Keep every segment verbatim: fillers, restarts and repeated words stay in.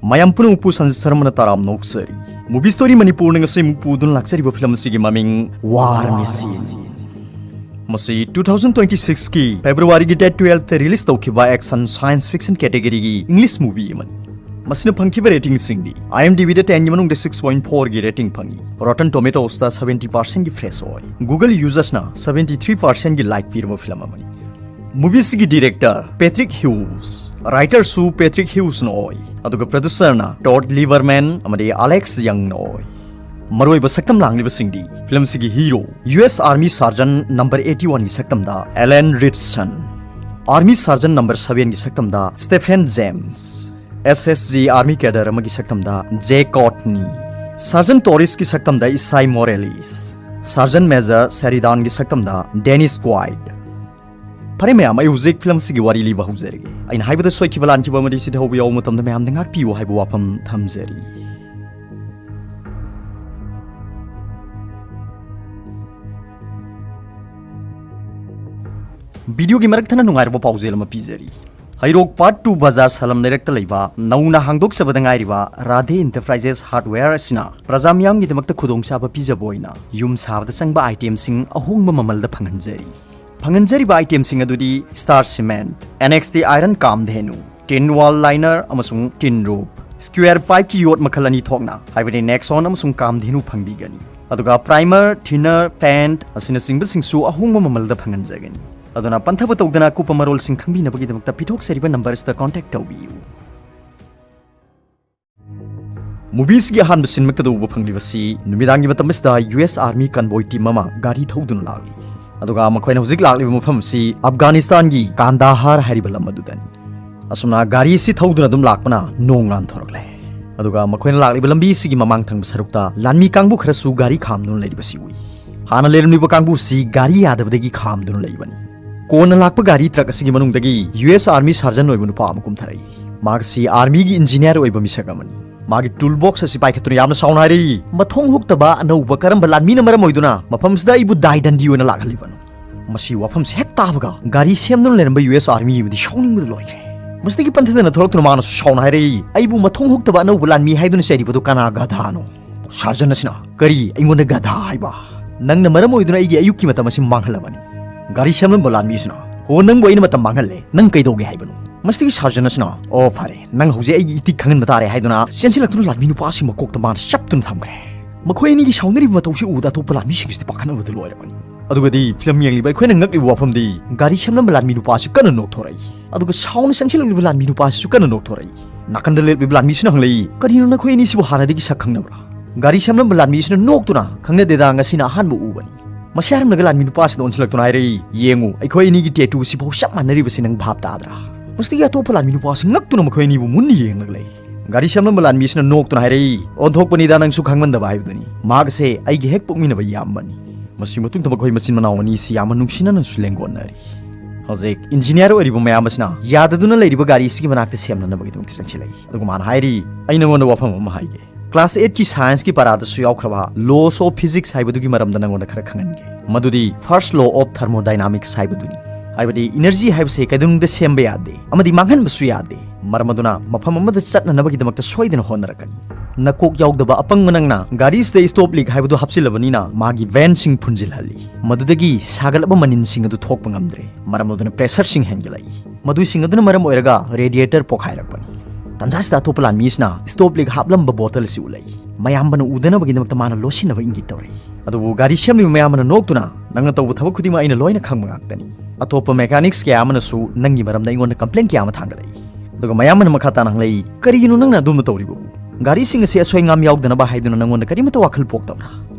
ꯃꯌꯥꯝ ꯄꯨꯝꯅꯃꯛꯄꯨ ꯁꯟꯖꯤꯠ ꯁꯔꯃꯅ ꯇꯔꯥꯝꯅ ꯑꯣꯛꯆꯔꯤ꯫ Movie Story ꯃꯅꯤꯄꯨꯔꯅ ꯉꯁꯤ ꯑꯃꯨꯛ ꯄꯨꯗꯨꯅ ꯂꯥꯛꯆꯔꯤꯕ ꯐꯤꯂꯝ ꯑꯁꯤꯒꯤ ꯃꯃꯤꯡ War Machine꯫ ꯃꯁꯤ two thousand twenty six ꯀꯤ February ꯒꯤ date twelve ꯇ release ꯇꯧꯈꯤꯕ action science fiction category ꯒꯤ English movie ꯑꯃꯅꯤ꯫ ꯃꯁꯤꯅ ꯐꯪꯈꯤꯕ rating ꯁꯤꯡꯗꯤ IMDb ꯗ ten ꯒꯤ ꯃꯅꯨꯡꯗ six point four ꯒꯤ rating ꯐꯪꯉꯤ, Rotten Tomatoes ꯇ seventy percent ꯒꯤ fresh ꯑꯣꯏ꯫ Google users ꯅ seventy three percent ꯒꯤ like ꯄꯤꯔꯕ ꯐꯤꯂꯝ ꯑꯃꯅꯤ꯫ Movie ꯁꯤꯒꯤ director Patrick Hughes, writer ꯁꯨ Patrick Hughes ꯅ ꯑꯣꯏ, ꯑꯗꯨꯒ producer ꯅ Todd Lieberman ꯑꯃꯗꯤ Alex Young ꯅ ꯑꯣꯏ꯫ ꯃꯔꯨꯑꯣꯏꯕ ꯁꯛꯇꯝ ꯂꯥꯡꯂꯤꯕꯁꯤꯡꯗꯤ ꯐꯤꯂꯝ ꯑꯁꯤꯒꯤ hero US Army Sergeant number eighty one ꯒꯤ ꯁꯛꯇꯝꯗ Alan Ritchson, Army Sergeant number seven ꯒꯤ ꯁꯛꯇꯝꯗ Stephen James, SSG Army Cadre ꯑꯃꯒꯤ ꯁꯛꯇꯝꯗ Jai Courtney, Sergeant Torres ꯀꯤ ꯁꯛꯇꯝꯗ Esai Morales, Sergeant Major Sheridan ꯒꯤ ꯁꯛꯇꯝꯗ Dennis Quaid꯫ ꯐꯔꯦ ꯃꯌꯥꯝ, ꯑꯩ ꯍꯧꯖꯤꯛ ꯐꯤꯂꯝ ꯑꯁꯤꯒꯤ ꯋꯥꯔꯤ ꯂꯤꯕ ꯍꯧꯖꯔꯒꯦ꯫ ꯑꯩꯅ ꯍꯥꯏꯕꯗ ꯁꯣꯏꯈꯤꯕ ꯂꯥꯟꯈꯤꯕ ꯑꯃꯗꯤ ꯁꯤꯗ ꯍꯧꯕ ꯌꯥꯎꯕ ꯃꯇꯝꯗ ꯃꯌꯥꯝꯅ ꯉꯥꯛꯄꯤꯌꯨ ꯍꯥꯏꯕ ꯋꯥꯐꯝ ꯊꯝꯖꯔꯤ꯫ Video ꯒꯤ ꯃꯔꯛ ꯊꯠꯅ ꯅꯨꯡꯉꯥꯏꯔꯕ ꯄꯥꯎꯖꯦꯜ ꯑꯃ ꯄꯤꯖꯔꯤ꯫ ꯍꯩꯔꯣꯛ Part two ꯕꯖꯥꯔ ꯁꯂꯝ ꯂꯩꯔꯛꯇ ꯂꯩꯕ ꯅꯧꯅ ꯍꯥꯡꯗꯣꯛꯆꯕꯗ ꯉꯥꯏꯔꯤꯕ Radhe Enterprises Hardware ꯑꯁꯤꯅ ꯄ꯭ꯔꯖꯥ ꯃꯤꯌꯥꯝꯒꯤꯗꯃꯛꯇ ꯈꯨꯗꯣꯡꯆꯥꯕ ꯄꯤꯖꯕ ꯑꯣꯏꯅ ꯌꯨꯝ ꯁꯥꯕꯗ ꯆꯪꯕ item ꯁꯤꯡ ꯑꯍꯣꯡꯕ ꯃꯃꯜꯗ ꯐꯪꯍꯟꯖꯔꯤ꯫ ꯐꯪꯍꯟꯖꯔꯤꯕ item ꯁꯤꯡ ꯑꯗꯨꯗꯤ Star Cement, NXT Iron Kamdhenu, Tin Wall Liner ꯑꯃꯁꯨꯡ Tin Roof, Square Pipe ꯀꯤ ꯌꯣꯠ ꯃꯈꯜ ꯑꯅꯤ ꯊꯣꯛꯅ, ꯍꯥꯏꯕꯗꯤ Nexon ꯑꯃꯁꯨꯡ Kamdhenu ꯐꯪꯕꯤꯒꯅꯤ꯫ ꯑꯗꯨꯒ primer, thinner, paint ꯑꯁꯤꯅꯆꯤꯡꯕꯁꯤꯡꯁꯨ ꯑꯍꯣꯡꯕ ꯃꯃꯜꯗ ꯐꯪꯍꯟꯖꯒꯅꯤ꯫ ꯑꯗꯨꯅ ꯄꯟꯊꯕ ꯇꯧꯗꯅ ꯑꯀꯨꯞꯄ ꯃꯔꯣꯜꯁꯤꯡ ꯈꯪꯕꯤꯅꯕꯒꯤꯗꯃꯛꯇ ꯄꯤꯊꯣꯛꯆꯔꯤꯕ number ꯑꯁꯤꯗ contact ꯇꯧꯕꯤꯌꯨ꯫ Movie ꯁꯤꯒꯤ ꯑꯍꯥꯟꯕ scene ꯃꯛꯇꯗ ꯎꯕ ꯐꯪꯂꯤꯕꯁꯤ ꯅꯨꯃꯤꯗꯥꯡꯒꯤ ꯃꯇꯝ ꯑꯁꯤꯗ US Army convoy team ꯑꯃ ꯒꯥꯔꯤ ꯊꯧꯗꯨꯅ ꯂꯥꯛꯂꯤ꯫ ꯑꯗꯨꯒ ꯃꯈꯣꯏꯅ ꯍꯧꯖꯤꯛ ꯂꯥꯛꯂꯤꯕ ꯃꯐꯝ ꯑꯁꯤ ꯑꯐꯒꯥꯅꯤꯁꯇꯥꯟꯒꯤ ꯀꯥꯟꯗꯥꯍꯥꯔ ꯍꯥꯏꯔꯤꯕ ꯂꯝ ꯑꯗꯨꯗꯅꯤ꯫ ꯑꯁꯨꯝꯅ ꯒꯥꯔꯤ ꯑꯁꯤ ꯊꯧꯗꯨꯅ ꯑꯗꯨꯝ ꯂꯥꯛꯄꯅ ꯅꯣꯡ ꯉꯥꯟꯊꯣꯔꯛꯂꯦ꯫ ꯑꯗꯨꯒ ꯃꯈꯣꯏꯅ ꯂꯥꯛꯂꯤꯕ ꯂꯝꯕꯤ ꯑꯁꯤꯒꯤ ꯃꯃꯥꯡ ꯊꯪꯕ ꯁꯔꯨꯛꯇ ꯂꯥꯟꯃꯤ ꯀꯥꯡꯕꯨ ꯈꯔꯁꯨ ꯒꯥꯔꯤ ꯈꯥꯝꯗꯨꯅ ꯂꯩꯔꯤꯕꯁꯤ ꯎꯏ꯫ ꯍꯥꯟꯅ ꯂꯩꯔꯝꯂꯤꯕ ꯀꯥꯡꯕꯨ ꯑꯁꯤ ꯒꯥꯔꯤ ꯌꯥꯗꯕꯗꯒꯤ ꯈꯥꯝꯗꯨꯅ ꯂꯩꯕꯅꯤ꯫ ꯀꯣꯟꯅ ꯂꯥꯛꯄ ꯒꯥꯔꯤ truck ꯑꯁꯤꯒꯤ ꯃꯅꯨꯡꯗꯒꯤ US Army Sergeant ꯑꯣꯏꯕ ꯅꯨꯄꯥ ꯑꯃ ꯀꯨꯝꯊꯔꯛꯏ꯫ ꯃꯍꯥꯛꯁꯤ army ꯒꯤ engineer ꯑꯣꯏꯕ ꯃꯤꯁꯛ ꯑꯃꯅꯤ꯫ ꯃꯥꯒꯤ tool box ꯑꯁꯤ ꯄꯥꯏꯈꯠꯇꯨꯅ ꯌꯥꯝꯅ ꯁꯥꯎꯅ ꯍꯥꯏꯔꯛꯏ, "ꯃꯊꯣꯡ ꯍꯨꯛꯇꯕ ꯑꯅꯧꯕ ꯀꯔꯝꯕ ꯂꯥꯟꯃꯤꯅ ꯃꯔꯝ ꯑꯣꯏꯗꯨꯅ ꯃꯐꯝꯁꯤꯗ ꯑꯩꯕꯨ ꯗꯥꯏ ꯗꯟꯗꯤ ꯑꯣꯏꯅ ꯂꯥꯛꯍꯜꯂꯤꯕꯅꯣ?" ꯃꯁꯤ ꯋꯥꯐꯝꯁꯤ ꯍꯦꯛ ꯇꯥꯕꯒ ꯒꯥꯔꯤ ꯁꯦꯝꯗꯨꯅ ꯂꯩꯔꯝꯕ US Army ꯑꯃꯗꯤ ꯁꯥꯎꯅꯤꯡꯕꯗ ꯂꯣꯏꯈ꯭ꯔꯦ꯫ ꯃꯁꯤꯗꯒꯤ ꯄꯟꯊꯗꯅ ꯊꯣꯛꯂꯛꯇꯨꯅ ꯃꯥꯅꯁꯨ ꯁꯥꯎꯅ ꯍꯥꯏꯔꯛꯏ, "ꯑꯩꯕꯨ ꯃꯊꯣꯡ ꯍꯨꯛꯇꯕ ꯑꯅꯧꯕ ꯂꯥꯟꯃꯤ ꯍꯥꯏꯗꯨꯅ ꯆꯩꯔꯤꯕꯗꯨ ꯀꯅꯥ ꯒꯙꯥꯅꯣ?" ꯁꯥꯔꯖꯟ ꯑꯁꯤꯅ, "ꯀꯔꯤ, ꯑꯩꯉꯣꯟꯗ ꯒꯙꯥ ꯍꯥꯏꯕ? ꯅꯪꯅ ꯃꯔꯝ ꯑꯣꯏꯗꯨꯅ ꯑꯩꯒꯤ ꯑꯌꯨꯛꯀꯤ ꯃꯇꯝ ꯑꯁꯤ ꯃꯥꯡꯍꯜꯂꯕꯅꯤ"꯫ ꯒꯥꯔꯤ ꯁꯦꯝꯂꯝꯕ ꯂꯥꯟꯃꯤ ꯑꯁꯤꯅ, "ꯍꯣ, ꯅꯪꯕꯨ ꯑꯩꯅ ꯃꯇꯝ ꯃꯥꯡꯍꯜꯂꯦ, ꯅꯪ ꯀꯩꯗꯧꯒꯦ ꯍꯥꯏꯕꯅꯣ?" ꯃꯁꯤꯗꯒꯤ ꯁꯥꯔꯖꯟ ꯑꯁꯤꯅ, "ꯑꯣ, ꯐꯔꯦ, ꯅꯪ ꯍꯧꯖꯤꯛ ꯑꯩꯒꯤ ꯏꯇꯤꯛ ꯈꯪꯍꯟꯕ ꯇꯥꯔꯦ" ꯍꯥꯏꯗꯨꯅ ꯆꯦꯟꯁꯤꯜꯂꯛꯇꯨꯅ ꯂꯥꯟꯃꯤ ꯅꯨꯄꯥ ꯑꯁꯤ ꯃꯀꯣꯛꯇ ꯃꯥꯅ ꯆꯞꯇꯨꯅ ꯊꯝꯈ꯭ꯔꯦ꯫ ꯃꯈꯣꯏ ꯑꯅꯤꯒꯤ ꯁꯥꯎꯅꯔꯤꯕ ꯃꯇꯧꯁꯤ ꯎꯕꯗ ꯑꯇꯣꯞꯄ ꯂꯥꯟꯃꯤꯁꯤꯡꯁꯤꯗꯤ ꯄꯥꯈꯠꯅꯕꯗ ꯂꯣꯏꯔꯕꯅꯤ꯫ ꯑꯗꯨꯒꯗꯤ ꯐꯤꯂꯝ ꯌꯦꯡꯂꯤꯕ ꯑꯩꯈꯣꯏꯅ ꯉꯛꯂꯤꯕ ꯋꯥꯐꯝꯗꯤ, ꯒꯥꯔꯤ ꯁꯦꯝꯂꯝꯕ ꯂꯥꯟꯃꯤ ꯅꯨꯄꯥ ꯑꯁꯤ ꯀꯟꯅ ꯅꯣꯛꯊꯣꯔꯛꯏ꯫ ꯑꯗꯨꯒ ꯁꯥꯎꯅ ꯆꯪꯁꯤꯜꯂꯛꯂꯤꯕ ꯂꯥꯟꯃꯤ ꯅꯨꯄꯥ ꯑꯁꯤꯁꯨ ꯀꯟꯅ ꯅꯣꯛꯊꯣꯔꯛꯏ꯫ ꯅꯥꯀꯟꯗ ꯂꯦꯞꯂꯤꯕ ꯂꯥꯟꯃꯤꯁꯤꯅ ꯍꯪꯂꯛꯏ, "ꯀꯔꯤꯅꯣ, ꯅꯈꯣꯏ ꯑꯅꯤꯁꯤꯕꯨ ꯍꯥꯟꯅꯗꯒꯤ ꯁꯛ ꯈꯪꯅꯕ꯭ꯔꯥ?" ꯒꯥꯔꯤ ꯁꯦꯝꯂꯝꯕ ꯂꯥꯟꯃꯤ ꯑꯁꯤꯅ ꯅꯣꯛꯇꯨꯅ, "ꯈꯪꯅꯗꯦꯗ, ꯉꯁꯤꯅ ꯑꯍꯥꯟꯕ ꯎꯕꯅꯤ"꯫ ꯃꯁꯤ ꯍꯥꯏꯔꯝꯂꯒ ꯂꯥꯟꯃꯤ ꯅꯨꯄꯥ ꯑꯁꯤꯅ ꯑꯣꯟꯁꯤꯜꯂꯛꯇꯨꯅ ꯍꯥꯏꯔꯛꯏ, "ꯌꯦꯡꯉꯨ, ꯑꯩꯈꯣꯏ ꯑꯅꯤꯒꯤ ꯇꯦꯇꯨ ꯑꯁꯤꯐꯥꯎ ꯆꯞ ꯃꯥꯟꯅꯔꯤꯕꯁꯤ ꯅꯪ ꯚꯥꯞ ꯇꯥꯗ꯭ꯔꯥ?" ꯃꯁꯤꯗꯒꯤ ꯑꯇꯣꯞꯄ ꯂꯥꯟꯃꯤ ꯅꯨꯄꯥ ꯑꯁꯤ ꯉꯛꯇꯨꯅ ꯃꯈꯣꯏ ꯑꯅꯤꯕꯨ ꯃꯨꯟꯅ ꯌꯦꯡꯂꯒ ꯂꯩ꯫ ꯒꯥꯔꯤ ꯁꯦꯝꯂꯝꯕ ꯂꯥꯟꯃꯤ ꯑꯁꯤꯅ ꯅꯣꯛꯇꯨꯅ ꯍꯥꯏꯔꯛꯏ, "ꯑꯣꯟꯊꯣꯛꯄꯅꯤꯗ, ꯅꯪꯁꯨ ꯈꯪꯃꯟꯗꯕ ꯍꯥꯏꯕꯗꯨꯅꯤ꯫ ꯃꯍꯥꯛ ꯑꯁꯦ ꯑꯩꯒꯤ ꯍꯦꯛ ꯄꯣꯛꯃꯤꯟꯅꯕ ꯏꯌꯥꯝꯕꯅꯤ"꯫ ꯃꯁꯤ ꯃꯇꯨꯡꯗ ꯃꯈꯣꯏ ꯃꯆꯤꯟ ꯃꯅꯥꯎ ꯑꯅꯤꯁꯤ ꯌꯥꯝꯅ ꯅꯨꯡꯁꯤꯅꯅꯁꯨ ꯂꯦꯡꯒꯣꯟꯅꯔꯤ꯫ ꯍꯧꯖꯤꯛ ꯏꯟꯖꯤꯅꯤꯌꯥꯔ ꯑꯣꯏꯔꯤꯕ ꯃꯌꯥꯝ ꯑꯁꯤꯅ ꯌꯥꯗꯗꯨꯅ ꯂꯩꯔꯤꯕ ꯒꯥꯔꯤ ꯑꯁꯤꯒꯤ ꯃꯅꯥꯛꯇ ꯁꯦꯝꯅꯅꯕꯒꯤꯗꯃꯛꯇ ꯆꯪꯁꯤꯜꯂꯛꯏ꯫ ꯑꯗꯨꯒ ꯃꯥꯅ ꯍꯥꯏꯔꯤ, "ꯑꯩ ꯅꯉꯣꯟꯗ ꯋꯥꯐꯝ ꯑꯃ ꯍꯥꯏꯒꯦ꯫ ꯀ꯭ꯂꯥꯁ ꯑꯩꯠꯀꯤ ꯁꯥꯏꯟꯁꯀꯤ ꯄꯔꯥꯗꯁꯨ ꯌꯥꯎꯈ꯭ꯔꯕ laws of physics ꯍꯥꯏꯕꯗꯨꯒꯤ ꯃꯔꯝꯗ ꯅꯉꯣꯟꯗ ꯈꯔ ꯈꯪꯍꯟꯒꯦ꯫ ꯃꯗꯨꯗꯤ first law of thermodynamics ꯍꯥꯏꯕꯗꯨꯅꯤ꯫ ꯍꯥꯏꯕꯗꯤ ꯏꯅꯔꯖꯤ ꯍꯥꯏꯕꯁꯦ ꯀꯩꯗꯧꯅꯨꯡꯗ ꯁꯦꯝꯕ ꯌꯥꯗꯦ ꯑꯃꯗꯤ ꯃꯥꯡꯍꯟꯕꯁꯨ ꯌꯥꯗꯦ꯫ ꯃꯔꯝ ꯑꯗꯨꯅ ꯃꯐꯝ ꯑꯃꯗ ꯆꯠꯅꯅꯕꯒꯤꯗꯃꯛꯇ ꯁꯣꯏꯗꯅ ꯍꯣꯠꯅꯔꯛꯀꯅꯤ꯫ ꯅꯀꯣꯛ ꯌꯥꯎꯗꯕ ꯑꯄꯪꯕ ꯅꯪꯅ ꯒꯥꯔꯤꯁꯤꯗ stop leak ꯍꯥꯏꯕꯗꯨ ꯍꯥꯞꯆꯤꯜꯂꯕꯅꯤꯅ ꯃꯥꯒꯤ ventꯁꯤꯡ ꯐꯨꯟꯖꯤꯜꯍꯜꯂꯤ꯫ ꯃꯗꯨꯗꯒꯤ ꯁꯥꯒꯠꯂꯕ ꯃꯅꯤꯟꯁꯤꯡ ꯑꯗꯨ ꯊꯣꯛꯄ ꯉꯝꯗ꯭ꯔꯦ꯫ ꯃꯔꯝ ꯑꯗꯨꯅ pressureꯁꯤꯡ ꯍꯦꯟꯒꯠꯂꯛꯏ꯫ ꯃꯗꯨꯁꯤꯡ ꯑꯗꯨꯅ ꯃꯔꯝ ꯑꯣꯏꯔꯒ radiator ꯄꯣꯈꯥꯏꯔꯛꯄꯅꯤ"꯫ ꯇꯟꯖꯥꯁꯤꯗ ꯑꯇꯣꯞꯄ ꯂꯥꯟꯃꯤ ꯑꯁꯤꯅ stop leak ꯍꯥꯞꯂꯝꯕ ꯕꯣꯇꯜ ꯑꯁꯤ ꯎꯠꯂꯛꯏ꯫ ꯃꯌꯥꯝꯕꯅ ꯎꯗꯅꯕꯒꯤꯗꯃꯛꯇ ꯃꯥꯅ ꯂꯣꯠꯁꯤꯟꯅꯕ ꯏꯪꯒꯤꯠ ꯇꯧꯔꯛꯏ꯫ ꯑꯗꯨꯕꯨ ꯒꯥꯔꯤ ꯁꯦꯝꯂꯤꯕ ꯃꯌꯥꯝꯕꯅ ꯅꯣꯛꯇꯨꯅ, "ꯅꯪꯅ ꯇꯧꯕ ꯊꯕꯛ ꯈꯨꯗꯤꯡꯃꯛ ꯑꯩꯅ ꯂꯣꯏꯅ ꯈꯪꯕ ꯉꯥꯛꯇꯅꯤ꯫ ꯑꯇꯣꯞꯄ mechanics ꯀꯌꯥ ꯑꯃꯅꯁꯨ ꯅꯪꯒꯤ ꯃꯔꯝꯗ ꯑꯩꯉꯣꯟꯗ complaint ꯀꯌꯥ ꯑꯃ ꯊꯥꯡꯒꯠꯂꯛꯏ"꯫ ꯑꯗꯨꯒ ꯃꯌꯥꯝꯕꯅ ꯃꯈꯥ ꯇꯥꯅ ꯍꯪꯂꯛꯏ, "ꯀꯔꯤꯒꯤꯅꯣ ꯅꯪꯅ ꯑꯗꯨꯝꯅ ꯇꯧꯔꯤꯕꯕꯨ? ꯒꯥꯔꯤꯁꯤꯡ ꯑꯁꯤ ꯑꯁꯣꯏ ꯑꯉꯥꯝ ꯌꯥꯎꯗꯅꯕ ꯍꯥꯏꯗꯨꯅ ꯅꯪꯉꯣꯟꯗ ꯀꯔꯤꯃꯠꯇ ꯋꯥꯈꯜ ꯄꯣꯛꯇꯕ꯭ꯔꯥ?"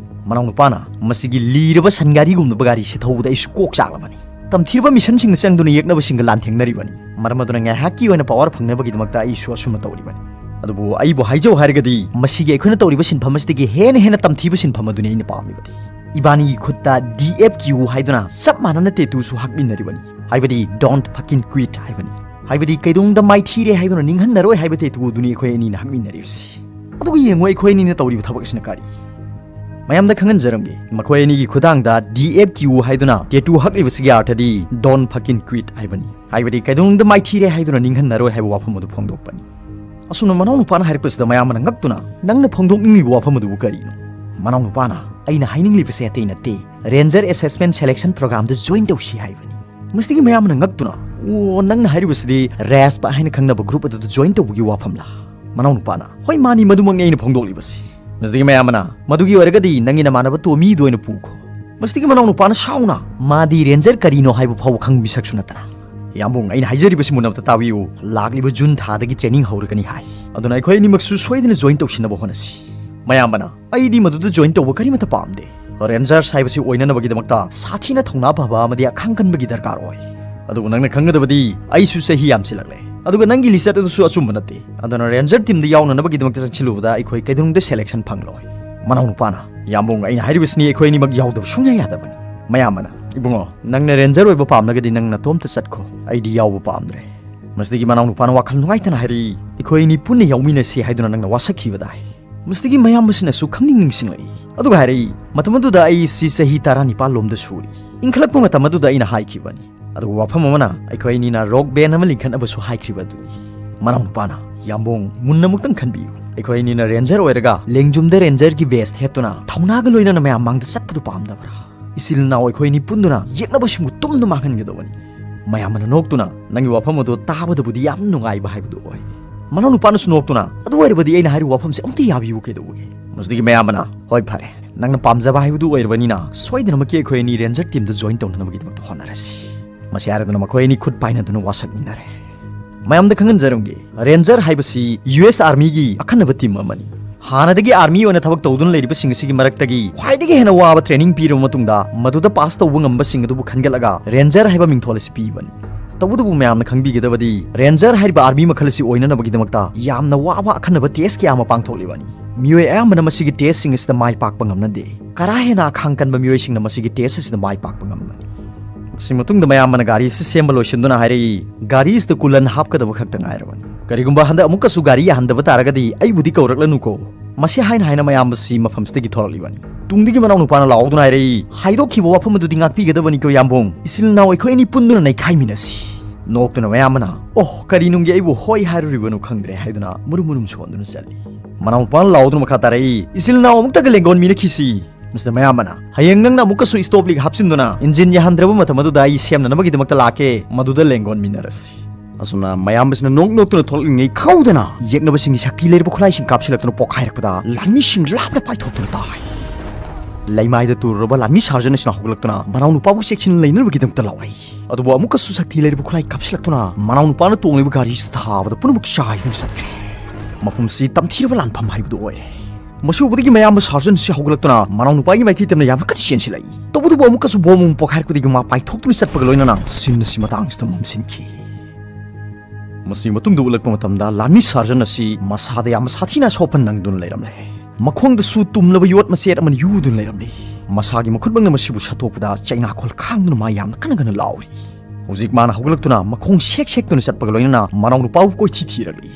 ꯃꯅꯥꯎꯅꯨꯄꯥꯅ, "ꯃꯁꯤꯒꯤ ꯂꯤꯔꯕ ꯁꯟꯒꯥꯔꯤꯒꯨꯝꯂꯕ ꯒꯥꯔꯤꯁꯤ ꯊꯧꯕꯗ ꯑꯩꯁꯨ ꯀꯣꯛ ꯆꯥꯛꯂꯕꯅꯤ꯫ ꯇꯝꯊꯤꯔꯕ ꯃꯤꯁꯟꯁꯤꯡꯗ ꯆꯪꯗꯨꯅ ꯌꯦꯛꯅꯕꯁꯤꯡꯒ ꯂꯥꯟꯊꯦꯡꯅꯔꯤꯕꯅꯤ꯫ ꯃꯔꯝ ꯑꯗꯨꯅ ꯉꯥꯏꯍꯥꯛꯀꯤ ꯑꯣꯏꯅ power ꯐꯪꯅꯕꯒꯤꯗꯃꯛꯇ ꯑꯩꯁꯨ ꯑꯁꯨꯝꯅ ꯇꯧꯔꯤꯕꯅꯤ꯫ ꯑꯗꯨꯕꯨ ꯑꯩꯕꯨ ꯍꯥꯏꯖꯧ ꯍꯥꯏꯔꯒꯗꯤ, ꯃꯁꯤꯒꯤ ꯑꯩꯈꯣꯏꯅ ꯇꯧꯔꯤꯕ ꯁꯤꯟꯐꯝ ꯑꯁꯤꯗꯒꯤ ꯍꯦꯟꯅ ꯍꯦꯟꯅ ꯇꯝꯊꯤꯕ ꯁꯤꯟꯐꯝ ꯑꯗꯨꯅꯤ ꯑꯩꯅ ꯄꯥꯝꯂꯤꯕꯗꯤ꯫ ꯏꯕꯥꯅꯤꯒꯤ ꯈꯨꯠꯇ D F Q ꯍꯥꯏꯗꯨꯅ ꯆꯞ ꯃꯥꯟꯅꯅ tattooꯁꯨ ꯍꯛꯃꯤꯟꯅꯔꯤꯕꯅꯤ꯫ ꯍꯥꯏꯕꯗꯤ, don't fucking quit ꯍꯥꯏꯕꯅꯤ꯫ ꯍꯥꯏꯕꯗꯤ, ꯀꯩꯗꯧꯅꯨꯡꯗ ꯃꯥꯏꯊꯤꯔꯦ ꯍꯥꯏꯗꯨꯅ ꯅꯤꯡꯍꯟꯅꯔꯣꯏ ꯍꯥꯏꯕ tattoo ꯑꯗꯨꯅꯤ ꯑꯩꯈꯣꯏ ꯑꯅꯤꯅ ꯍꯛꯃꯤꯟꯅꯔꯤꯕꯁꯤ꯫ ꯑꯗꯨꯒ ꯌꯦꯡꯉꯨ, ꯑꯩꯈꯣꯏ ꯑꯅꯤꯅ ꯇꯧꯔꯤꯕ ꯊꯕꯛ ꯑꯁꯤꯅ ꯀꯔꯤ? ꯃꯌꯥꯝꯗ ꯈꯪꯍꯟꯖꯔꯝꯒꯦ, ꯃꯈꯣꯏ ꯑꯅꯤꯒꯤ ꯈꯨꯗꯥꯡꯗ D F Q ꯍꯥꯏꯗꯨꯅ tattoo ꯍꯛꯂꯤꯕꯁꯤꯒꯤ ꯑꯥꯔꯊꯗꯤ don't fucking quit ꯍꯥꯏꯕꯅꯤ꯫ ꯍꯥꯏꯕꯗꯤ ꯀꯩꯗꯧꯅꯨꯡꯗ ꯃꯥꯏꯊꯤꯔꯦ ꯍꯥꯏꯗꯨꯅ ꯅꯤꯡꯍꯟꯅꯔꯣꯏ ꯍꯥꯏꯕ ꯋꯥꯐꯝ ꯑꯗꯨ ꯐꯣꯡꯗꯣꯛꯄꯅꯤ꯫ ꯑꯁꯨꯝꯅ ꯃꯅꯥꯎꯅꯨꯄꯥꯅ ꯍꯥꯏꯔꯛꯄꯁꯤꯗ ꯃꯌꯥꯝꯕꯅ ꯉꯛꯇꯨꯅ, "ꯅꯪꯅ ꯐꯣꯡꯗꯣꯛꯅꯤꯡꯂꯤꯕ ꯋꯥꯐꯝ ꯑꯗꯨꯕꯨ ꯀꯔꯤꯅꯣ?" ꯃꯅꯥꯎꯅꯨꯄꯥꯅ, "ꯑꯩꯅ ꯍꯥꯏꯅꯤꯡꯂꯤꯕꯁꯦ ꯑꯇꯩ ꯅꯠꯇꯦ, Ranger Assessment Selection Programꯗ join ꯇꯧꯁꯤ ꯍꯥꯏꯕꯅꯤ꯫" ꯃꯁꯤꯗꯒꯤ ꯃꯌꯥꯝꯕꯅ ꯉꯛꯇꯨꯅ, "ꯑꯣ, ꯅꯪꯅ ꯍꯥꯏꯔꯤꯕꯁꯤꯗꯤ ꯔꯦꯁꯄ ꯍꯥꯏꯅ ꯈꯪꯅꯕ group ꯑꯗꯨꯗ join ꯇꯧꯕꯒꯤ ꯋꯥꯐꯝꯂꯥ?" ꯃꯅꯥꯎꯅꯨꯄꯥꯅ, "ꯍꯣꯏ, ꯃꯥꯅꯤ, ꯃꯗꯨꯃꯛꯅꯤ ꯑꯩꯅ ꯐꯣꯡꯗꯣꯛꯂꯤꯕꯁꯤ꯫" ꯃꯁꯤꯗꯒꯤ ꯃꯌꯥꯝꯕꯅ, "ꯃꯗꯨꯒꯤ ꯑꯣꯏꯔꯒꯗꯤ ꯅꯪꯒꯤ ꯅꯃꯥꯟꯅꯕ ꯇꯣꯃꯤꯗꯨ ꯑꯣꯏꯅ ꯄꯨꯈꯣ꯫" ꯃꯁꯤꯗꯒꯤ ꯃꯅꯥꯎꯅꯨꯄꯥꯅ ꯁꯥꯎꯅ, "ꯃꯥꯗꯤ ꯔꯦꯟꯖꯔ ꯀꯔꯤꯅꯣ ꯍꯥꯏꯕ ꯐꯥꯎꯕ ꯈꯪꯕ ꯃꯤꯁꯛꯁꯨ ꯅꯠꯇꯅ꯫" "ꯌꯥꯝꯕꯨꯡ, ꯑꯩꯅ ꯍꯥꯏꯖꯔꯤꯕꯁꯤ ꯃꯨꯟꯅ ꯑꯝꯇ ꯇꯥꯕꯤꯌꯨ꯫ ꯂꯥꯛꯂꯤꯕ ꯖꯨꯟ ꯊꯥꯗꯒꯤ training ꯍꯧꯔꯒꯅꯤ ꯍꯥꯏ꯫ ꯑꯗꯨꯅ ꯑꯩꯈꯣꯏ ꯑꯅꯤꯃꯛꯁꯨ ꯁꯣꯏꯗꯅ join ꯇꯧꯁꯤꯟꯅꯕ ꯍꯣꯠꯅꯁꯤ꯫" ꯃꯌꯥꯝꯕꯅ, "ꯑꯩꯗꯤ ꯃꯗꯨꯗ join ꯇꯧꯕ ꯀꯔꯤꯃꯠꯇ ꯄꯥꯝꯗꯦ꯫ Rangers ꯍꯥꯏꯕꯁꯤ ꯑꯣꯏꯅꯅꯕꯒꯤꯗꯃꯛꯇ ꯁꯥꯊꯤꯅ ꯊꯧꯅꯥ ꯐꯕ ꯑꯃꯗꯤ ꯑꯈꯥꯡ ꯀꯟꯕꯒꯤ ꯗꯔꯀꯥꯔ ꯑꯣꯏ꯫ ꯑꯗꯨꯕꯨ ꯅꯪꯅ ꯈꯪꯒꯗꯕꯗꯤ ꯑꯩꯁꯨ ꯆꯍꯤ ꯌꯥꯝꯁꯤꯜꯂꯛꯂꯦ꯫ ꯑꯗꯨꯒ ꯅꯪꯒꯤ ꯂꯤꯆꯠ ꯑꯗꯨꯁꯨ ꯑꯆꯨꯝꯕ ꯅꯠꯇꯦ꯫ ꯑꯗꯨꯅ ꯔꯦꯟꯖꯔ ꯇꯤꯝꯗ ꯌꯥꯎꯅꯅꯕꯒꯤꯗꯃꯛꯇ ꯆꯪꯁꯤꯜꯂꯨꯕꯗ ꯑꯩꯈꯣꯏ ꯀꯩꯗꯧꯅꯨꯡꯗ selection ꯐꯪꯂꯣꯏ꯫" ꯃꯅꯥꯎꯅꯨꯄꯥꯅ, "ꯌꯥꯝꯕꯨꯡ, ꯑꯩꯅ ꯍꯥꯏꯔꯤꯕꯁꯤꯅꯤ, ꯑꯩꯈꯣꯏ ꯑꯅꯤꯃꯛ ꯌꯥꯎꯗꯕ ꯁꯨꯡꯌꯥ ꯌꯥꯗꯕꯅꯤ꯫" ꯃꯌꯥꯝꯕꯅ, "ꯏꯕꯨꯡꯉꯣ, ꯅꯪꯅ ꯔꯦꯟꯖꯔ ꯑꯣꯏꯕ ꯄꯥꯝꯂꯒꯗꯤ ꯅꯪ ꯅꯇꯣꯝꯇ ꯆꯠꯈꯣ꯫ ꯑꯩꯗꯤ ꯌꯥꯎꯕ ꯄꯥꯝꯗ꯭ꯔꯦ꯫" ꯃꯁꯤꯗꯒꯤ ꯃꯅꯥꯎꯅꯨꯄꯥꯅ ꯋꯥꯈꯜ ꯅꯨꯡꯉꯥꯏꯇꯅ ꯍꯥꯏꯔꯛꯏ, "ꯑꯩꯈꯣꯏ ꯑꯅꯤ ꯄꯨꯟꯅ ꯌꯥꯎꯃꯤꯟꯅꯁꯤ ꯍꯥꯏꯗꯨꯅ ꯅꯪꯅ ꯋꯥꯁꯛꯈꯤꯕꯗꯥꯏ?" ꯃꯁꯤꯗꯒꯤ ꯃꯌꯥꯝꯕꯁꯤꯅꯁꯨ ꯈꯪꯅꯤꯡ ꯅꯤꯡꯁꯤꯡꯂꯛꯏ꯫ ꯑꯗꯨꯒ ꯍꯥꯏꯔꯛꯏ, "ꯃꯇꯝ ꯑꯗꯨꯗ ꯑꯩꯁꯤ ꯆꯍꯤ ꯇꯔꯥꯅꯤꯄꯥꯜ ꯂꯣꯝꯗ ꯁꯨꯔꯤ꯫ ꯏꯟꯈꯠꯂꯛꯄ ꯃꯇꯝ ꯑꯗꯨꯗ ꯑꯩꯅ ꯍꯥꯏꯈꯤꯕꯅꯤ꯫ ꯑꯗꯨꯒ ꯋꯥꯐꯝ ꯑꯃꯅ ꯑꯩꯈꯣꯏ ꯑꯅꯤꯅ rock band ꯑꯃ ꯂꯤꯡꯈꯠꯅꯕꯁꯨ ꯍꯥꯏꯈ꯭ꯔꯤꯕ ꯑꯗꯨꯅꯤ꯫" ꯃꯅꯥꯎꯅꯨꯄꯥꯅ, "ꯌꯥꯝꯕꯨꯡ, ꯃꯨꯟꯅ ꯑꯃꯨꯛꯇꯪ ꯈꯟꯕꯤꯌꯨ꯫ ꯑꯩꯈꯣꯏ ꯑꯅꯤꯅ ꯔꯦꯟꯖꯔ ꯑꯣꯏꯔꯒ ꯂꯦꯡꯖꯨꯝꯗ ꯔꯦꯟꯖꯔꯒꯤ ꯕꯦꯁ ꯊꯦꯠꯇꯨꯅ ꯊꯧꯅꯥꯒ ꯂꯣꯏꯅꯅ ꯃꯌꯥꯝ ꯃꯥꯡꯗ ꯆꯠꯄꯗꯨ ꯄꯥꯝꯗꯕ꯭ꯔꯥ? ꯏꯆꯤꯜ ꯏꯅꯥꯎ ꯑꯩꯈꯣꯏ ꯑꯅꯤ ꯄꯨꯟꯗꯨꯅ ꯌꯦꯛꯅꯕꯁꯤꯡꯕꯨ ꯇꯨꯝꯅ ꯃꯥꯡꯍꯟꯒꯗꯕꯅꯤ꯫" ꯃꯌꯥꯝꯕꯅ ꯅꯣꯛꯇꯨꯅ, "ꯅꯪꯒꯤ ꯋꯥꯐꯝ ꯑꯗꯨ ꯇꯥꯕꯗꯕꯨꯗꯤ ꯌꯥꯝ ꯅꯨꯡꯉꯥꯏꯕ ꯍꯥꯏꯕꯗꯨ ꯑꯣꯏ꯫" ꯃꯅꯥꯎꯅꯨꯄꯥꯅꯁꯨ ꯅꯣꯛꯇꯨꯅ, "ꯑꯗꯨ ꯑꯣꯏꯔꯕꯗꯤ ꯑꯩꯅ ꯍꯥꯏꯔꯤꯕ ꯋꯥꯐꯝꯁꯦ ꯑꯃꯨꯛꯇ ꯌꯥꯕꯤꯌꯨ ꯀꯩꯗꯧꯕꯒꯦ?" ꯃꯁꯤꯗꯒꯤ ꯃꯌꯥꯝꯕꯅ, "ꯍꯣꯏ, ꯐꯔꯦ, ꯅꯪꯅ ꯄꯥꯝꯖꯕ ꯍꯥꯏꯕꯗꯨ ꯑꯣꯏꯔꯕꯅꯤꯅ ꯁꯣꯏꯗꯅꯃꯛꯀꯤ ꯑꯩꯈꯣꯏ ꯑꯅꯤ ꯔꯦꯟꯖꯔ ꯇꯤꯝꯗ join ꯇꯧꯅꯅꯕꯒꯤꯗꯃꯛꯇ ꯍꯣꯠꯅꯔꯁꯤ꯫" ꯃꯁꯤ ꯍꯥꯏꯔꯗꯨꯅ ꯃꯈꯣꯏ ꯑꯅꯤ ꯈꯨꯠ ꯄꯥꯏꯅꯗꯨꯅ ꯋꯥꯁꯛꯃꯤꯟꯅꯔꯦ꯫ ꯃꯌꯥꯝꯗ ꯈꯪꯍꯟꯖꯔꯝꯒꯦ, ꯔꯦꯟꯖꯔ ꯍꯥꯏꯕꯁꯤ ꯌꯨ ꯑꯦꯁ ꯑꯥꯔꯃꯤꯒꯤ ꯑꯈꯟꯅꯕ ꯇꯤꯝ ꯑꯃꯅꯤ꯫ ꯍꯥꯟꯅꯗꯒꯤ ꯑꯥꯔꯃꯤ ꯑꯣꯏꯅ ꯊꯕꯛ ꯇꯧꯗꯨꯅ ꯂꯩꯔꯤꯕꯁꯤꯡ ꯑꯁꯤꯒꯤ ꯃꯔꯛꯇꯒꯤ ꯈ꯭ꯋꯥꯏꯗꯒꯤ ꯍꯦꯟꯅ ꯋꯥꯕ ꯇ꯭ꯔꯦꯅꯤꯡ ꯄꯤꯔꯕ ꯃꯇꯨꯡꯗ ꯃꯗꯨꯗ ꯄꯥꯁ ꯇꯧꯕ ꯉꯝꯕꯁꯤꯡ ꯑꯗꯨꯕꯨ ꯈꯟꯒꯠꯂꯒ ꯔꯦꯟꯖꯔ ꯍꯥꯏꯕ ꯃꯤꯡꯊꯣꯜ ꯑꯁꯤ ꯄꯤꯕꯅꯤ꯫ ꯇꯧꯕꯇꯕꯨ ꯃꯌꯥꯝꯅ ꯈꯪꯕꯤꯒꯗꯕꯗꯤ, ꯔꯦꯟꯖꯔ ꯍꯥꯏꯔꯤꯕ ꯑꯥꯔꯃꯤ ꯃꯈꯜ ꯑꯁꯤ ꯑꯣꯏꯅꯅꯕꯒꯤꯗꯃꯛꯇ ꯌꯥꯝꯅ ꯋꯥꯕ ꯑꯈꯟꯅꯕ ꯇꯦꯁ ꯀꯌꯥ ꯑꯃ ꯄꯥꯡꯊꯣꯛꯂꯤꯕꯅꯤ꯫ ꯃꯤꯑꯣꯏ ꯑꯌꯥꯝꯕꯅ ꯃꯁꯤꯒꯤ ꯇꯦꯁꯁꯤꯡ ꯑꯁꯤꯗ ꯃꯥꯏ ꯄꯥꯛꯄ ꯉꯝꯅꯗꯦ꯫ ꯀꯔꯥ ꯍꯦꯟꯅ ꯑꯈꯥꯡ ꯀꯟꯕ ꯃꯤꯑꯣꯏꯁꯤꯡꯅ ꯃꯁꯤꯒꯤ ꯇꯦꯁ ꯑꯁꯤꯗ ꯃꯥꯏ ꯄꯥꯛꯄ ꯉꯝꯕꯅꯤ꯫ ꯃꯁꯤ ꯃꯇꯨꯡꯗ ꯃꯌꯥꯝꯕꯅ ꯒꯥꯔꯤ ꯑꯁꯤ ꯁꯦꯝꯕ ꯂꯣꯏꯁꯤꯟꯗꯨꯅ ꯍꯥꯏꯔꯛꯏ, "ꯒꯥꯔꯤ ꯑꯁꯤꯗ ꯀꯨꯂꯟ ꯍꯥꯞꯀꯗꯕ ꯈꯛꯇ ꯉꯥꯏꯔꯕꯅꯤ꯫ ꯀꯔꯤꯒꯨꯝꯕ ꯍꯟꯗꯛ ꯑꯃꯨꯛꯀꯁꯨ ꯒꯥꯔꯤ ꯌꯥꯍꯟꯗꯕ ꯇꯥꯔꯒꯗꯤ ꯑꯩꯕꯨꯗꯤ ꯀꯧꯔꯛꯂꯅꯨꯀꯣ꯫" ꯃꯁꯤ ꯍꯥꯏꯅ ꯍꯥꯏꯅ ꯃꯌꯥꯝꯕꯁꯤ ꯃꯐꯝꯁꯤꯗꯒꯤ ꯊꯣꯔꯛꯂꯤꯕꯅꯤ꯫ ꯇꯨꯡꯗꯒꯤ ꯃꯅꯥꯎꯅꯨꯄꯥꯅ ꯂꯥꯎꯗꯨꯅ ꯍꯥꯏꯔꯛꯏ, "ꯍꯥꯏꯗꯣꯛꯈꯤꯕ ꯋꯥꯐꯝ ꯑꯗꯨꯗꯤ ꯉꯥꯛꯄꯤꯒꯗꯕꯅꯤꯀꯣ ꯌꯥꯝꯕꯨꯡ꯫ ꯏꯆꯤꯜ ꯏꯅꯥꯎ ꯑꯩꯈꯣꯏ ꯑꯅꯤ ꯄꯨꯟꯗꯨꯅ ꯅꯩꯈꯥꯏꯃꯤꯟꯅꯁꯤ꯫" ꯅꯣꯛꯇꯨꯅ ꯃꯌꯥꯝꯕꯅ, "ꯑꯣꯍ, ꯀꯔꯤ ꯅꯨꯡꯒꯤ ꯑꯩꯕꯨ ꯍꯣꯏ ꯍꯥꯏꯔꯨꯔꯤꯕꯅꯣ ꯈꯪꯗ꯭ꯔꯦ" ꯍꯥꯏꯗꯨꯅ ꯃꯔꯨꯝ ꯃꯔꯨꯝ ꯁꯣꯟꯗꯨꯅ ꯆꯠꯂꯤ꯫ ꯃꯅꯥꯎꯅꯨꯄꯥꯅ ꯂꯥꯎꯗꯨꯅ ꯃꯈꯥ ꯇꯥꯔꯛꯏ, "ꯏꯆꯤꯜ ꯏꯅꯥꯎ ꯑꯃꯨꯛꯇꯒ ꯂꯦꯡꯒꯣꯟꯃꯤꯟꯅꯈꯤꯁꯤ"꯫ ꯃꯁꯤꯗ ꯃꯌꯥꯝꯕꯅ, "ꯍꯌꯦꯡ ꯅꯪꯅ ꯑꯃꯨꯛꯀꯁꯨ stove leak ꯍꯥꯞꯆꯤꯟꯗꯨꯅ ꯏꯟꯖꯤꯟ ꯌꯥꯍꯟꯗ꯭ꯔꯕ ꯃꯇꯝ ꯑꯗꯨꯗ ꯑꯩ ꯁꯦꯝꯅꯅꯕꯒꯤꯗꯃꯛꯇ ꯂꯥꯛꯀꯦ, ꯃꯗꯨꯗ ꯂꯦꯡꯒꯣꯟꯃꯤꯟꯅꯔꯁꯤ"꯫ ꯑꯁꯨꯝꯅ ꯃꯌꯥꯝꯕꯁꯤꯅ ꯅꯣꯛ ꯅꯣꯛꯇꯨꯅ ꯊꯣꯛꯂꯛꯂꯤꯉꯩ ꯈꯥꯎꯗꯅ ꯌꯦꯛꯅꯕꯁꯤꯡꯒꯤ ꯁꯛꯇꯤ ꯂꯩꯔꯕ ꯈꯨꯠꯂꯥꯏꯁꯤꯡ ꯀꯥꯞꯁꯤꯜꯂꯛꯇꯨꯅ ꯄꯣꯛꯈꯥꯏꯔꯛꯄꯗ ꯂꯥꯟꯃꯤꯁꯤꯡ ꯂꯥꯞꯅ ꯄꯥꯏꯊꯣꯛꯇꯨꯅ ꯇꯥꯏ꯫ ꯂꯩꯃꯥꯏꯗ ꯇꯨꯔꯨꯔꯕ ꯂꯥꯟꯃꯤ ꯁꯥꯔꯖꯟ ꯑꯁꯤꯅ ꯍꯧꯒꯠꯂꯛꯇꯨꯅ ꯃꯅꯥꯎꯅꯨꯄꯥꯕꯨ ꯆꯦꯛꯁꯤꯟꯅ ꯂꯩꯅꯅꯕꯒꯤꯗꯃꯛꯇ ꯂꯥꯎꯔꯛꯏ꯫ ꯑꯗꯨꯕꯨ ꯑꯃꯨꯛꯀꯁꯨ ꯁꯛꯇꯤ ꯂꯩꯔꯕ ꯈꯨꯠꯂꯥꯏ ꯀꯥꯞꯁꯤꯜꯂꯛꯇꯨꯅ ꯃꯅꯥꯎꯅꯨꯄꯥꯅ ꯇꯣꯡꯂꯤꯕ ꯒꯥꯔꯤꯁꯤꯗ ꯊꯥꯕꯗ ꯄꯨꯝꯅꯃꯛ ꯆꯥꯏꯗꯨꯅ ꯆꯠꯈ꯭ꯔꯦ꯫ ꯃꯐꯝꯁꯤ ꯇꯝꯊꯤꯔꯕ ꯂꯥꯟꯐꯝ ꯍꯥꯏꯕꯗꯨ ꯑꯣꯏꯔꯦ꯫ ꯃꯁꯤ ꯎꯕꯗꯒꯤ ꯃꯌꯥꯝꯕ ꯁꯥꯔꯖꯟ ꯑꯁꯤ ꯍꯧꯒꯠꯂꯛꯇꯨꯅ ꯃꯅꯥꯎꯅꯨꯄꯥꯒꯤ ꯃꯥꯏꯀꯩ ꯇꯝꯅ ꯌꯥꯝꯅ ꯀꯟꯅ ꯆꯦꯟꯁꯤꯜꯂꯛꯏ꯫ ꯇꯧꯕꯇꯕꯨ ꯑꯃꯨꯛꯀꯁꯨ ꯕꯣꯝ ꯑꯃ ꯄꯣꯈꯥꯏꯔꯛꯄꯗꯒꯤ ꯃꯥ ꯄꯥꯏꯊꯣꯛꯇꯨꯅ ꯆꯠꯄꯒ ꯂꯣꯏꯅꯅ ꯁꯤꯟ ꯑꯁꯤ ꯃꯇꯥꯡꯁꯤꯗ ꯃꯝꯁꯤꯟꯈꯤ꯫ ꯃꯁꯤ ꯃꯇꯨꯡꯗ ꯎꯠꯂꯛꯄ ꯃꯇꯝꯗ ꯂꯥꯟꯃꯤ ꯁꯥꯔꯖꯟ ꯑꯁꯤ ꯃꯁꯥꯗ ꯌꯥꯝꯅ ꯁꯥꯊꯤꯅ ꯑꯁꯣꯛꯄ ꯅꯪꯗꯨꯅ ꯂꯩꯔꯝꯂꯦ꯫ ꯃꯈꯣꯡꯗꯁꯨ ꯇꯨꯝꯂꯕ ꯌꯣꯠ ꯃꯆꯦꯠ ꯑꯃꯅ ꯌꯨꯗꯨꯅ ꯂꯩꯔꯝꯂꯤ꯫ ꯃꯁꯥꯒꯤ ꯃꯈꯨꯠꯃꯛꯅ ꯃꯁꯤꯕꯨ ꯁꯠꯇꯣꯛꯄꯗ ꯆꯩꯅꯥꯈꯣꯜ ꯈꯥꯡꯗꯨꯅ ꯃꯥ ꯌꯥꯝꯅ ꯀꯟꯅ ꯀꯟꯅ ꯂꯥꯎꯔꯤ꯫ ꯍꯧꯖꯤꯛ ꯃꯥꯅ ꯍꯧꯒꯠꯂꯛꯇꯨꯅ ꯃꯈꯣꯡ ꯁꯦꯛ ꯁꯦꯛꯇꯨꯅ ꯆꯠꯄꯒ ꯂꯣꯏꯅꯅ ꯃꯅꯥꯎꯅꯨꯄꯥꯕꯨ ꯀꯣꯏꯊꯤ ꯊꯤꯔꯛꯂꯤ꯫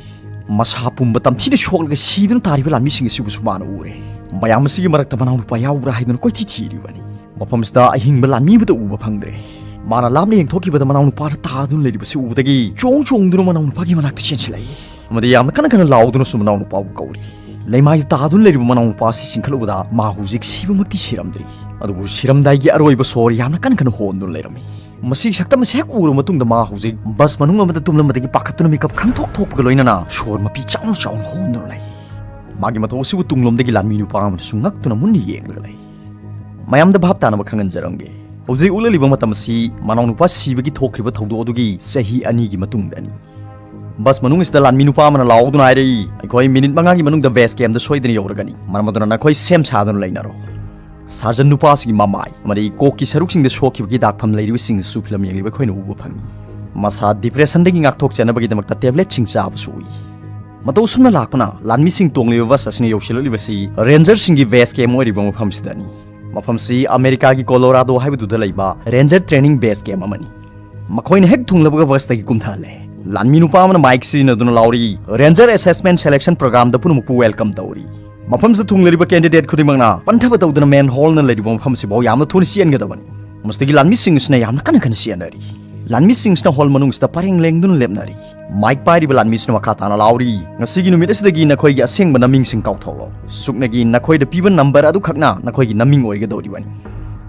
ꯃꯁꯥ ꯄꯨꯝꯕ ꯇꯝꯊꯤꯅ ꯁꯣꯛꯂꯒ ꯁꯤꯗꯨꯅ ꯇꯥꯔꯤꯕ ꯂꯥꯟꯃꯤꯁꯤꯡ ꯑꯁꯤꯕꯨꯁꯨ ꯃꯥꯅ ꯎꯔꯦ꯫ ꯃꯌꯥꯝ ꯑꯁꯤꯒꯤ ꯃꯔꯛꯇ ꯃꯅꯥꯎꯅꯨꯄꯥ ꯌꯥꯎꯕ꯭ꯔꯥ ꯍꯥꯏꯗꯨꯅ ꯀꯣꯏꯊꯤ ꯊꯤꯔꯤꯕꯅꯤ꯫ ꯃꯐꯝꯁꯤꯗ ꯑꯍꯤꯡꯕ ꯂꯥꯟꯃꯤ ꯑꯃꯠꯇ ꯎꯕ ꯐꯪꯗ꯭ꯔꯦ꯫ ꯃꯥꯅ ꯂꯥꯞꯅ ꯌꯦꯡꯊꯣꯛꯈꯤꯕꯗ ꯃꯅꯥꯎꯅꯨꯄꯥꯅ ꯇꯥꯗꯨꯅ ꯂꯩꯔꯤꯕꯁꯤ ꯎꯕꯗꯒꯤ ꯆꯣꯡ ꯆꯣꯡꯗꯨꯅ ꯃꯅꯥꯎꯅꯨꯄꯥꯒꯤ ꯃꯅꯥꯛꯇ ꯆꯦꯟꯁꯤꯜꯂꯛꯏ꯫ ꯑꯃꯗꯤ ꯌꯥꯝꯅ ꯀꯟꯅ ꯀꯟꯅ ꯂꯥꯎꯗꯨꯅꯁꯨ ꯃꯅꯥꯎꯅꯨꯄꯥꯕꯨ ꯀꯧꯔꯤ꯫ ꯂꯩꯃꯥꯏꯗ ꯇꯥꯗꯨꯅ ꯂꯩꯔꯤꯕ ꯃꯅꯥꯎꯅꯨꯄꯥ ꯑꯁꯤ ꯆꯤꯡꯈꯠꯂꯨꯕꯗ ꯃꯥ ꯍꯧꯖꯤꯛ ꯁꯤꯕꯃꯛꯇꯤ ꯁꯤꯔꯝꯗ꯭ꯔꯤ, ꯑꯗꯨꯕꯨ ꯁꯤꯔꯝꯗꯥꯏꯒꯤ ꯑꯔꯣꯏꯕ ꯁꯣꯔ ꯌꯥꯝꯅ ꯀꯟꯅ ꯀꯟꯅ ꯍꯣꯟꯗꯨꯅ ꯂꯩꯔꯝꯃꯤ꯫ ꯃꯁꯤꯒꯤ ꯁꯛꯇꯝ ꯑꯁꯤ ꯍꯦꯛ ꯎꯔꯕ ꯃꯇꯨꯡꯗ ꯃꯥ ꯍꯧꯖꯤꯛ ꯕꯁ ꯃꯅꯨꯡ ꯑꯃꯗ ꯇꯨꯝꯂꯝꯕꯗꯒꯤ ꯄꯥꯈꯠꯇꯨꯅ ꯃꯤꯀꯞ ꯈꯪꯊꯣꯛ ꯊꯣꯛꯄꯒ ꯂꯣꯏꯅꯅ ꯁꯣꯔ ꯃꯄꯤ ꯆꯥꯎꯅ ꯆꯥꯎꯅ ꯍꯣꯟꯗꯨꯅ ꯂꯩ꯫ ꯃꯥꯒꯤ ꯃꯇꯧ ꯑꯁꯤꯕꯨ ꯇꯨꯡꯂꯣꯝꯗꯒꯤ ꯂꯥꯟꯃꯤ ꯅꯨꯄꯥ ꯑꯃꯅꯁꯨ ꯉꯛꯇꯨꯅ ꯃꯨꯟꯅ ꯌꯦꯡꯂꯒ ꯂꯩ꯫ ꯃꯌꯥꯝꯗ ꯚꯥꯞ ꯇꯥꯅꯕ ꯈꯪꯍꯟꯖꯔꯝꯒꯦ꯫ ꯍꯧꯖꯤꯛ ꯎꯠꯂꯛꯂꯤꯕ ꯃꯇꯝ ꯑꯁꯤ ꯃꯅꯥꯎꯅꯨꯄꯥ ꯁꯤꯕꯒꯤ ꯊꯣꯛꯈ꯭ꯔꯤꯕ ꯊꯧꯗꯣꯛ ꯑꯗꯨꯒꯤ ꯆꯍꯤ ꯑꯅꯤꯒꯤ ꯃꯇꯨꯡꯗꯅꯤ꯫ ꯕꯁ ꯃꯅꯨꯡ ꯑꯁꯤꯗ ꯂꯥꯟꯃꯤ ꯅꯨꯄꯥ ꯑꯃꯅ ꯂꯥꯎꯗꯨꯅ ꯍꯥꯏꯔꯛꯏ, "ꯑꯩꯈꯣꯏ ꯃꯤꯅꯤꯠ ꯃꯉꯥꯒꯤ ꯃꯅꯨꯡꯗ ꯕꯦꯁ ꯀꯦꯝꯗ ꯁꯣꯏꯗꯅ ꯌꯧꯔꯒꯅꯤ, ꯃꯔꯝ ꯑꯗꯨꯅ ꯅꯈꯣꯏ ꯁꯦꯝ ꯁꯥꯗꯨꯅ ꯂꯩꯅꯔꯣ"꯫ ꯁꯥꯔꯖꯟ ꯅꯨꯄꯥ ꯑꯁꯤꯒꯤ ꯃꯃꯥꯏ ꯑꯃꯗꯤ ꯀꯣꯛꯀꯤ ꯁꯔꯨꯛꯁꯤꯡꯗ ꯁꯣꯛꯈꯤꯕꯒꯤ ꯗꯥꯛꯐꯝ ꯂꯩꯔꯤꯕꯁꯤꯡ ꯑꯁꯤꯁꯨ ꯐꯤꯂꯝ ꯌꯦꯡꯂꯤꯕ ꯑꯩꯈꯣꯏꯅ ꯎꯕ ꯐꯪꯏ꯫ ꯃꯁꯥ ꯗꯤꯄ꯭ꯔꯦꯁꯟꯗꯒꯤ ꯉꯥꯛꯊꯣꯛꯆꯅꯕꯒꯤꯗꯃꯛꯇ ꯇꯦꯕ꯭ꯂꯦꯠꯁꯤꯡ ꯆꯥꯕꯁꯨ ꯎꯏ꯫ ꯃꯇꯧ ꯑꯁꯨꯝꯅ ꯂꯥꯛꯄꯅ ꯂꯥꯟꯃꯤꯁꯤꯡ ꯇꯣꯡꯂꯤꯕ ꯕꯁ ꯑꯁꯤꯅ ꯌꯧꯁꯤꯜꯂꯛꯂꯤꯕꯁꯤ ꯔꯦꯟꯖꯔꯁꯤꯡꯒꯤ ꯕꯦꯁ ꯀꯦꯝ ꯑꯣꯏꯔꯤꯕ ꯃꯐꯝꯁꯤꯗꯅꯤ꯫ ꯃꯐꯝꯁꯤ ꯑꯃꯦꯔꯤꯀꯥꯒꯤ ꯀꯣꯂꯣꯔꯥꯗꯣ ꯍꯥꯏꯕꯗꯨꯗ ꯂꯩꯕ ꯔꯦꯟꯖꯔ ꯇ꯭ꯔꯦꯅꯤꯡ ꯕꯦꯁ ꯀꯦꯝ ꯑꯃꯅꯤ꯫ ꯃꯈꯣꯏꯅ ꯍꯦꯛ ꯊꯨꯡꯂꯕꯒ ꯕꯁꯇꯒꯤ ꯀꯨꯝꯊꯍꯜꯂꯦ꯫ ꯂꯥꯟꯃꯤ ꯅꯨꯄꯥ ꯑꯃꯅ ꯃꯥꯏꯛ ꯁꯤꯖꯤꯟꯅꯗꯨꯅ ꯂꯥꯎꯔꯛꯏ, "Ranger Assessment Selection Programꯗ ꯄꯨꯝꯅꯃꯛꯄꯨ ꯋꯦꯜꯀꯝ ꯇꯧꯔꯤ꯫ ꯃꯐꯝꯁꯤꯗ ꯊꯨꯡꯂꯔꯤꯕ ꯀꯦꯟꯗꯤꯗꯦꯠ ꯈꯨꯗꯤꯡꯃꯛꯅ ꯄꯟꯊꯕ ꯇꯧꯗꯅ ꯃꯦꯟ ꯍꯣꯜꯅ ꯂꯩꯔꯤꯕ ꯃꯐꯝꯁꯤꯐꯥꯎ ꯌꯥꯝꯅ ꯊꯨꯅ ꯆꯦꯟꯒꯗꯕꯅꯤ"꯫ ꯃꯁꯤꯗꯒꯤ ꯂꯥꯟꯃꯤꯁꯤꯡ ꯑꯁꯤꯅ ꯌꯥꯝꯅ ꯀꯟꯅ ꯀꯟꯅ ꯆꯦꯟꯅꯔꯤ꯫ ꯂꯥꯟꯃꯤꯁꯤꯡꯁꯤꯅ ꯍꯣꯜ ꯃꯅꯨꯡꯁꯤꯗ ꯄꯔꯦꯡ ꯂꯦꯡꯗꯨꯅ ꯂꯦꯞꯅꯔꯤ꯫ ꯃꯥꯏꯛ ꯄꯥꯏꯔꯤꯕ ꯂꯥꯟꯃꯤꯁꯤꯅ ꯃꯈꯥ ꯇꯥꯅ ꯂꯥꯎꯔꯤ, "ꯉꯁꯤꯒꯤ ꯅꯨꯃꯤꯠ ꯑꯁꯤꯗꯒꯤ ꯅꯈꯣꯏꯒꯤ ꯑꯁꯦꯡꯕ ꯅꯃꯤꯡꯁꯤꯡ ꯀꯥꯎꯊꯣꯛꯂꯣ꯫ ꯁꯨꯞꯅꯒꯤ ꯅꯈꯣꯏꯗ ꯄꯤꯕ ꯅꯝꯕꯔ ꯑꯗꯨꯈꯛꯅ ꯅꯈꯣꯏꯒꯤ ꯅꯃꯤꯡ ꯑꯣꯏꯒꯗꯧꯔꯤꯕꯅꯤ"꯫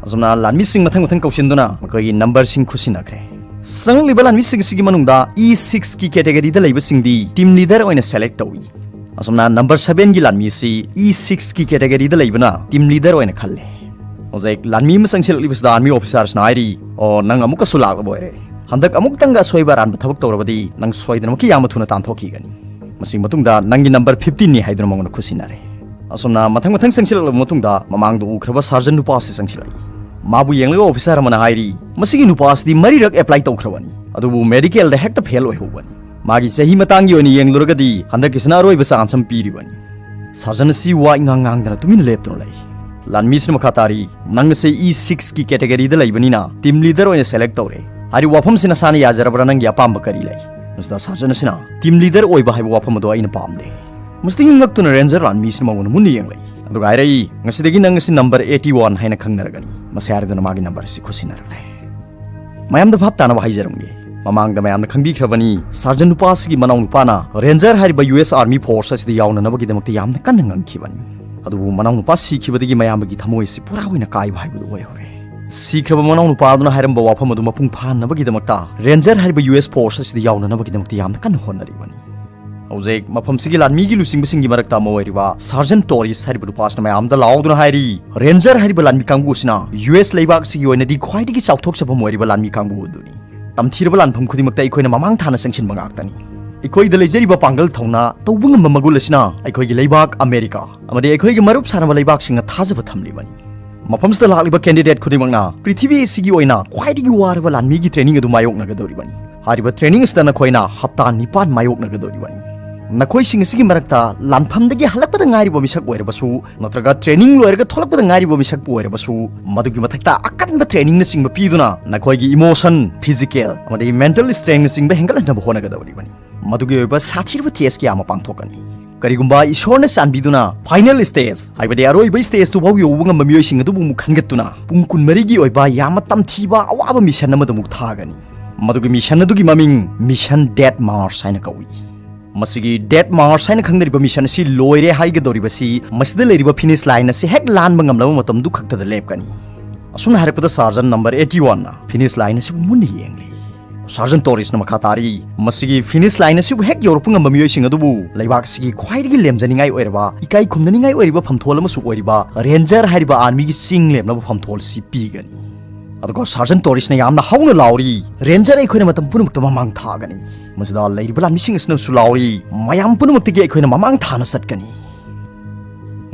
ꯑꯁꯨꯝꯅ ꯂꯥꯟꯃꯤꯁꯤꯡ ꯃꯊꯪ ꯃꯊꯪ ꯀꯧꯁꯤꯟꯗꯨꯅ ꯃꯈꯣꯏꯒꯤ ꯅꯝꯕꯔꯁꯤꯡ ꯈꯨꯠꯁꯤꯟꯅꯈ꯭ꯔꯦ꯫ ꯆꯪꯂꯛꯂꯤꯕ ꯂꯥꯟꯃꯤꯁꯤꯡ ꯑꯁꯤꯒꯤ ꯃꯅꯨꯡꯗ ꯏ ꯁꯤꯛꯁꯀꯤ ꯀꯦꯇꯦꯒꯣꯔꯤꯗ ꯂꯩꯕꯁꯤꯡꯗꯤ ꯇꯤꯝ ꯂꯤꯗꯔ ꯑꯣꯏꯅ ꯁꯦꯂꯦꯛ ꯇꯧꯏ꯫ ꯑꯁꯨꯝꯅ ꯅꯝꯕꯔ ꯁꯚꯦꯟꯒꯤ ꯂꯥꯟꯃꯤꯁꯤ ꯏ ꯁꯤꯛꯁꯀꯤ ꯀꯦꯇꯦꯒꯣꯔꯤꯗ ꯂꯩꯕꯅ ꯇꯤꯝ ꯂꯤꯗꯔ ꯑꯣꯏꯅ ꯈꯜꯂꯦ꯫ ꯍꯧꯖꯤꯛ ꯂꯥꯟꯃꯤ ꯑꯃ ꯆꯪꯁꯤꯜꯂꯛꯂꯤꯕꯁꯤꯗ ꯑꯥꯔꯃꯤ ꯑꯣꯐꯤꯁꯥꯔꯁꯤꯅ ꯍꯥꯏꯔꯤ, "ꯑꯣ, ꯅꯪ ꯑꯃꯨꯛꯀꯁꯨ ꯂꯥꯛꯂꯕ ꯑꯣꯏꯔꯦ꯫ ꯍꯟꯗꯛ ꯑꯃꯨꯛꯇꯪꯒ ꯑꯁꯣꯏꯕ ꯑꯔꯥꯟꯕ ꯊꯕꯛ ꯇꯧꯔꯕꯗꯤ ꯅꯪ ꯁꯣꯏꯗꯅꯃꯛꯀꯤ ꯌꯥꯝꯅ ꯊꯨꯅ ꯇꯥꯟꯊꯣꯛꯈꯤꯒꯅꯤ꯫ ꯃꯁꯤꯒꯤ ꯃꯇꯨꯡꯗ ꯅꯪꯒꯤ ꯅꯝꯕꯔ ꯐꯤꯐꯇꯤꯟꯅꯤ" ꯍꯥꯏꯗꯨꯅ ꯃꯉꯣꯟꯗ ꯈꯨꯠꯁꯤꯟꯅꯔꯦ꯫ ꯑꯁꯨꯝꯅ ꯃꯊꯪ ꯃꯊꯪ ꯆꯪꯁꯤꯜꯂꯛꯂꯕ ꯃꯇꯨꯡꯗ ꯃꯃꯥꯡꯗ ꯎꯈ꯭ꯔꯕ ꯁꯥꯔꯖꯟ ꯅꯨꯄꯥ ꯑꯁꯤ ꯆꯪꯁꯤꯜꯂꯛꯏ꯫ ꯃꯥꯕꯨ ꯌꯦꯡꯂꯒ ꯑꯣꯐꯤꯁꯥꯔ ꯑꯃꯅ ꯍꯥꯏꯔꯤ, "ꯃꯁꯤꯒꯤ ꯅꯨꯄꯥ ꯑꯁꯤꯗꯤ ꯃꯔꯤꯔꯛ ꯑꯦꯄ꯭ꯂꯥꯏ ꯇꯧꯈ꯭ꯔꯕꯅꯤ, ꯑꯗꯨꯕꯨ ꯃꯦꯗꯤꯀꯦꯜꯗ ꯍꯦꯛꯇ ꯐꯦꯜ ꯑꯣꯏꯍꯧꯕꯅꯤ꯫ ꯃꯥꯒꯤ ꯆꯍꯤ ꯃꯇꯥꯡꯒꯤ ꯑꯣꯏꯅ ꯌꯦꯡꯂꯨꯔꯒꯗꯤ ꯍꯟꯗꯛꯀꯤꯁꯤꯅ ꯑꯔꯣꯏꯕ ꯆꯥꯟꯁ ꯑꯃ ꯄꯤꯔꯤꯕꯅꯤ"꯫ ꯁꯥꯔꯖꯟ ꯑꯁꯤ ꯋꯥ ꯏꯉꯥꯡ ꯉꯥꯡꯗꯅ ꯇꯨꯃꯤꯟꯅ ꯂꯦꯞꯇꯨꯅ ꯂꯩ꯫ ꯂꯥꯟꯃꯤꯁꯤꯅ ꯃꯈꯥ ꯇꯥꯔꯤ, "ꯅꯪ ꯑꯁꯤ ꯏ ꯁꯤꯛꯁꯀꯤ ꯀꯦꯇꯦꯒꯣꯔꯤꯗ ꯂꯩꯕꯅꯤꯅ ꯇꯤꯝ ꯂꯤꯗꯔ ꯑꯣꯏꯅ ꯁꯦꯂꯦꯛ ꯇꯧꯔꯦ꯫ ꯍꯥꯏꯔꯤꯕ ꯋꯥꯐꯝꯁꯤ ꯅꯁꯥꯅ ꯌꯥꯖꯔꯕ꯭ꯔꯥ? ꯅꯪꯒꯤ ꯑꯄꯥꯝꯕ ꯀꯔꯤ ꯂꯩ?" ꯃꯁꯤꯗ ꯁꯥꯔꯖꯟ ꯑꯁꯤꯅ, "ꯇꯤꯝ ꯂꯤꯗꯔ ꯑꯣꯏꯕ ꯍꯥꯏꯕ ꯋꯥꯐꯝ ꯑꯗꯣ ꯑꯩꯅ ꯄꯥꯝꯗꯦ"꯫ ꯃꯁꯤꯗꯒꯤ ꯉꯛꯇꯨꯅ ꯔꯦꯟꯖꯔ ꯂꯥꯟꯃꯤꯁꯤꯅ ꯃꯉꯣꯟꯗ ꯃꯨꯟꯅ ꯌꯦꯡꯂꯛꯏ꯫ ꯑꯗꯨꯒ ꯍꯥꯏꯔꯛꯏ, "ꯉꯁꯤꯗꯒꯤ ꯅꯪ ꯑꯁꯤ ꯅꯝꯕꯔ ꯑꯩꯠꯇꯤ ꯋꯥꯟ ꯍꯥꯏꯅ ꯈꯪꯅꯔꯒꯅꯤ"꯫ ꯃꯁꯤ ꯍꯥꯏꯔꯗꯨꯅ ꯃꯥꯒꯤ ꯅꯝꯕꯔ ꯑꯁꯤ ꯈꯨꯠꯁꯤꯟꯅꯔꯛꯂꯦ꯫ ꯃꯌꯥꯝꯗ ꯚꯥꯞ ꯇꯥꯅꯕ ꯍꯥꯏꯖꯔꯝꯒꯦ꯫ ꯃꯃꯥꯡꯗ ꯃꯌꯥꯝꯅ ꯈꯪꯕꯤꯈ꯭ꯔꯕꯅꯤ, ꯁꯥꯔꯖꯟ ꯅꯨꯄꯥ ꯑꯁꯤꯒꯤ ꯃꯅꯥꯎ ꯅꯨꯄꯥꯅ ꯔꯦꯟꯖꯔ ꯍꯥꯏꯔꯤꯕ ꯌꯨ ꯑꯦꯁ ꯑꯥꯔꯃꯤ ꯐꯣꯔꯁ ꯑꯁꯤꯗ ꯌꯥꯎꯅꯅꯕꯒꯤꯗꯃꯛꯇ ꯌꯥꯝꯅ ꯀꯟꯅ ꯉꯪꯈꯤꯕꯅꯤ꯫ ꯑꯗꯨꯕꯨ ꯃꯅꯥꯎ ꯅꯨꯄꯥ ꯁꯤꯈꯤꯕꯗꯒꯤ ꯃꯌꯥꯝꯕꯒꯤ ꯊꯃꯣꯏ ꯑꯁꯤ ꯄꯨꯔꯥ ꯑꯣꯏꯅ ꯀꯥꯏꯕ ꯍꯥꯏꯕꯗꯨ ꯑꯣꯏꯍꯧꯔꯦ꯫ ꯁꯤꯈ꯭ꯔꯕ ꯃꯅꯥꯎ ꯅꯨꯄꯥ ꯑꯗꯨꯅ ꯍꯥꯏꯔꯝꯕ ꯋꯥꯐꯝ ꯑꯗꯨ ꯃꯄꯨꯡ ꯐꯥꯍꯟꯅꯕꯒꯤꯗꯃꯛꯇ ꯔꯦꯟꯖꯔ ꯍꯥꯏꯔꯤꯕ ꯌꯨ ꯑꯦꯁ ꯐꯣꯔꯁ ꯑꯁꯤꯗ ꯌꯥꯎꯅꯅꯕꯒꯤꯗꯃꯛꯇ ꯌꯥꯝꯅ ꯀꯟꯅ ꯍꯣꯠꯅꯔꯤꯕꯅꯤ꯫ ꯍꯧꯖꯤꯛ ꯃꯐꯝꯁꯤꯒꯤ ꯂꯥꯟꯃꯤꯒꯤ ꯂꯨꯆꯤꯡꯕꯁꯤꯡꯒꯤ ꯃꯔꯛꯇ ꯑꯃ ꯑꯣꯏꯔꯤꯕ ꯁꯥꯔꯖꯟ ꯇꯣꯔꯤꯁ ꯍꯥꯏꯔꯤꯕ ꯅꯨꯄꯥꯁꯤꯅ ꯃꯌꯥꯝꯗ ꯂꯥꯎꯗꯨꯅ ꯍꯥꯏꯔꯤ, "ꯔꯦꯟꯖꯔ ꯍꯥꯏꯔꯤꯕ ꯂꯥꯟꯃꯤ ꯀꯥꯡꯕꯨ ꯑꯁꯤꯅ ꯌꯨ ꯑꯦꯁ ꯂꯩꯕꯥꯛꯁꯤꯒꯤ ꯑꯣꯏꯅꯗꯤ ꯈ꯭ꯋꯥꯏꯗꯒꯤ ꯆꯥꯎꯊꯣꯛꯆꯐꯝ ꯑꯣꯏꯔꯤꯕ ꯂꯥꯟꯃꯤ ꯀꯥꯡꯕꯨ ꯑꯗꯨꯅꯤ꯫ ꯇꯝꯊꯤꯔꯕ ꯂꯥꯟꯐꯝ ꯈꯨꯗꯤꯡꯃꯛꯇ ꯑꯩꯈꯣꯏꯅ ꯃꯃꯥꯡ ꯊꯥꯅ ꯆꯪꯁꯤꯟꯕ ꯉꯥꯛꯇꯅꯤ꯫ ꯑꯩꯈꯣꯏꯗ ꯂꯩꯖꯔꯤꯕ ꯄꯥꯡꯒꯜ ꯊꯧꯅꯥ, ꯇꯧꯕ ꯉꯝꯕ ꯃꯒꯨꯟ ꯑꯁꯤꯅ ꯑꯩꯈꯣꯏꯒꯤ ꯂꯩꯕꯥꯛ ꯑꯃꯦꯔꯤꯀꯥ ꯑꯃꯗꯤ ꯑꯩꯈꯣꯏꯒꯤ ꯃꯔꯨꯞ ꯁꯥꯟꯅꯕ ꯂꯩꯕꯥꯛꯁꯤꯡꯅ ꯊꯥꯖꯕ ꯊꯝꯂꯤꯕꯅꯤ"꯫ ꯃꯐꯝꯁꯤꯗ ꯂꯥꯛꯂꯤꯕ ꯀꯦꯟꯗꯤꯗꯦꯠ ꯈꯨꯗꯤꯡꯃꯛꯅ ꯄ꯭ꯔꯤꯊꯤꯕꯤ ꯑꯁꯤꯒꯤ ꯑꯣꯏꯅ ꯈ꯭ꯋꯥꯏꯗꯒꯤ ꯋꯥꯔꯕ ꯂꯥꯟꯃꯤꯒꯤ ꯇ꯭ꯔꯦꯅꯤꯡ ꯑꯗꯨ ꯃꯥꯌꯣꯛꯅꯒꯗꯧꯔꯤꯕꯅꯤ꯫ ꯍꯥꯏꯔꯤꯕ ꯇ꯭ꯔꯦꯅꯤꯡ ꯑꯁꯤꯗ ꯅꯈꯣꯏꯅ ꯍꯞꯇꯥ ꯅꯤꯄꯥꯟ ꯃꯥꯌꯣꯛꯅꯒꯗꯧꯔꯤꯕꯅꯤ꯫ ꯅꯈꯣꯏꯁꯤꯡ ꯑꯁꯤꯒꯤ ꯃꯔꯛꯇ ꯂꯥꯟꯐꯝꯗꯒꯤ ꯍꯜꯂꯛꯄꯗ ꯉꯥꯏꯔꯤꯕ ꯃꯤꯁꯛ ꯑꯣꯏꯔꯕꯁꯨ ꯅꯠꯇ꯭ꯔꯒ ꯇ꯭ꯔꯦꯅꯤꯡ ꯂꯣꯏꯔꯒ ꯊꯣꯛꯂꯛꯄꯗ ꯉꯥꯏꯔꯤꯕ ꯃꯤꯁꯛꯄꯨ ꯑꯣꯏꯔꯕꯁꯨ, ꯃꯗꯨꯒꯤ ꯃꯊꯛꯇ ꯑꯀꯟꯕ ꯇ꯭ꯔꯦꯅꯤꯡꯅꯆꯤꯡꯕ ꯄꯤꯗꯨꯅ ꯅꯈꯣꯏꯒꯤ ꯏꯃꯣꯁꯟ, ꯐꯤꯖꯤꯀꯦꯜ ꯑꯃꯗꯤ ꯃꯦꯟꯇꯦꯜ ꯁ꯭ꯇꯔꯦꯡꯅꯆꯤꯡꯕ ꯍꯦꯟꯒꯠꯍꯟꯅꯕ ꯍꯣꯠꯅꯒꯗꯧꯔꯤꯕꯅꯤ꯫ ꯃꯗꯨꯒꯤ ꯑꯣꯏꯕ ꯁꯥꯊꯤꯔꯕ ꯇꯦꯁ ꯀꯌꯥ ꯑꯃ ꯄꯥꯡꯊꯣꯛꯀꯅꯤ꯫ ꯀꯔꯤꯒꯨꯝꯕ ꯏꯁꯣꯔꯅ ꯆꯥꯟꯕꯤꯗꯨꯅ ꯐꯥꯏꯅꯦꯜ ꯁ꯭ꯇꯦꯖ, ꯍꯥꯏꯕꯗꯤ ꯑꯔꯣꯏꯕ ꯁ꯭ꯇꯦꯖꯇꯨ ꯐꯥꯎ ꯌꯧꯕ ꯉꯝꯕ ꯃꯤꯑꯣꯏꯁꯤꯡ ꯑꯗꯨꯕꯨ ꯑꯃꯨꯛ ꯈꯟꯒꯠꯇꯨꯅ ꯄꯨꯡ ꯀꯨꯟꯃꯔꯤꯒꯤ ꯑꯣꯏꯕ ꯌꯥꯝꯅ ꯇꯝꯊꯤꯕ ꯑꯋꯥꯕ ꯃꯤꯁꯟ ꯑꯃꯗ ꯑꯃꯨꯛ ꯊꯥꯒꯅꯤ꯫ ꯃꯗꯨꯒꯤ ꯃꯤꯁꯟ ꯑꯗꯨꯒꯤ ꯃꯃꯤꯡ ꯃꯤꯁꯟ ꯗꯦꯠ ꯃꯥꯔꯁ ꯍꯥꯏꯅ ꯀꯧꯏ꯫ ꯃꯁꯤꯒꯤ ꯗꯦꯠ ꯃꯥꯔꯁ ꯍꯥꯏꯅ ꯈꯪꯅꯔꯤꯕ ꯃꯤꯁꯟ ꯑꯁꯤ ꯂꯣꯏꯔꯦ ꯍꯥꯏꯒꯗꯧꯔꯤꯕꯁꯤ ꯃꯁꯤꯗ ꯂꯩꯔꯤꯕ ꯐꯤꯅꯤꯁ ꯂꯥꯏꯟ ꯑꯁꯤ ꯍꯦꯛ ꯂꯥꯟꯕ ꯉꯝꯂꯕ ꯃꯇꯝꯗꯨ ꯈꯛꯇꯗ ꯂꯦꯞꯀꯅꯤ꯫ ꯑꯁꯨꯝꯅ ꯍꯥꯏꯔꯛꯄꯗ ꯁꯥꯔꯖꯟ ꯅꯝꯕꯔ eighty one ꯅ ꯐꯤꯅꯤꯁ ꯂꯥꯏꯟ ꯑꯁꯤꯕꯨ ꯃꯨꯟꯅ ꯌꯦꯡꯂꯤ꯫ ꯁꯥꯔꯖꯟ ꯇꯣꯔꯤꯁꯅ ꯃꯈꯥ ꯇꯥꯔꯤ, ꯃꯁꯤꯒꯤ ꯐꯤꯅꯤꯁ ꯂꯥꯏꯟ ꯑꯁꯤꯕꯨ ꯍꯦꯛ ꯌꯧꯔꯛꯄ ꯉꯝꯕ ꯃꯤꯑꯣꯏꯁꯤꯡ ꯑꯗꯨꯕꯨ ꯂꯩꯕꯥꯛ ꯑꯁꯤꯒꯤ ꯈ꯭ꯋꯥꯏꯗꯒꯤ ꯂꯦꯝꯖꯅꯤꯡꯉꯥꯏ ꯑꯣꯏꯔꯕ, ꯏꯀꯥꯏ ꯈꯨꯝꯅꯅꯤꯡꯉꯥꯏ ꯑꯣꯏꯔꯤꯕ ꯐꯝꯊꯣꯜ ꯑꯃꯁꯨ ꯑꯣꯏꯔꯤꯕ ꯔꯦꯟꯖꯔ ꯍꯥꯏꯔꯤꯕ ꯑꯥꯔꯃꯤꯒꯤ ꯆꯤꯡ ꯂꯦꯝꯅꯕ ꯐꯝꯊꯣꯜ ꯑꯁꯤ ꯄꯤꯒꯅꯤ꯫ ꯑꯗꯨꯒ ꯁꯥꯔꯖꯟ ꯇꯣꯔꯤꯁꯅ ꯌꯥꯝꯅ ꯍꯧꯅ ꯂꯥꯎꯔꯤ, "ꯔꯦꯟꯖꯔ ꯑꯩꯈꯣꯏꯅ ꯃꯇꯝ ꯄꯨꯝꯅꯃꯛꯇ ꯃꯃꯥꯡ ꯊꯥꯒꯅꯤ!" ꯃꯁꯤꯗ ꯂꯩꯔꯤꯕ ꯂꯥꯟꯃꯤꯁꯤꯡ ꯑꯁꯤꯅꯁꯨ ꯂꯥꯎꯔꯤ, "ꯃꯌꯥꯝ ꯄꯨꯝꯅꯃꯛꯇꯒꯤ ꯑꯩꯈꯣꯏꯅ ꯃꯃꯥꯡ ꯊꯥꯅ ꯆꯠꯀꯅꯤ!"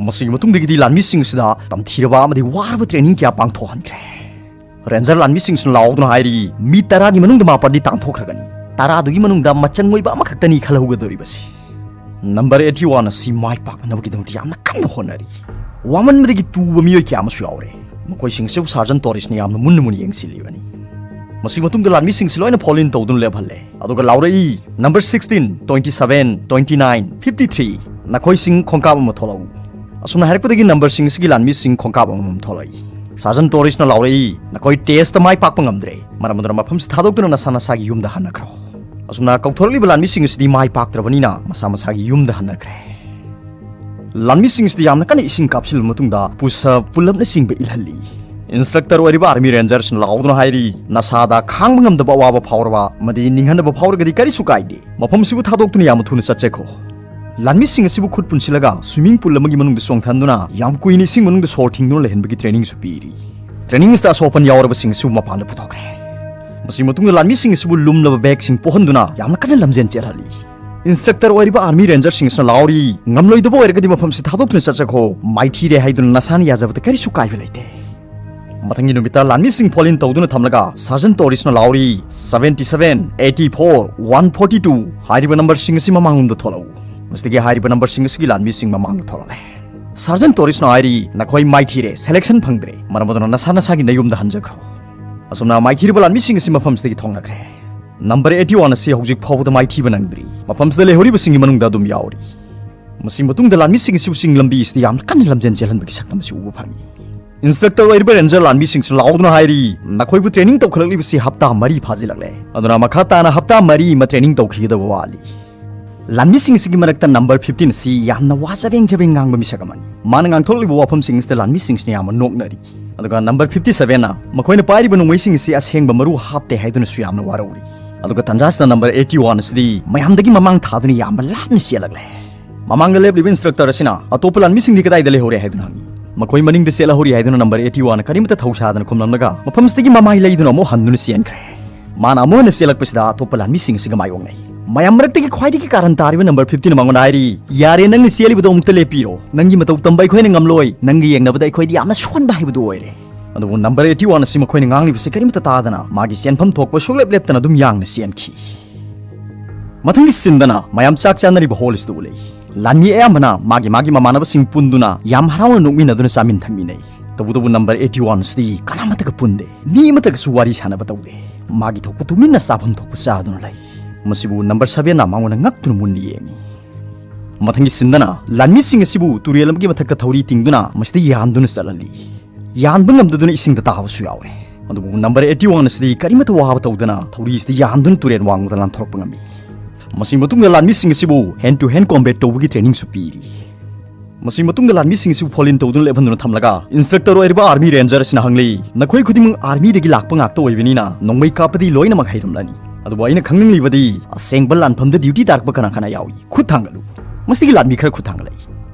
ꯃꯁꯤꯒꯤ ꯃꯇꯨꯡꯗꯒꯤꯗꯤ ꯂꯥꯟꯃꯤꯁꯤꯡ ꯑꯁꯤꯗ ꯇꯝꯊꯤꯔꯕ ꯑꯃꯗꯤ ꯋꯥꯔꯕ ꯇ꯭ꯔꯦꯅꯤꯡ ꯀꯌꯥ ꯄꯥꯡꯊꯣꯛꯍꯟꯈ꯭ꯔꯦ꯫ ꯔꯦꯟꯖꯔ ꯂꯥꯟꯃꯤꯁꯤꯡꯁꯤꯅ ꯂꯥꯎꯗꯨꯅ ꯍꯥꯏꯔꯤ, "ꯃꯤ ꯇꯔꯥꯒꯤ ꯃꯅꯨꯡꯗ ꯃꯥꯄꯜꯗꯤ ꯇꯥꯟꯊꯣꯛꯈ꯭ꯔꯒꯅꯤ꯫ ꯇꯔꯥꯗꯨꯒꯤ ꯃꯅꯨꯡꯗ ꯃꯆꯪ ꯑꯣꯏꯕ ꯑꯃꯈꯛꯇꯅꯤ ꯈꯜꯍꯧꯒꯗꯧꯔꯤꯕꯁꯤ꯫" ꯅꯝꯕꯔ eighty one ꯑꯁꯤ ꯃꯥꯏ ꯄꯥꯛꯅꯅꯕꯒꯤꯗꯃꯛꯇ ꯌꯥꯝꯅ ꯀꯟꯅ ꯍꯣꯠꯅꯔꯤ꯫ ꯋꯥꯃꯟꯕꯗꯒꯤ ꯇꯨꯕ ꯃꯤꯑꯣꯏ ꯀꯌꯥ ꯑꯃꯁꯨ ꯌꯥꯎꯔꯦ꯫ ꯃꯈꯣꯏꯁꯤꯡ ꯑꯁꯤꯕꯨ ꯁꯥꯔꯖꯟ ꯇꯣꯔꯤꯁꯅ ꯌꯥꯝꯅ ꯃꯨꯟꯅ ꯃꯨꯟꯅ ꯌꯦꯡꯁꯤꯜꯂꯤꯕꯅꯤ꯫ ꯃꯁꯤꯒꯤ ꯃꯇꯨꯡꯗ ꯂꯥꯟꯃꯤꯁꯤꯡꯁꯤ ꯂꯣꯏꯅ ꯐꯣꯜ ꯏꯟ ꯇꯧꯗꯨꯅ ꯂꯦꯞꯍꯜꯂꯦ꯫ ꯑꯗꯨꯒ ꯂꯥꯎꯔꯛꯏ, "number sixteen, twenty seven, twenty nine, fifty three, ꯅꯈꯣꯏꯁꯤꯡ ꯈꯣꯡꯀꯥꯞ ꯑꯃ ꯊꯣꯛꯂꯛꯎ꯫" ꯑꯁꯨꯝꯅ ꯍꯥꯏꯔꯛꯄꯗꯒꯤ ꯅꯝꯕꯔꯁꯤꯡ ꯑꯁꯤꯒꯤ ꯂꯥꯟꯃꯤꯁꯤꯡ ꯈꯣꯡꯀꯥꯞ ꯑꯃꯃꯝ ꯊꯣꯛꯂꯛꯏ꯫ ꯁꯥꯔꯖꯟ ꯇꯣꯔꯤꯁꯅ ꯂꯥꯎꯔꯛꯏ, "ꯅꯈꯣꯏ ꯇꯦꯁꯇ ꯃꯥꯏ ꯄꯥꯛꯄ ꯉꯝꯗ꯭ꯔꯦ꯫ ꯃꯔꯝ ꯑꯗꯨꯅ ꯃꯐꯝꯁꯤ ꯊꯥꯗꯣꯛꯇꯨꯅ ꯅꯁꯥ ꯅꯁꯥꯒꯤ ꯌꯨꯝꯗ ꯍꯟꯅꯈ꯭ꯔꯣ꯫" ꯑꯁꯨꯝꯅ ꯀꯧꯊꯣꯔꯛꯂꯤꯕ ꯂꯥꯟꯃꯤꯁꯤꯡ ꯑꯁꯤꯗꯤ ꯃꯥꯏ ꯄꯥꯛꯇ꯭ꯔꯕꯅꯤꯅ ꯃꯁꯥ ꯃꯁꯥꯒꯤ ꯌꯨꯝꯗ ꯍꯟꯅꯈ꯭ꯔꯦ꯫ ꯂꯥꯟꯃꯤꯁꯤꯡ ꯑꯁꯤꯗ ꯌꯥꯝꯅ ꯀꯟꯅ ꯏꯁꯤꯡ ꯀꯥꯞꯁꯤꯜꯂꯕ ꯃꯇꯨꯡꯗ ꯄꯨꯁ ꯑꯞ, ꯄꯨꯜ ꯑꯞꯅꯆꯤꯡꯕ ꯏꯜꯍꯜꯂꯤ꯫ ꯏꯟꯁꯇ꯭ꯔꯛꯇꯔ ꯑꯣꯏꯔꯤꯕ ꯑꯥꯔꯃꯤ ꯔꯦꯟꯖꯔꯁꯅ ꯂꯥꯎꯗꯨꯅ ꯍꯥꯏꯔꯤ, "ꯅꯁꯥꯗ ꯈꯥꯡꯕ ꯉꯝꯗꯕ ꯑꯋꯥꯕ ꯐꯥꯎꯔꯕ ꯑꯃꯗꯤ ꯅꯤꯡꯍꯟꯅꯕ ꯐꯥꯎꯔꯒꯗꯤ ꯀꯔꯤꯁꯨ ꯀꯥꯏꯗꯦ꯫ ꯃꯐꯝꯁꯤꯕꯨ ꯊꯥꯗꯣꯛꯇꯨꯅ ꯌꯥꯝꯅ ꯊꯨꯅ ꯆꯠꯆꯈꯣ꯫" ꯂꯥꯟꯃꯤꯁꯤꯡ ꯑꯁꯤꯕꯨ ꯈꯨꯠ ꯄꯨꯟꯁꯤꯜꯂꯒ ꯁ꯭ꯋꯤꯃꯤꯡ ꯄꯨꯜ ꯑꯃꯒꯤ ꯃꯅꯨꯡꯗ ꯆꯣꯡꯊꯍꯟꯗꯨꯅ ꯌꯥꯝ ꯀꯨꯏꯅ ꯏꯁꯤꯡ ꯃꯅꯨꯡꯗ ꯁꯣꯔ ꯊꯤꯡꯗꯨꯅ ꯂꯩꯍꯟꯕꯒꯤ ꯇ꯭ꯔꯦꯅꯤꯡꯁꯨ ꯄꯤꯔꯤ꯫ ꯇ꯭ꯔꯦꯅꯤꯡ ꯑꯁꯤꯗ ꯑꯁꯣꯛ ꯑꯄꯟ ꯌꯥꯎꯔꯕꯁꯤꯡ ꯑꯁꯤꯕꯨ ꯃꯄꯥꯟꯗ ꯄꯨꯊꯣꯛꯈ꯭ꯔꯦ꯫ ꯃꯁꯤꯒꯤ ꯃꯇꯨꯡꯗ ꯂꯥꯟꯃꯤꯁꯤꯡ ꯑꯁꯤꯕꯨ ꯂꯨꯝꯂꯕ ꯕꯦꯒꯁꯤꯡ ꯄꯣꯛꯍꯟꯗꯨꯅ ꯌꯥꯝꯅ ꯀꯟꯅ ꯂꯝꯖꯦꯟ ꯆꯦꯜꯍꯜꯂꯤ꯫ ꯏꯟꯁꯇ꯭ꯔꯛꯇꯔ ꯑꯣꯏꯔꯤꯕ ꯑꯥꯔꯃꯤ ꯔꯦꯟꯖꯔꯁꯤꯡ ꯑꯁꯤꯅ ꯂꯥꯎꯔꯤ, "ꯉꯝꯂꯣꯏꯗꯕ ꯑꯣꯏꯔꯒꯗꯤ ꯃꯐꯝꯁꯤ ꯊꯥꯗꯣꯛꯇꯨꯅ ꯆꯠꯆꯈꯣ꯫ ꯃꯥꯏꯊꯤꯔꯦ ꯍꯥꯏꯗꯨꯅ ꯅꯁꯥꯅ ꯌꯥꯖꯕꯗ ꯀꯔꯤꯁꯨ ꯀꯥꯏꯕ ꯂꯩꯇꯦ꯫" ꯃꯊꯪꯒꯤ ꯅꯨꯃꯤꯠꯇ ꯂꯥꯟꯃꯤꯁꯤꯡ ꯐꯣꯜ ꯏꯟ ꯇꯧꯗꯨꯅ ꯊꯝꯂꯒ ꯁꯥꯔꯖꯟ ꯇꯣꯔꯤꯁꯅ ꯂꯥꯎꯔꯤ, "Seventy seven, eighty four, one forty two, ꯍꯥꯏꯔꯤꯕ ꯅꯝꯕꯔꯁꯤꯡ ꯑꯁꯤ ꯃꯃꯥꯡꯂꯣꯝꯗ ꯊꯣꯛꯂꯛꯎ꯫" ꯃꯁꯤꯗꯒꯤ ꯍꯥꯏꯔꯤꯕ ꯅꯝꯕꯔꯁꯤꯡ ꯑꯁꯤꯒꯤ ꯂꯥꯟꯃꯤꯁꯤꯡ ꯃꯃꯥꯡꯗ ꯊꯣꯛꯂꯛꯂꯦ꯫ ꯁꯥꯔꯖꯟ ꯇꯣꯔꯤꯁꯅ ꯍꯥꯏꯔꯤ, "ꯅꯈꯣꯏ ꯃꯥꯏꯊꯤꯔꯦ, ꯁꯦꯂꯦꯛꯁꯟ ꯐꯪꯗ꯭ꯔꯦ꯫ ꯃꯔꯝ ꯑꯗꯨꯅ ꯅꯁꯥ ꯅꯁꯥꯒꯤ ꯅꯌꯨꯝꯗ ꯍꯟꯖꯈ꯭ꯔꯣ꯫" ꯑꯁꯨꯝꯅ ꯃꯥꯏꯊꯤꯔꯤꯕ ꯂꯥꯟꯃꯤꯁꯤꯡ ꯑꯁꯤ ꯃꯐꯝꯁꯤꯗꯒꯤ ꯊꯣꯛꯅꯈ꯭ꯔꯦ꯫ ꯅꯝꯕꯔ eighty one ꯑꯁꯤ ꯍꯧꯖꯤꯛ ꯐꯥꯎꯕꯗ ꯃꯥꯏꯊꯤꯕ ꯅꯪꯗ꯭ꯔꯤ꯫ ꯃꯐꯝꯁꯤꯗ ꯂꯩꯍꯧꯔꯤꯕꯁꯤꯡꯒꯤ ꯃꯅꯨꯡꯗ ꯑꯗꯨꯝ ꯌꯥꯎꯔꯤ꯫ ꯃꯁꯤꯒꯤ ꯃꯇꯨꯡꯗ ꯂꯥꯟꯃꯤꯁꯤꯡ ꯑꯁꯤꯕꯨ ꯆꯤꯡ ꯂꯝꯕꯤ ꯑꯁꯤꯗ ꯌꯥꯝꯅ ꯀꯟꯅ ꯂꯝꯖꯦꯟ ꯆꯦꯜꯍꯟꯕꯒꯤ ꯁꯛꯇꯝ ꯑꯁꯤ ꯎꯕ ꯐꯪꯏ꯫ Instructor ꯑꯣꯏꯔꯤꯕ ranger ꯂꯥꯟꯃꯤꯁꯤꯡꯁꯨ ꯂꯥꯎꯗꯨꯅ ꯍꯥꯏꯔꯤ, ꯅꯈꯣꯏꯕꯨ training ꯇꯧꯈꯠꯂꯛꯂꯤꯕꯁꯤ ꯍꯞꯇꯥ ꯃꯔꯤ ꯐꯥꯖꯤꯜꯂꯛꯂꯦ, ꯑꯗꯨꯅ ꯃꯈꯥ ꯇꯥꯅ ꯍꯞꯇꯥ ꯃꯔꯤ ꯑꯃ training ꯇꯧꯈꯤꯒꯗꯕ ꯋꯥꯠꯂꯤ꯫ ꯂꯥꯟꯃꯤꯁꯤꯡ ꯑꯁꯤꯒꯤ ꯃꯔꯛꯇ number fifteen ꯑꯁꯤ ꯌꯥꯝꯅ ꯋꯥ ꯆꯕꯦꯡ ꯆꯕꯦꯡ ꯉꯥꯡꯕ ꯃꯤꯁꯛ ꯑꯃꯅꯤ꯫ ꯃꯥꯅ ꯉꯥꯡꯊꯣꯛꯂꯤꯕ ꯋꯥꯐꯝꯁꯤꯡ ꯑꯁꯤꯗ ꯂꯥꯟꯃꯤꯁꯤꯡꯁꯤꯅ ꯌꯥꯝꯅ ꯅꯣꯛꯅꯔꯤ꯫ ꯑꯗꯨꯒ number fifty seven ꯅ ꯃꯈꯣꯏꯅ ꯄꯥꯏꯔꯤꯕ ꯅꯣꯡꯃꯩꯁꯤꯡ ꯑꯁꯤ ꯑꯁꯦꯡꯕ ꯃꯔꯨ ꯍꯥꯞꯇꯦ ꯍꯥꯏꯗꯨꯅꯁꯨ ꯌꯥꯝꯅ ꯋꯥꯔꯧꯔꯤ꯫ ꯑꯗꯨꯒ ꯇꯟꯖꯥꯁꯤꯗ number eighty one ꯑꯁꯤꯗꯤ ꯃꯌꯥꯝꯗꯒꯤ ꯃꯃꯥꯡ ꯊꯥꯗꯨꯅ ꯌꯥꯝꯅ ꯂꯥꯞꯅ ꯆꯦꯜꯂꯛꯂꯦ꯫ ꯃꯃꯥꯡꯗ ꯂꯦꯞꯂꯤꯕ instructor ꯑꯁꯤꯅ ꯑꯇꯣꯞꯄ ꯂꯥꯟꯃꯤꯁꯤꯡꯗꯤ ꯀꯗꯥꯏꯗ ꯂꯩꯍꯧꯔꯦ ꯍꯥꯏꯗꯨꯅ ꯍꯪꯉꯤ꯫ ꯃꯈꯣꯏ ꯃꯅꯤꯡꯗ ꯆꯦꯜꯍꯧꯔꯤ ꯍꯥꯏꯗꯨꯅ number eighty one ꯀꯔꯤꯃꯠꯇ ꯊꯧꯁꯥꯗꯅ ꯈꯨꯝꯂꯝꯂꯒ ꯃꯐꯝꯁꯤꯗꯒꯤ ꯃꯃꯥꯏ ꯂꯩꯗꯨꯅ ꯑꯃꯨꯛ ꯍꯟꯗꯨꯅ ꯆꯦꯟꯈ꯭ꯔꯦ꯫ ꯃꯥꯅ ꯑꯃꯨꯛ ꯍꯟꯅ ꯆꯦꯜꯂꯛꯄꯁꯤꯗ ꯑꯇꯣꯞꯄ ꯂꯥꯟꯃꯤꯁꯤꯡ ꯑꯁꯤꯒ ꯃꯥꯌꯣꯛꯅꯩ꯫ ꯃꯌꯥꯝ ꯃꯔꯛꯇꯒꯤ ꯈ꯭ꯋꯥꯏꯗꯒꯤ ꯀꯥꯔꯟ ꯇꯥꯔꯤꯕ number fifty ꯅ ꯃꯉꯣꯟꯗ ꯍꯥꯏꯔꯤ, "ꯌꯥꯔꯦ, ꯅꯪꯅ ꯆꯦꯜꯂꯤꯕꯗꯣ ꯑꯃꯨꯛꯇ ꯂꯦꯞꯄꯤꯔꯣ꯫ ꯅꯪꯒꯤ ꯃꯇꯧ ꯇꯝꯕ ꯑꯩꯈꯣꯏꯅ ꯉꯝꯂꯣꯏ꯫ ꯅꯪꯒ ꯌꯦꯡꯅꯕꯗ ꯑꯩꯈꯣꯏꯗꯤ ꯌꯥꯝꯅ ꯁꯣꯟꯕ ꯍꯥꯏꯕꯗꯨ ꯑꯣꯏꯔꯦ"꯫ ꯑꯗꯨꯕꯨ number eighty one ꯑꯁꯤ ꯃꯈꯣꯏꯅ ꯉꯥꯡꯂꯤꯕꯁꯤ ꯀꯔꯤꯃꯠꯇ ꯇꯥꯗꯅ ꯃꯥꯒꯤ ꯆꯦꯟꯐꯝ ꯊꯣꯛꯄ ꯁꯨꯡꯂꯦꯞ ꯂꯦꯞꯇꯅ ꯑꯗꯨꯝ ꯌꯥꯡꯅ ꯆꯦꯟꯈꯤ꯫ ꯃꯊꯪꯒꯤ ꯁꯤꯟꯗꯅ ꯃꯌꯥꯝ ꯆꯥꯛ ꯆꯥꯅꯔꯤꯕ ꯍꯣꯜ ꯑꯁꯤꯗ ꯎꯠꯂꯤ꯫ ꯂꯥꯟꯃꯤ ꯑꯌꯥꯝꯕꯅ ꯃꯥꯒꯤ ꯃꯥꯒꯤ ꯃꯃꯥꯟꯅꯕꯁꯤꯡ ꯄꯨꯟꯗꯨꯅ ꯌꯥꯝ ꯍꯔꯥꯎꯅ ꯅꯣꯛꯃꯤꯟꯅꯗꯨꯅ ꯆꯥꯃꯤꯟ ꯊꯛꯃꯤꯟꯅꯩ꯫ ꯇꯧꯕꯇꯕꯨ number eighty one ꯑꯁꯤꯗꯤ ꯀꯅꯥꯃꯠꯇꯒ ꯄꯨꯟꯗꯦ, ꯃꯤ ꯑꯃꯠꯇꯒꯁꯨ ꯋꯥꯔꯤ ꯁꯥꯟꯅꯕ ꯇꯧꯗꯦ꯫ ꯃꯥꯒꯤ ꯊꯣꯛꯄ ꯇꯨꯃꯤꯟꯅ ꯆꯥꯐꯝ ꯊꯣꯛꯄ ꯆꯥꯗꯨꯅ ꯂꯩ꯫ ꯃꯁꯤꯕꯨ number seven ꯅ ꯃꯉꯣꯟꯗ ꯉꯛꯇꯨꯅ ꯃꯨꯟꯅ ꯌꯦꯡꯉꯤ꯫ ꯃꯊꯪꯒꯤ ꯁꯤꯟꯗꯅ ꯂꯥꯟꯃꯤꯁꯤꯡ ꯑꯁꯤꯕꯨ ꯇꯨꯔꯦꯜ ꯑꯃꯒꯤ ꯃꯊꯛꯇ ꯊꯧꯔꯤ ꯇꯤꯡꯗꯨꯅ ꯃꯁꯤꯗ ꯌꯥꯟꯗꯨꯅ ꯆꯠꯍꯜꯂꯤ꯫ ꯌꯥꯟꯕ ꯉꯝꯗꯗꯨꯅ ꯏꯁꯤꯡꯗ ꯇꯥꯕꯁꯨ ꯌꯥꯎꯔꯦ꯫ ꯑꯗꯨꯕꯨ number eighty one ꯑꯁꯤꯗꯤ ꯀꯔꯤꯃꯠꯇ ꯋꯥꯕ ꯇꯧꯗꯅ ꯊꯧꯔꯤ ꯑꯁꯤꯗ ꯌꯥꯟꯗꯨꯅ ꯇꯨꯔꯦꯜ ꯋꯥꯡꯃꯗ ꯂꯥꯟꯊꯣꯔꯛꯄ ꯉꯝꯃꯤ꯫ ꯃꯁꯤ ꯃꯇꯨꯡꯗ ꯂꯥꯟꯃꯤꯁꯤꯡ ꯑꯁꯤꯕꯨ hand to hand combat ꯇꯧꯕꯒꯤ trainingꯁꯨ ꯄꯤꯔꯤ꯫ ꯃꯁꯤ ꯃꯇꯨꯡꯗ ꯂꯥꯟꯃꯤꯁꯤꯡ ꯑꯁꯤꯕꯨ fall in ꯇꯧꯗꯨꯅ ꯂꯦꯞꯍꯟꯗꯨꯅ ꯊꯝꯂꯒ instructor ꯑꯣꯏꯔꯤꯕ army ranger ꯑꯁꯤꯅ ꯍꯪꯂꯤ, "ꯅꯈꯣꯏ ꯈꯨꯗꯤꯡꯃꯛ armyꯗꯒꯤ ꯂꯥꯛꯄ ꯉꯥꯛꯇ ꯑꯣꯏꯕꯅꯤꯅ ꯅꯣꯡꯃꯩ ꯀꯥꯞꯄꯗꯤ ꯂꯣꯏꯅꯃꯛ ꯍꯩꯔꯝꯂꯅꯤ꯫ ꯑꯗꯨꯕꯨ ꯑꯩꯅ ꯈꯪꯅꯤꯡꯂꯤꯕꯗꯤ ꯑꯁꯦꯡꯕ ꯂꯥꯟꯐꯝꯗ duty ꯇꯥꯔꯛꯄ ꯀꯅꯥ ꯀꯅꯥ ꯌꯥꯎꯏ? ꯈꯨꯠ ꯊꯥꯡꯒꯠꯂꯨ"꯫ ꯃꯁꯤꯗꯒꯤ ꯂꯥꯟꯃꯤ ꯈꯔ ꯈꯨꯠ ꯊꯥꯡꯒꯠꯂꯛꯏ꯫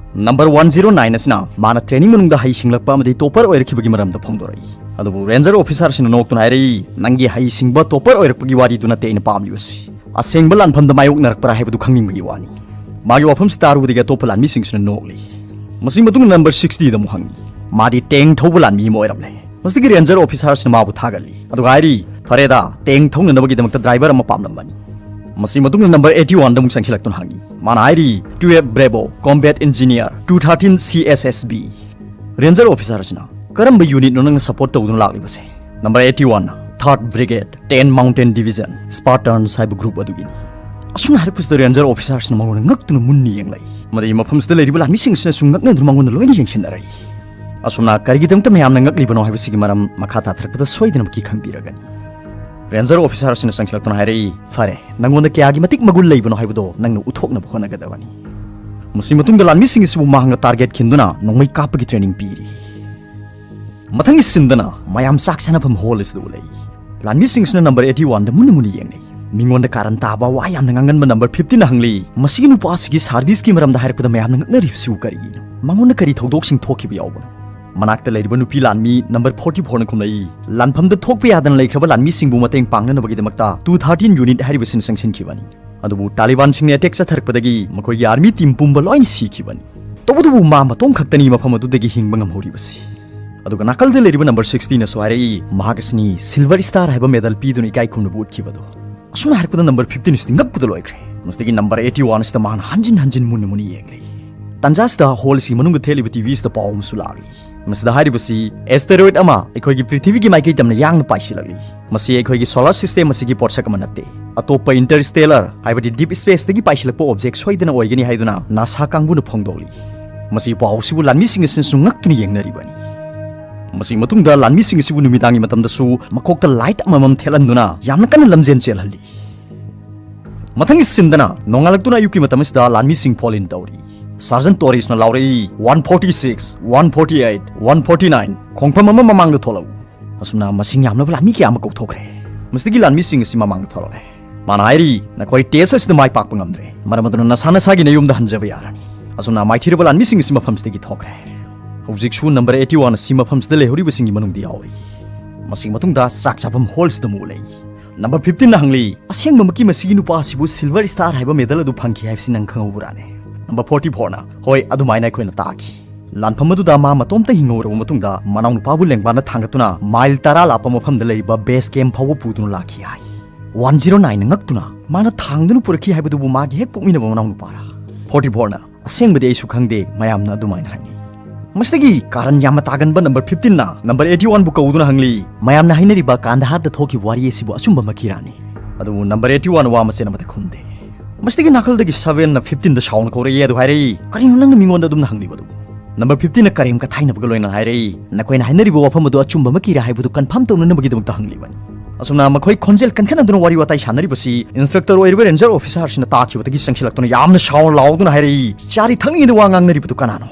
Number one zero nine ꯑꯁꯤꯅ ꯃꯥꯅ training ꯃꯅꯨꯡꯗ ꯍꯩ ꯁꯤꯡꯂꯛꯄ ꯑꯃꯗꯤ topper ꯑꯣꯏꯔꯛꯈꯤꯕꯒꯤ ꯃꯔꯝꯗ ꯐꯣꯡꯗꯣꯔꯛꯏ꯫ ꯑꯗꯨꯕꯨ ranger officer ꯑꯁꯤꯅ ꯅꯣꯛꯇꯨꯅ ꯍꯥꯏꯔꯛꯏ, "ꯅꯪꯒꯤ ꯍꯩ ꯁꯤꯡꯕ topper ꯑꯣꯏꯔꯛꯄꯒꯤ ꯋꯥꯔꯤꯗꯨ ꯅꯠꯇꯦ ꯑꯩꯅ ꯄꯥꯝꯂꯤꯕꯁꯤ꯫ ꯑꯁꯦꯡꯕ ꯂꯥꯟꯐꯝꯗ ꯃꯥꯌꯣꯛꯅꯔꯛꯄ꯭ꯔꯥ ꯍꯥꯏꯕꯗꯨ ꯈꯪꯅꯤꯡꯕꯒꯤ ꯋꯥꯅꯤ"꯫ ꯃꯥꯒꯤ ꯋꯥꯐꯝꯁꯤ ꯇꯥꯔꯨꯕꯗꯒꯤ ꯑꯇꯣꯞꯄ ꯂꯥꯟꯃꯤꯁꯤꯡꯁꯤꯅ ꯅꯣꯛꯂꯤ꯫ ꯃꯁꯤ ꯃꯇꯨꯡꯗ number sixty ꯗ ꯑꯃꯨꯛ ꯍꯪꯉꯤ꯫ ꯃꯥꯗꯤ tank ꯊꯧꯕ ꯂꯥꯟꯃꯤ ꯑꯃ ꯑꯣꯏꯔꯝꯂꯦ꯫ ꯃꯁꯤꯗꯒꯤ ranger officer ꯁꯤꯅ ꯃꯥꯕꯨ ꯊꯥꯒꯠꯂꯤ꯫ ꯑꯗꯨꯒ ꯍꯥꯏꯔꯤ, "ꯐꯔꯦꯗ, tank ꯊꯧꯅꯅꯕꯒꯤꯗꯃꯛꯇ driver ꯑꯃ ꯄꯥꯝꯂꯝꯕꯅꯤ"꯫ ꯃꯁꯤ ꯃꯇꯨꯡꯗ number eighty one ꯗ ꯑꯃꯨꯛ ꯆꯪꯁꯤꯜꯂꯛꯇꯨꯅ ꯍꯪꯉꯤ꯫ ꯃꯥꯅ ꯍꯥꯏꯔꯤ, "twelve Bravo, combat engineer, two thirteen C S S B"꯫ Ranger officer ꯑꯁꯤꯅ, "ꯀꯔꯝꯕ unit ꯅꯣ ꯅꯪꯅ support ꯇꯧꯗꯨꯅ ꯂꯥꯛꯂꯤꯕꯁꯦ?" Number eighty one, third Brigade, ten Mountain Division, Spartans ꯍꯥꯏꯕ group ꯑꯗꯨꯒꯤꯅꯤ꯫ ꯑꯁꯨꯝꯅ ꯍꯥꯏꯔꯛꯄꯁꯤꯗ ranger officer ꯁꯤꯅ ꯃꯉꯣꯟꯗ ꯉꯛꯇꯨꯅ ꯃꯨꯟꯅ ꯌꯦꯡꯂꯛꯏ꯫ ꯃꯗꯨꯒꯤ ꯃꯐꯝꯁꯤꯗ ꯂꯩꯔꯤꯕ ꯂꯥꯟꯃꯤꯁꯤꯡꯁꯤꯅꯁꯨ ꯉꯛꯅꯗꯨꯅ ꯃꯉꯣꯟꯗ ꯂꯣꯏꯅ ꯌꯦꯡꯁꯤꯟꯅꯔꯛꯏ꯫ ꯑꯁꯨꯝꯅ ꯀꯔꯤꯒꯤꯗꯃꯛꯇ ꯃꯌꯥꯝꯅ ꯉꯛꯂꯤꯕꯅꯣ ꯍꯥꯏꯕꯁꯤꯒꯤ ꯃꯔꯝ ꯃꯈꯥ ꯇꯥꯊꯔꯛꯄꯗ ꯁꯣꯏꯗꯅꯃꯛꯀꯤ ꯈꯪꯕꯤꯔꯒꯅꯤ꯫ ꯔꯦꯟꯖꯔ ꯑꯣꯐꯤꯁꯥꯔ ꯑꯁꯤꯅ ꯆꯪꯁꯤꯜꯂꯛꯇꯨꯅ ꯍꯥꯏꯔꯛꯏ, "ꯐꯔꯦ, ꯅꯪꯉꯣꯟꯗ ꯀꯌꯥꯒꯤ ꯃꯇꯤꯛ ꯃꯒꯨꯟ ꯂꯩꯕꯅꯣ ꯍꯥꯏꯕꯗꯣ ꯅꯪꯅ ꯎꯠꯊꯣꯛꯅꯕ ꯍꯣꯠꯅꯒꯗꯕꯅꯤ"꯫ ꯃꯁꯤ ꯃꯇꯨꯡꯗ ꯂꯥꯟꯃꯤꯁꯤꯡ ꯑꯁꯤꯕꯨ ꯃꯍꯥꯛꯅ ꯇꯥꯔꯒꯦꯠ ꯈꯤꯟꯗꯨꯅ ꯅꯣꯡꯃꯩ ꯀꯥꯞꯄꯒꯤ ꯇ꯭ꯔꯦꯅꯤꯡ ꯄꯤꯔꯤ꯫ ꯃꯊꯪꯒꯤ ꯁꯤꯟꯗꯅ ꯃꯌꯥꯝ ꯆꯥꯛ ꯆꯥꯅꯐꯝ ꯍꯣꯜ ꯑꯁꯤꯗ ꯎꯠꯂꯛꯏ꯫ ꯂꯥꯟꯃꯤꯁꯤꯡꯁꯤꯅ ꯅꯝꯕꯔ eighty one ꯗ ꯃꯨꯟꯅ ꯃꯨꯟꯅ ꯌꯦꯡꯅꯩ꯫ ꯃꯤꯉꯣꯟꯗ ꯀꯥꯔꯟ ꯇꯥꯕ, ꯋꯥ ꯌꯥꯝꯅ ꯉꯥꯡꯒꯟꯕ ꯅꯝꯕꯔ fifteen ꯅ ꯍꯪꯂꯤ, "ꯃꯁꯤꯒꯤ ꯅꯨꯄꯥ ꯑꯁꯤꯒꯤ ꯁꯥꯔꯚꯤꯁꯀꯤ ꯃꯔꯝꯗ ꯍꯥꯏꯔꯛꯄꯗ ꯃꯌꯥꯝꯅ ꯉꯛꯅꯔꯤꯕꯁꯤꯕꯨ ꯀꯔꯤꯒꯤꯅꯣ? ꯃꯉꯣꯟꯗ ꯀꯔꯤ ꯊꯧꯗꯣꯛꯁꯤꯡ ꯊꯣꯛꯈꯤꯕ ꯌꯥꯎꯕꯅꯣ?" ꯃꯅꯥꯛꯇ ꯂꯩꯔꯤꯕ ꯅꯨꯄꯤ ꯂꯥꯟꯃꯤ ꯅꯝꯕꯔ forty four ꯅ ꯈꯨꯝꯂꯛꯏ, "ꯂꯥꯟꯐꯝꯗ ꯊꯣꯛꯄ ꯌꯥꯗꯅ ꯂꯩꯈ꯭ꯔꯕ ꯂꯥꯟꯃꯤꯁꯤꯡꯕꯨ ꯃꯇꯦꯡ ꯄꯥꯡꯅꯅꯕꯒꯤꯗꯃꯛꯇ two thirteen unit ꯍꯥꯏꯔꯤꯕꯁꯤꯅ ꯆꯪꯁꯤꯟꯈꯤꯕꯅꯤ꯫ ꯑꯗꯨꯕꯨ ꯇꯥꯂꯤꯕꯥꯟꯁꯤꯡꯅ ꯑꯦꯇꯦꯛ ꯆꯠꯊꯔꯛꯄꯗꯒꯤ ꯃꯈꯣꯏꯒꯤ ꯑꯥꯔꯃꯤ ꯇꯤꯝ ꯄꯨꯝꯕ ꯂꯣꯏꯅ ꯁꯤꯈꯤꯕꯅꯤ꯫ ꯇꯧꯕꯇꯕꯨ ꯃꯥ ꯃꯇꯣꯝ ꯈꯛꯇꯅꯤ ꯃꯐꯝ ꯑꯗꯨꯗꯒꯤ ꯍꯤꯡꯕ ꯉꯝꯍꯧꯔꯤꯕꯁꯤ"꯫ ꯑꯗꯨꯒ ꯅꯥꯀꯜꯗ ꯂꯩꯔꯤꯕ ꯅꯝꯕꯔ sixty ꯅꯁꯨ ꯍꯥꯏꯔꯛꯏ, "ꯃꯍꯥꯛ ꯑꯁꯤꯅꯤ ꯁꯤꯜꯚꯔ ꯁ꯭ꯇꯥꯔ ꯍꯥꯏꯕ ꯃꯦꯗꯜ ꯄꯤꯗꯨꯅ ꯏꯀꯥꯏ ꯈꯨꯝꯅꯕ ꯎꯠꯈꯤꯕꯗꯣ"꯫ ꯑꯁꯨꯝꯅ ꯍꯥꯏꯔꯛꯄꯗ ꯅꯝꯕꯔ fifteen ꯑꯁꯤꯗꯤ ꯉꯛꯄꯗ ꯂꯣꯏꯈ꯭ꯔꯦ꯫ ꯃꯁꯤꯗꯒꯤ ꯅꯝꯕꯔ eighty one ꯑꯁꯤꯗ ꯃꯍꯥꯛꯅ ꯍꯟꯖꯤꯟ ꯍꯟꯖꯤꯟ ꯃꯨꯟꯅ ꯃꯨꯟꯅ ꯌꯦꯡꯂꯤ꯫ ꯇꯟꯖꯥ ꯑꯁꯤꯗ ꯍꯣꯜ ꯑꯁꯤꯒꯤ ꯃꯅꯨꯡꯗ ꯊꯦꯠꯂꯤꯕ ꯇꯤ ꯚꯤ ꯑꯁꯤꯗ ꯄꯥꯎ ꯑꯃꯁꯨ ꯂꯥꯛꯂꯤ꯫ ꯃꯁꯤꯗ ꯍꯥꯏꯔꯤꯕꯁꯤ ꯑꯦꯁꯇꯦꯔꯣꯏꯗ ꯑꯃ ꯑꯩꯈꯣꯏꯒꯤ ꯄ꯭ꯔꯤꯊꯤꯕꯤꯒꯤ ꯃꯥꯏꯀꯩ ꯇꯝꯅ ꯌꯥꯡꯅ ꯄꯥꯏꯁꯤꯜꯂꯛꯂꯤ꯫ ꯃꯁꯤ ꯑꯩꯈꯣꯏꯒꯤ ꯁꯣꯂꯥꯔ ꯁꯤꯁꯇꯦꯝ ꯑꯁꯤꯒꯤ ꯄꯣꯠꯁꯛ ꯑꯃ ꯅꯠꯇꯦ꯫ ꯑꯇꯣꯞꯄ ꯏꯟꯇꯔꯁ꯭ꯇꯦꯂꯔ, ꯍꯥꯏꯕꯗꯤ ꯗꯤꯞ ꯁ꯭ꯄꯦꯁꯇꯒꯤ ꯄꯥꯏꯁꯤꯜꯂꯛꯄ ꯑꯣꯕꯖꯦꯛ ꯁꯣꯏꯗꯅ ꯑꯣꯏꯒꯅꯤ ꯍꯥꯏꯗꯨꯅ ꯅꯥꯁꯥ ꯀꯥꯡꯕꯨꯅ ꯐꯣꯡꯗꯣꯛꯂꯤ꯫ ꯃꯁꯤꯒꯤ ꯄꯥꯎ ꯑꯁꯤꯕꯨ ꯂꯥꯟꯃꯤꯁꯤꯡ ꯑꯁꯤꯅꯁꯨ ꯉꯛꯇꯨꯅ ꯌꯦꯡꯅꯔꯤꯕꯅꯤ꯫ ꯃꯁꯤ ꯃꯇꯨꯡꯗ ꯂꯥꯟꯃꯤꯁꯤꯡ ꯑꯁꯤꯕꯨ ꯅꯨꯃꯤꯗꯥꯡꯒꯤ ꯃꯇꯝꯗꯁꯨ ꯃꯀꯣꯛꯇ ꯂꯥꯏꯠ ꯑꯃꯃꯝ ꯊꯦꯠꯍꯟꯗꯨꯅ ꯌꯥꯝꯅ ꯀꯟꯅ ꯂꯝꯖꯦꯟ ꯆꯦꯜꯍꯜꯂꯤ꯫ ꯃꯊꯪꯒꯤ ꯁꯤꯟꯗꯅ ꯅꯣꯡꯉꯥꯜꯂꯛꯇꯨꯅ ꯑꯌꯨꯛꯀꯤ ꯃꯇꯝ ꯑꯁꯤꯗ ꯂꯥꯟꯃꯤꯁꯤꯡ ꯐꯣꯜ ꯏꯟ ꯇꯧꯔꯤ꯫ ꯁꯥꯔꯖꯟ ꯇꯣꯔꯤꯁꯅ ꯂꯥꯎꯔꯛꯏ, "One forty six, one forty eight, one forty nine, ꯈꯣꯡꯐꯝ ꯑꯃ ꯃꯃꯥꯡꯗ ꯊꯣꯛꯂꯛꯎ"꯫ ꯑꯁꯨꯝꯅ ꯃꯁꯤꯡ ꯌꯥꯝꯂꯕ ꯂꯥꯟꯃꯤ ꯀꯌꯥ ꯑꯃ ꯀꯧꯊꯣꯛꯈ꯭ꯔꯦ꯫ ꯃꯁꯤꯗꯒꯤ ꯂꯥꯟꯃꯤꯁꯤꯡ ꯑꯁꯤ ꯃꯃꯥꯡꯗ ꯊꯣꯛꯂꯛꯂꯦ꯫ ꯃꯥꯅ ꯍꯥꯏꯔꯤ, "ꯅꯈꯣꯏ ꯇꯦꯁ ꯑꯁꯤꯗ ꯃꯥꯏ ꯄꯥꯛꯄ ꯉꯝꯗ꯭ꯔꯦ, ꯃꯔꯝ ꯑꯗꯨꯅ ꯅꯁꯥ ꯅꯁꯥꯒꯤ ꯅꯌꯨꯝꯗ ꯍꯟꯖꯕ ꯌꯥꯔꯅꯤ"꯫ ꯑꯁꯨꯝꯅ ꯃꯥꯏꯊꯤꯔꯕ ꯂꯥꯟꯃꯤꯁꯤꯡ ꯑꯁꯤ ꯃꯐꯝꯁꯤꯗꯒꯤ ꯊꯣꯛꯈ꯭ꯔꯦ꯫ ꯍꯧꯖꯤꯛꯁꯨ ꯅꯝꯕꯔ eighty one ꯑꯁꯤ ꯃꯐꯝꯁꯤꯗ ꯂꯩꯍꯧꯔꯤꯕꯁꯤꯡꯒꯤ ꯃꯅꯨꯡꯗ ꯌꯥꯎꯔꯤ꯫ ꯃꯁꯤꯒꯤ ꯃꯇꯨꯡꯗ ꯆꯥꯛ ꯆꯥꯐꯝ ꯍꯣꯜꯁꯤꯗ ꯑꯃꯨꯛ ꯎꯠꯂꯛꯏ꯫ ꯅꯝꯕꯔ fifteen ꯅ ꯍꯪꯂꯤ, "ꯑꯁꯦꯡꯕꯃꯛꯀꯤ ꯃꯁꯤꯒꯤ ꯅꯨꯄꯥ ꯑꯁꯤꯕꯨ ꯁꯤꯜꯚꯔ ꯁ꯭ꯇꯥꯔ ꯍꯥꯏꯕ ꯃꯦꯗꯜ ꯑꯗꯨ ꯐꯪꯈꯤ ꯍꯥꯏꯕꯁꯤ ꯅꯪ ꯈꯪꯍꯧꯕ꯭ꯔꯥꯅꯦ?" ꯅꯝꯕꯔ forty four ꯅ, "ꯍꯣꯏ, ꯑꯗꯨꯃꯥꯏꯅ ꯑꯩꯈꯣꯏꯅ ꯇꯥꯈꯤ꯫ ꯂꯥꯟꯐꯝ ꯑꯗꯨꯗ ꯃꯥ ꯃꯇꯣꯝꯇ ꯍꯤꯡꯍꯧꯔꯕ ꯃꯇꯨꯡꯗ ꯃꯅꯥꯎꯅꯨꯄꯥꯕꯨ ꯂꯦꯡꯕꯥꯟꯅ ꯊꯥꯡꯒꯠꯇꯨꯅ ꯃꯥꯏꯜ ꯇꯔꯥ ꯂꯥꯞꯄ ꯃꯐꯝꯗ ꯂꯩꯔꯤꯕ ꯕꯦꯁ ꯀꯦꯝꯞ ꯐꯥꯎꯕ ꯄꯨꯗꯨꯅ ꯂꯥꯛꯈꯤ" ꯍꯥꯏ꯫ One zero nine ꯅ ꯉꯛꯇꯨꯅ, "ꯃꯥꯅ ꯊꯥꯡꯗꯨꯅ ꯄꯨꯔꯛꯈꯤ ꯍꯥꯏꯕꯗꯨꯕꯨ ꯃꯥꯒꯤ ꯍꯦꯛ ꯄꯣꯛꯃꯤꯟꯅꯕ ꯃꯅꯥꯎꯅꯨꯄꯥꯔꯥ?" Forty four ꯅ, "ꯑꯁꯦꯡꯕꯗꯤ ꯑꯩꯁꯨ ꯈꯪꯗꯦ, ꯃꯌꯥꯝꯅ ꯑꯗꯨꯃꯥꯏꯅ ꯍꯥꯏꯅꯩ"꯫ ꯃꯁꯤꯗꯒꯤ ꯀꯥꯔꯟ ꯌꯥꯝꯅ ꯇꯥꯒꯟꯕ ꯅꯝꯕꯔ fifteen ꯅ ꯅꯝꯕꯔ eighty one ꯕꯨ ꯀꯧꯗꯨꯅ ꯍꯪꯂꯤ, "ꯃꯌꯥꯝꯅ ꯍꯥꯏꯅꯔꯤꯕ ꯀꯥꯟꯗꯍꯥꯔꯗ ꯊꯣꯛꯈꯤꯕ ꯋꯥꯔꯤ ꯑꯁꯤꯕꯨ ꯑꯆꯨꯝꯕꯃꯛꯀꯤꯔꯥꯅꯤ?" ꯑꯗꯨꯕꯨ ꯅꯝꯕꯔ eighty one ꯋꯥ ꯃꯆꯦꯠ ꯑꯃꯠꯇ ꯈꯨꯝꯗꯦ꯫ ꯃꯁꯤꯗꯒꯤ ꯅꯥꯀꯜꯗꯒꯤ seven ꯅ fifteen ꯗ ꯁꯥꯎꯅ ꯀꯧꯔꯛꯏ, ꯑꯗꯨ ꯍꯥꯏꯔꯛꯏ, "ꯀꯔꯤꯅꯣ ꯅꯪꯅ ꯃꯤꯉꯣꯟꯗ ꯑꯗꯨꯝꯅ ꯍꯪꯂꯤꯕꯗꯨ? ꯅꯝꯕꯔ ꯐꯤꯐꯇꯤꯟꯅ ꯀꯔꯦꯝ ꯀꯊꯥꯏꯅꯕꯒ ꯂꯣꯏꯅꯅ ꯍꯥꯏꯔꯛꯏ, "ꯅꯈꯣꯏꯅ ꯍꯥꯏꯅꯔꯤꯕ ꯋꯥꯐꯝ ꯑꯗꯨ ꯑꯆꯨꯝꯕꯃꯛꯀꯤꯔꯥ ꯍꯥꯏꯕꯗꯨ ꯀꯟꯐꯥꯔꯝ ꯇꯧꯅꯅꯕꯒꯤꯗꯃꯛꯇ ꯍꯪꯂꯤꯕꯅꯤ"꯫ ꯑꯁꯨꯝꯅ ꯃꯈꯣꯏ ꯈꯣꯟꯖꯦꯜ ꯀꯟꯈꯠꯅꯗꯨꯅ ꯋꯥꯔꯤ ꯋꯥꯇꯥꯏ ꯁꯥꯟꯅꯔꯤꯕꯁꯤ ꯏꯟꯁꯇ꯭ꯔꯛꯇꯔ ꯑꯣꯏꯔꯤꯕ ꯔꯦꯟꯖꯔ ꯑꯣꯐꯤꯁꯥꯔꯁꯤꯅ ꯇꯥꯈꯤꯕꯗꯒꯤ ꯆꯪꯁꯤꯜꯂꯛꯇꯨꯅ ꯌꯥꯝꯅ ꯁꯥꯎꯅ ꯂꯥꯎꯗꯨꯅ ꯍꯥꯏꯔꯛꯏ, "ꯆꯥꯔꯤ ꯊꯛꯂꯤꯉꯩꯗ ꯋꯥ ꯉꯥꯡꯅꯔꯤꯕꯗꯨ ꯀꯅꯥꯅꯣ?"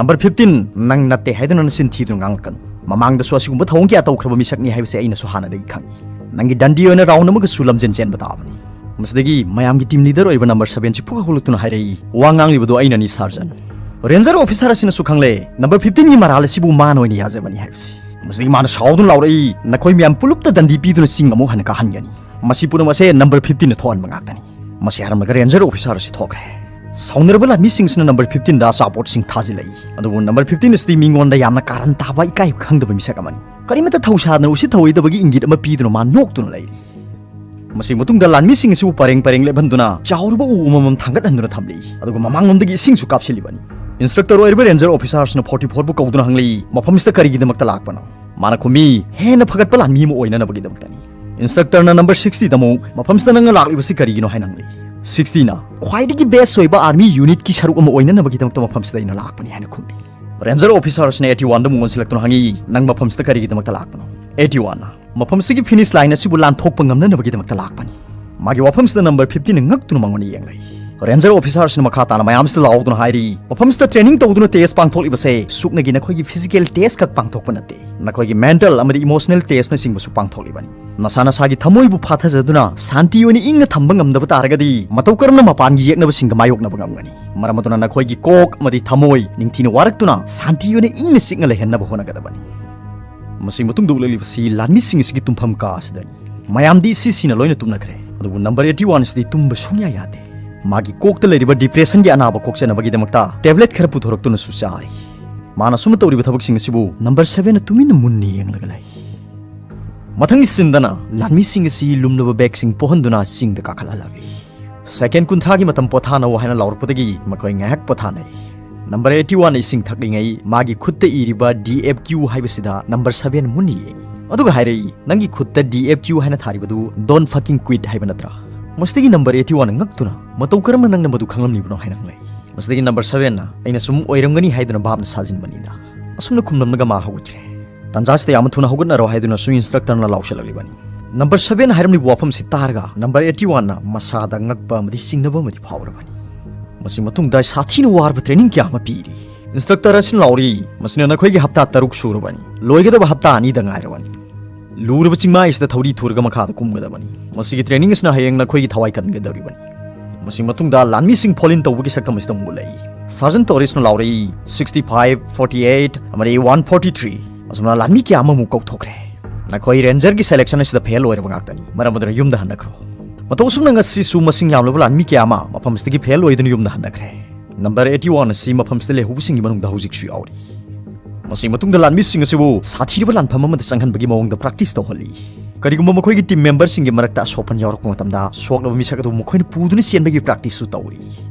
"ꯅꯝꯕꯔ ꯐꯤꯐꯇꯤꯟ, ꯅꯪ ꯅꯠꯇꯦ ꯍꯥꯏꯗꯨꯅ ꯅꯆꯤꯟ ꯊꯤꯗꯨꯅ ꯉꯥꯡꯂꯛꯀꯅꯨ꯫ ꯃꯃꯥꯡꯗꯁꯨ ꯑꯁꯤꯒꯨꯝꯕ ꯊꯧꯑꯣꯡ ꯀꯌꯥ ꯇꯧꯈ꯭ꯔꯕ ꯃꯤꯁꯛꯅꯤ ꯍꯥꯏꯕꯁꯤ ꯑꯩꯅꯁꯨ ꯍꯥꯟꯅꯗꯒꯤ ꯈꯪꯏ꯫ ꯅꯪꯒꯤ ꯗꯟꯗꯤ ꯑꯣꯏꯅ ꯔꯥꯎꯟ ꯑꯃꯒꯁꯨ ꯂꯝꯖꯦꯟ ꯆꯦꯟꯕ ꯇꯥꯕꯅꯤ"꯫ ꯃꯁꯤꯗꯒꯤ ꯃꯌꯥꯝꯒꯤ ꯇꯤꯝ ꯂꯤꯗꯔ ꯑꯣꯏꯕ ꯅꯝꯕꯔ ꯁꯚꯦꯟꯁꯤ ꯄꯨꯀꯧ ꯀꯧꯂꯛꯇꯨꯅ ꯍꯥꯏꯔꯛꯏ, "ꯋꯥ ꯉꯥꯡꯂꯤꯕꯗꯨ ꯑꯩꯅꯅꯤ, ꯁꯥꯔꯖꯟ"꯫ ꯔꯦꯟꯖꯔ ꯑꯣꯐꯤꯁꯥꯔ ꯑꯁꯤꯅꯁꯨ ꯈꯪꯂꯦ ꯅꯝꯕꯔ ꯐꯤꯐꯇꯤꯟꯒꯤ ꯃꯔꯥꯜ ꯑꯁꯤꯕꯨ ꯃꯥꯅ ꯑꯣꯏꯅ ꯌꯥꯖꯕꯅꯤ ꯍꯥꯏꯕꯁꯤ꯫ ꯃꯁꯤꯗꯒꯤ ꯃꯥꯅ ꯁꯥꯎꯗꯨꯅ ꯂꯥꯎꯔꯛꯏ, "ꯅꯈꯣꯏ ꯃꯌꯥꯝ ꯄꯨꯂꯞꯇ ꯗꯟꯗꯤ ꯄꯤꯗꯨꯅ ꯆꯤꯡ ꯑꯃꯨꯛ ꯍꯟꯅ ꯀꯥꯍꯟꯒꯅꯤ꯫ ꯃꯁꯤ ꯄꯨꯝꯅꯃꯛ ꯑꯁꯦ ꯅꯝꯕꯔ ꯐꯤꯐꯇꯤꯟꯅ ꯊꯣꯛꯍꯟꯕ ꯉꯥꯛꯇꯅꯤ"꯫ ꯃꯁꯤ ꯍꯥꯏꯔꯝꯂꯒ ꯔꯦꯟꯖꯔ ꯑꯣꯐꯤꯁꯥꯔ ꯑꯁꯤ ꯊꯣꯛꯈ꯭ꯔꯦ꯫ ꯁꯥꯎꯅꯔꯕ ꯂꯥꯟꯃꯤꯁꯤꯡꯁꯤꯅ ꯅꯝꯕꯔ ꯐꯤꯐꯇꯤꯟꯗ ꯑꯆꯥꯄꯣꯠꯁꯤꯡ ꯊꯥꯖꯤꯜꯂꯛꯏ꯫ ꯑꯗꯨꯕꯨ ꯅꯝꯕꯔ ꯐꯤꯐꯇꯤꯟ ꯑꯁꯤꯗꯤ ꯃꯤꯉꯣꯟꯗ ꯌꯥꯝꯅ ꯀꯥꯔꯟ ꯇꯥꯕ, ꯏꯀꯥꯏ ꯈꯪꯗꯕ ꯃꯤꯁꯛ ꯑꯃꯅꯤ꯫ ꯀꯔꯤꯃꯠꯇ ꯊꯧꯁꯥꯗꯅ ꯎꯁꯤꯠ ꯊꯧꯑꯣꯏꯗꯕꯒꯤ ꯏꯪꯒꯤꯠ ꯑꯃ ꯄꯤꯗꯨꯅ ꯃꯥ ꯅꯣꯛꯇꯨꯅ ꯂꯩꯔꯤ꯫ ꯃꯁꯤ ꯃꯇꯨꯡꯗ ꯂꯥꯟꯃꯤꯁꯤꯡ ꯑꯁꯤꯕꯨ ꯄꯔꯦꯡ ꯄꯔꯦꯡ ꯂꯦꯞꯍꯟꯗꯨꯅ ꯆꯥꯎꯔꯕ ꯎ ꯑꯃꯃꯝ ꯊꯥꯡꯒꯠꯍꯟꯗꯨꯅ ꯊꯝꯂꯤ꯫ ꯑꯗꯨꯒ ꯃꯃꯥꯡꯂꯣꯝꯗꯒꯤ ꯏꯁꯤꯡꯁꯨ ꯀꯥꯞꯁꯤꯜꯂꯤꯕꯅꯤ꯫ ꯏꯟꯁꯇ꯭ꯔꯛꯇꯔ ꯑꯣꯏꯔꯤꯕ ꯔꯦꯟꯖꯔ ꯑꯣꯐꯤꯁꯥꯔꯁꯤꯅ ꯐꯣꯔꯇꯤ ꯐꯣꯔꯕꯨ ꯀꯧꯗꯨꯅ ꯍꯪꯂꯤ, "ꯃꯐꯝꯁꯤꯗ ꯀꯔꯤꯒꯤꯗꯃꯛꯇ ꯂꯥꯛꯄꯅꯣ?" ꯃꯥꯅ ꯈꯨꯝꯃꯤ, "ꯍꯦꯟꯅ ꯐꯒꯠꯄ ꯂꯥꯟꯃꯤ ꯑꯃ ꯑꯣꯏꯅꯅꯕꯒꯤꯗꯃꯛꯇꯅꯤ"꯫ ꯏꯟꯁꯇ꯭ꯔꯛꯇꯔꯅ ꯅꯝꯕꯔ ꯁꯤꯛꯁꯇꯤꯗ ꯑꯃꯨꯛ, "ꯃꯐꯝꯁꯤꯗ ꯅꯪꯅ ꯂꯥꯛꯂꯤꯕꯁꯤ ꯀꯔꯤꯒꯤꯅꯣ?" ꯍꯥꯏꯅ ꯍꯪꯂꯤ꯫ ꯁꯤꯛꯁꯇꯤꯅ, "ꯈ꯭ꯋꯥꯏꯗꯒꯤ ꯕꯦꯁ ꯑꯣꯏꯕ ꯑꯥꯔꯃꯤ ꯌꯨꯅꯤꯠꯀꯤ ꯁꯔꯨꯛ ꯑꯃ ꯑꯣꯏꯅꯅꯕꯒꯤꯗꯃꯛꯇ ꯃꯐꯝꯁꯤꯗ ꯑꯩꯅ ꯂꯥꯛꯄꯅꯤ" ꯍꯥꯏꯅ ꯈꯨꯝꯃꯤ꯫ ꯔꯦꯟꯖꯔ ꯑꯣꯐꯤꯁꯥꯔꯁꯤꯅ ꯑꯩꯠꯇꯤ ꯋꯥꯟꯗ ꯑꯃꯨꯛ ꯑꯣꯟꯁꯤꯜꯂꯛꯇꯨꯅ ꯍꯪꯉꯤ, "ꯅꯪ ꯃꯐꯝꯁꯤꯗ ꯀꯔꯤꯒꯤꯗꯃꯛꯇ ꯂꯥꯛꯄꯅꯣ?" ꯑꯩꯠꯇꯤ ꯋꯥꯟꯅ, "ꯃꯐꯝꯁꯤꯒꯤ ꯐꯤꯅꯤꯁ ꯂꯥꯏꯟ ꯑꯁꯤꯕꯨ ꯂꯥꯟꯊꯣꯛꯄ ꯉꯝꯅꯅꯕꯒꯤꯗꯃꯛꯇ ꯂꯥꯛꯄꯅꯤ"꯫ ꯃꯥꯒꯤ ꯋꯥꯐꯝꯁꯤꯗ ꯅꯝꯕꯔ ꯐꯤꯐꯇꯤꯟꯅ ꯉꯛꯇꯨꯅ ꯃꯉꯣꯟꯗ ꯌꯦꯡꯂꯛꯏ꯫ ꯔꯦꯟꯖꯔ ꯑꯣꯐꯤꯁꯥꯔꯁꯤꯅ ꯃꯈꯥ ꯇꯥꯅ ꯃꯌꯥꯝꯁꯤꯗ ꯂꯥꯎꯗꯨꯅ ꯍꯥꯏꯔꯤ, "ꯃꯐꯝꯁꯤꯗ ꯇ꯭ꯔꯦꯅꯤꯡ ꯇꯧꯗꯨꯅ ꯇꯦꯁ ꯄꯥꯡꯊꯣꯛꯂꯤꯕꯁꯦ ꯁꯨꯞꯅꯒꯤ ꯅꯈꯣꯏꯒꯤ ꯐꯤꯖꯤꯀꯦꯜ ꯇꯦꯁ ꯈꯛ ꯄꯥꯡꯊꯣꯛꯄ ꯅꯠꯇꯦ, ꯅꯈꯣꯏꯒꯤ ꯃꯦꯟꯇꯦꯜ ꯑꯃꯗꯤ ꯏꯃꯣꯁꯅꯦꯜ ꯇꯦꯁꯅꯆꯤꯡꯕꯁꯨ ꯄꯥꯡꯊꯣꯛꯂꯤꯕꯅꯤ꯫ ꯅꯁꯥ ꯅꯁꯥꯒꯤ ꯊꯃꯣꯏꯕꯨ ꯐꯥꯊꯖꯗꯨꯅ ꯁꯥꯟꯇꯤ ꯑꯣꯏꯅ ꯏꯪꯅ ꯊꯝꯕ ꯉꯝꯗꯕ ꯇꯥꯔꯒꯗꯤ ꯃꯇꯧ ꯀꯔꯝꯅ ꯃꯄꯥꯟꯒꯤ ꯌꯦꯛꯅꯕꯁꯤꯡꯒ ꯃꯥꯌꯣꯛꯅꯕ ꯉꯝꯒꯅꯤ? ꯃꯔꯝ ꯑꯗꯨꯅ ꯅꯈꯣꯏꯒꯤ ꯀꯣꯛ ꯑꯃꯗꯤ ꯊꯃꯣꯏ ꯅꯤꯡꯊꯤꯅ ꯋꯥꯔꯛꯇꯨꯅ ꯁꯥꯟꯇꯤ ꯑꯣꯏꯅ ꯏꯪꯅ ꯆꯤꯛꯅ ꯂꯩꯍꯟꯅꯕ ꯍꯣꯠꯅꯒꯗꯕꯅꯤ"꯫ ꯃꯁꯤ ꯃꯇꯨꯡꯗ ꯎꯠꯂꯛꯂꯤꯕꯁꯤ ꯂꯥꯟꯃꯤꯁꯤꯡ ꯑꯁꯤꯒꯤ ꯇꯨꯝꯐꯝ ꯀꯥ ꯑꯁꯤꯗꯅꯤ꯫ ꯃꯌꯥꯝꯗꯤ ꯏꯁꯤꯁꯤꯅ ꯂꯣꯏꯅ ꯇꯨꯝꯅꯈ꯭ꯔꯦ, ꯑꯗꯨꯕꯨ ꯅꯝꯕꯔ ꯑꯩꯠꯇꯤ ꯋꯥꯟ ꯑꯁꯤꯗꯤ ꯇꯨꯝꯕ ꯁꯨꯡꯌꯥ ꯌꯥꯗꯦ꯫ ꯃꯥꯒꯤ ꯀꯣꯛꯇ ꯂꯩꯔꯤꯕ ꯗꯤꯄ꯭ꯔꯦꯁꯟꯒꯤ ꯑꯅꯥꯕ ꯀꯣꯛꯆꯅꯕꯒꯤꯗꯃꯛꯇ ꯇꯦꯕ꯭ꯂꯦꯠ ꯈꯔ ꯄꯨꯊꯣꯔꯛꯇꯨꯅꯁꯨ ꯆꯥꯔꯤ꯫ ꯃꯥꯅ ꯑꯁꯨꯝꯅ ꯇꯧꯔꯤꯕ ꯊꯕꯛꯁꯤꯡ ꯑꯁꯤꯕꯨ ꯅꯝꯕꯔ ꯁꯚꯦꯟꯅ ꯇꯨꯃꯤꯟꯅ ꯃꯨꯟꯅ ꯌꯦꯡꯂꯒ ꯂꯩ꯫ ꯃꯊꯪꯒꯤ ꯁꯤꯟꯗꯅ ꯂꯥꯟꯃꯤꯁꯤꯡ ꯑꯁꯤ ꯂꯨꯝꯂꯕ ꯕꯦꯒꯁꯤꯡ ꯄꯣꯛꯍꯟꯗꯨꯅ ꯆꯤꯡꯗ ꯀꯥꯈꯠꯍꯜꯂꯛꯂꯤ꯫ ꯁꯦꯀꯦꯟ ꯀꯨꯟꯊ꯭ꯔꯥꯒꯤ ꯃꯇꯝ ꯄꯣꯊꯥꯅꯧ ꯍꯥꯏꯅ ꯂꯥꯎꯔꯛꯄꯗꯒꯤ ꯃꯈꯣꯏ ꯉꯥꯏꯍꯥꯛ ꯄꯣꯊꯥꯅꯩ꯫ ꯅꯝꯕꯔ ꯑꯩꯠꯇꯤ ꯋꯥꯟꯅ ꯏꯁꯤꯡ ꯊꯛꯂꯤꯉꯩ ꯃꯥꯒꯤ ꯈꯨꯠꯇ ꯏꯔꯤꯕ ꯗꯤ ꯑꯦꯐ ꯀ꯭ꯌꯨ ꯍꯥꯏꯕꯁꯤꯗ ꯅꯝꯕꯔ ꯁꯚꯦꯟ ꯃꯨꯟꯅ ꯌꯦꯡꯏ꯫ ꯑꯗꯨꯒ ꯍꯥꯏꯔꯛꯏ, "ꯅꯪꯒꯤ ꯈꯨꯠꯇ ꯗꯤ ꯑꯦꯐ ꯀ꯭ꯌꯨ ꯍꯥꯏꯅ ꯊꯥꯔꯤꯕꯗꯨ Don't fucking quit ꯍꯥꯏꯕ ꯅꯠꯇ꯭ꯔꯥ?" ꯃꯁꯤꯗꯒꯤ ꯅꯝꯕꯔ ꯑꯩꯠꯇꯤ ꯋꯥꯟꯅ ꯉꯛꯇꯨꯅ, "ꯃꯇꯧ ꯀꯔꯝꯅ ꯅꯪꯅ ꯃꯗꯨ ꯈꯪꯂꯝꯂꯤꯕꯅꯣ?" ꯍꯥꯏꯅ ꯍꯪꯂꯛꯏ꯫ ꯑꯁꯤꯗꯒꯤ ꯅꯝꯕꯔ ꯁꯚꯦꯟꯅ ꯑꯩꯅ ꯁꯨꯝ ꯑꯣꯏꯔꯝꯒꯅꯤ ꯍꯥꯏꯗꯨꯅ ꯚꯥꯞꯅ ꯁꯥꯖꯤꯟꯕꯅꯤꯗ꯫ ꯑꯁꯨꯝꯅ ꯈꯨꯝꯂꯝꯂꯒ ꯃꯥ ꯍꯧꯒꯠꯈ꯭ꯔꯦ꯫ ꯇꯥꯟꯖꯥꯁꯤꯗ ꯌꯥꯝꯅ ꯊꯨꯅ ꯍꯧꯒꯠꯅꯔꯣ ꯍꯥꯏꯗꯨꯅꯁꯨ ꯏꯟꯁꯇ꯭ꯔꯛꯇꯔꯅ ꯂꯥꯎꯁꯤꯜꯂꯛꯂꯤꯕꯅꯤ꯫ ꯅꯝꯕꯔ ꯁꯚꯦꯟ ꯍꯥꯏꯔꯝꯂꯤꯕ ꯋꯥꯐꯝꯁꯤ ꯇꯥꯔꯒ ꯅꯝꯕꯔ ꯑꯩꯠꯇꯤ ꯋꯥꯟꯅ ꯃꯁꯥꯗ ꯉꯛꯄ ꯑꯃꯗꯤ ꯆꯤꯡꯅꯕ ꯑꯃꯗꯤ ꯐꯥꯎꯔꯕꯅꯤ꯫ ꯃꯁꯤ ꯃꯇꯨꯡꯗ ꯁꯥꯊꯤꯅ ꯋꯥꯔꯕ ꯇ꯭ꯔꯦꯅꯤꯡ ꯀꯌꯥ ꯑꯃ ꯄꯤꯔꯤ꯫ ꯏꯟꯁꯇ꯭ꯔꯛꯇꯔ ꯑꯁꯤꯅ ꯂꯥꯎꯔꯤ, "ꯃꯁꯤꯅ ꯅꯈꯣꯏꯒꯤ ꯍꯞꯇꯥ ꯇꯔꯨꯛ ꯁꯨꯔꯕꯅꯤ꯫ ꯂꯣꯏꯒꯗꯕ ꯍꯞꯇꯥ ꯑꯅꯤꯗ ꯉꯥꯏꯔꯕꯅꯤ꯫ ꯂꯨꯔꯕ ꯆꯤꯡꯃꯥꯏ ꯑꯁꯤꯗ ꯊꯧꯔꯤ ꯊꯨꯔꯒ ꯃꯈꯥꯗ ꯀꯨꯝꯒꯗꯕꯅꯤ꯫ ꯃꯁꯤꯒꯤ ꯇ꯭ꯔꯦꯅꯤꯡ ꯑꯁꯤꯅ ꯍꯌꯦꯡ ꯅꯈꯣꯏꯒꯤ ꯊꯋꯥꯏ ꯀꯟꯒꯗꯧꯔꯤꯕꯅꯤ꯫" ꯃꯁꯤ ꯃꯇꯨꯡꯗ ꯂꯥꯟꯃꯤꯁꯤꯡ ꯐꯣꯜ ꯏꯟ ꯇꯧꯕꯒꯤ ꯁꯛꯇꯝ ꯑꯁꯤꯗ ꯑꯃꯨꯛ ꯎꯠꯂꯛꯏ꯫ ꯁꯥꯔꯖꯟ ꯇꯣꯔꯤꯁꯅ ꯂꯥꯎꯔꯛꯏ, "ꯁꯤꯛꯁꯇꯤ ꯐꯥꯏꯚ, ꯐꯣꯔꯇꯤ ꯑꯩꯠ, ꯑꯃꯗꯤ ꯋꯥꯟ ꯐꯣꯔꯇꯤ ꯊ꯭ꯔꯤ꯫" ꯑꯁꯨꯝꯅ ꯂꯥꯟꯃꯤ ꯀꯌꯥ ꯑꯃꯃꯨꯛ ꯀꯧꯊꯣꯛꯈ꯭ꯔꯦ꯫ ꯅꯈꯣꯏ ꯔꯦꯟꯖꯔꯒꯤ ꯁꯦꯂꯦꯛꯁꯟ ꯑꯁꯤꯗ ꯐꯦꯜ ꯑꯣꯏꯔꯕ ꯉꯥꯛꯇꯅꯤ, ꯃꯔꯝ ꯑꯗꯨꯅ ꯌꯨꯝꯗ ꯍꯟꯅꯈ꯭ꯔꯣ꯫ ꯃꯇꯧ ꯑꯁꯨꯝꯅ ꯉꯁꯤꯁꯨ ꯃꯁꯤꯡ ꯌꯥꯝꯂꯕ ꯂꯥꯟꯃꯤ ꯀꯌꯥ ꯑꯃ ꯃꯐꯝ ꯑꯁꯤꯗꯒꯤ ꯐꯦꯜ ꯑꯣꯏꯗꯨꯅ ꯌꯨꯝꯗ ꯍꯟꯅꯈ꯭ꯔꯦ꯫ ꯅꯝꯕꯔ ꯑꯩꯠꯇꯤ ꯋꯥꯟ ꯑꯁꯤ ꯃꯐꯝꯁꯤꯗ ꯂꯩꯍꯧꯕꯁꯤꯡꯒꯤ ꯃꯅꯨꯡꯗ ꯍꯧꯖꯤꯛꯁꯨ ꯌꯥꯎꯔꯤ꯫ ꯃꯁꯤ ꯃꯇꯨꯡꯗ ꯂꯥꯟꯃꯤꯁꯤꯡ ꯑꯁꯤꯕꯨ ꯁꯥꯊꯤꯔꯕ ꯂꯥꯟꯐꯝ ꯑꯃꯗ ꯆꯪꯍꯟꯕꯒꯤ ꯃꯑꯣꯡꯗ ꯄ꯭ꯔꯥꯛꯇꯤꯁ ꯇꯧꯍꯜꯂꯤ꯫ ꯀꯔꯤꯒꯨꯝꯕ ꯃꯈꯣꯏꯒꯤ ꯇꯤꯝ ꯃꯦꯝꯕꯔꯁꯤꯡꯒꯤ ꯃꯔꯛꯇ ꯑꯁꯣꯛꯄꯟ ꯌꯥꯎꯔꯛꯄ ꯃꯇꯝꯗ, ꯁꯣꯛꯂꯕ ꯃꯤꯁꯛ ꯑꯗꯨ ꯃꯈꯣꯏꯅ ꯄꯨꯗꯨꯅ ꯆꯦꯟꯕꯒꯤ ꯄ꯭ꯔꯥꯛꯇꯤꯁꯁꯨ ꯇꯧꯔꯤ꯫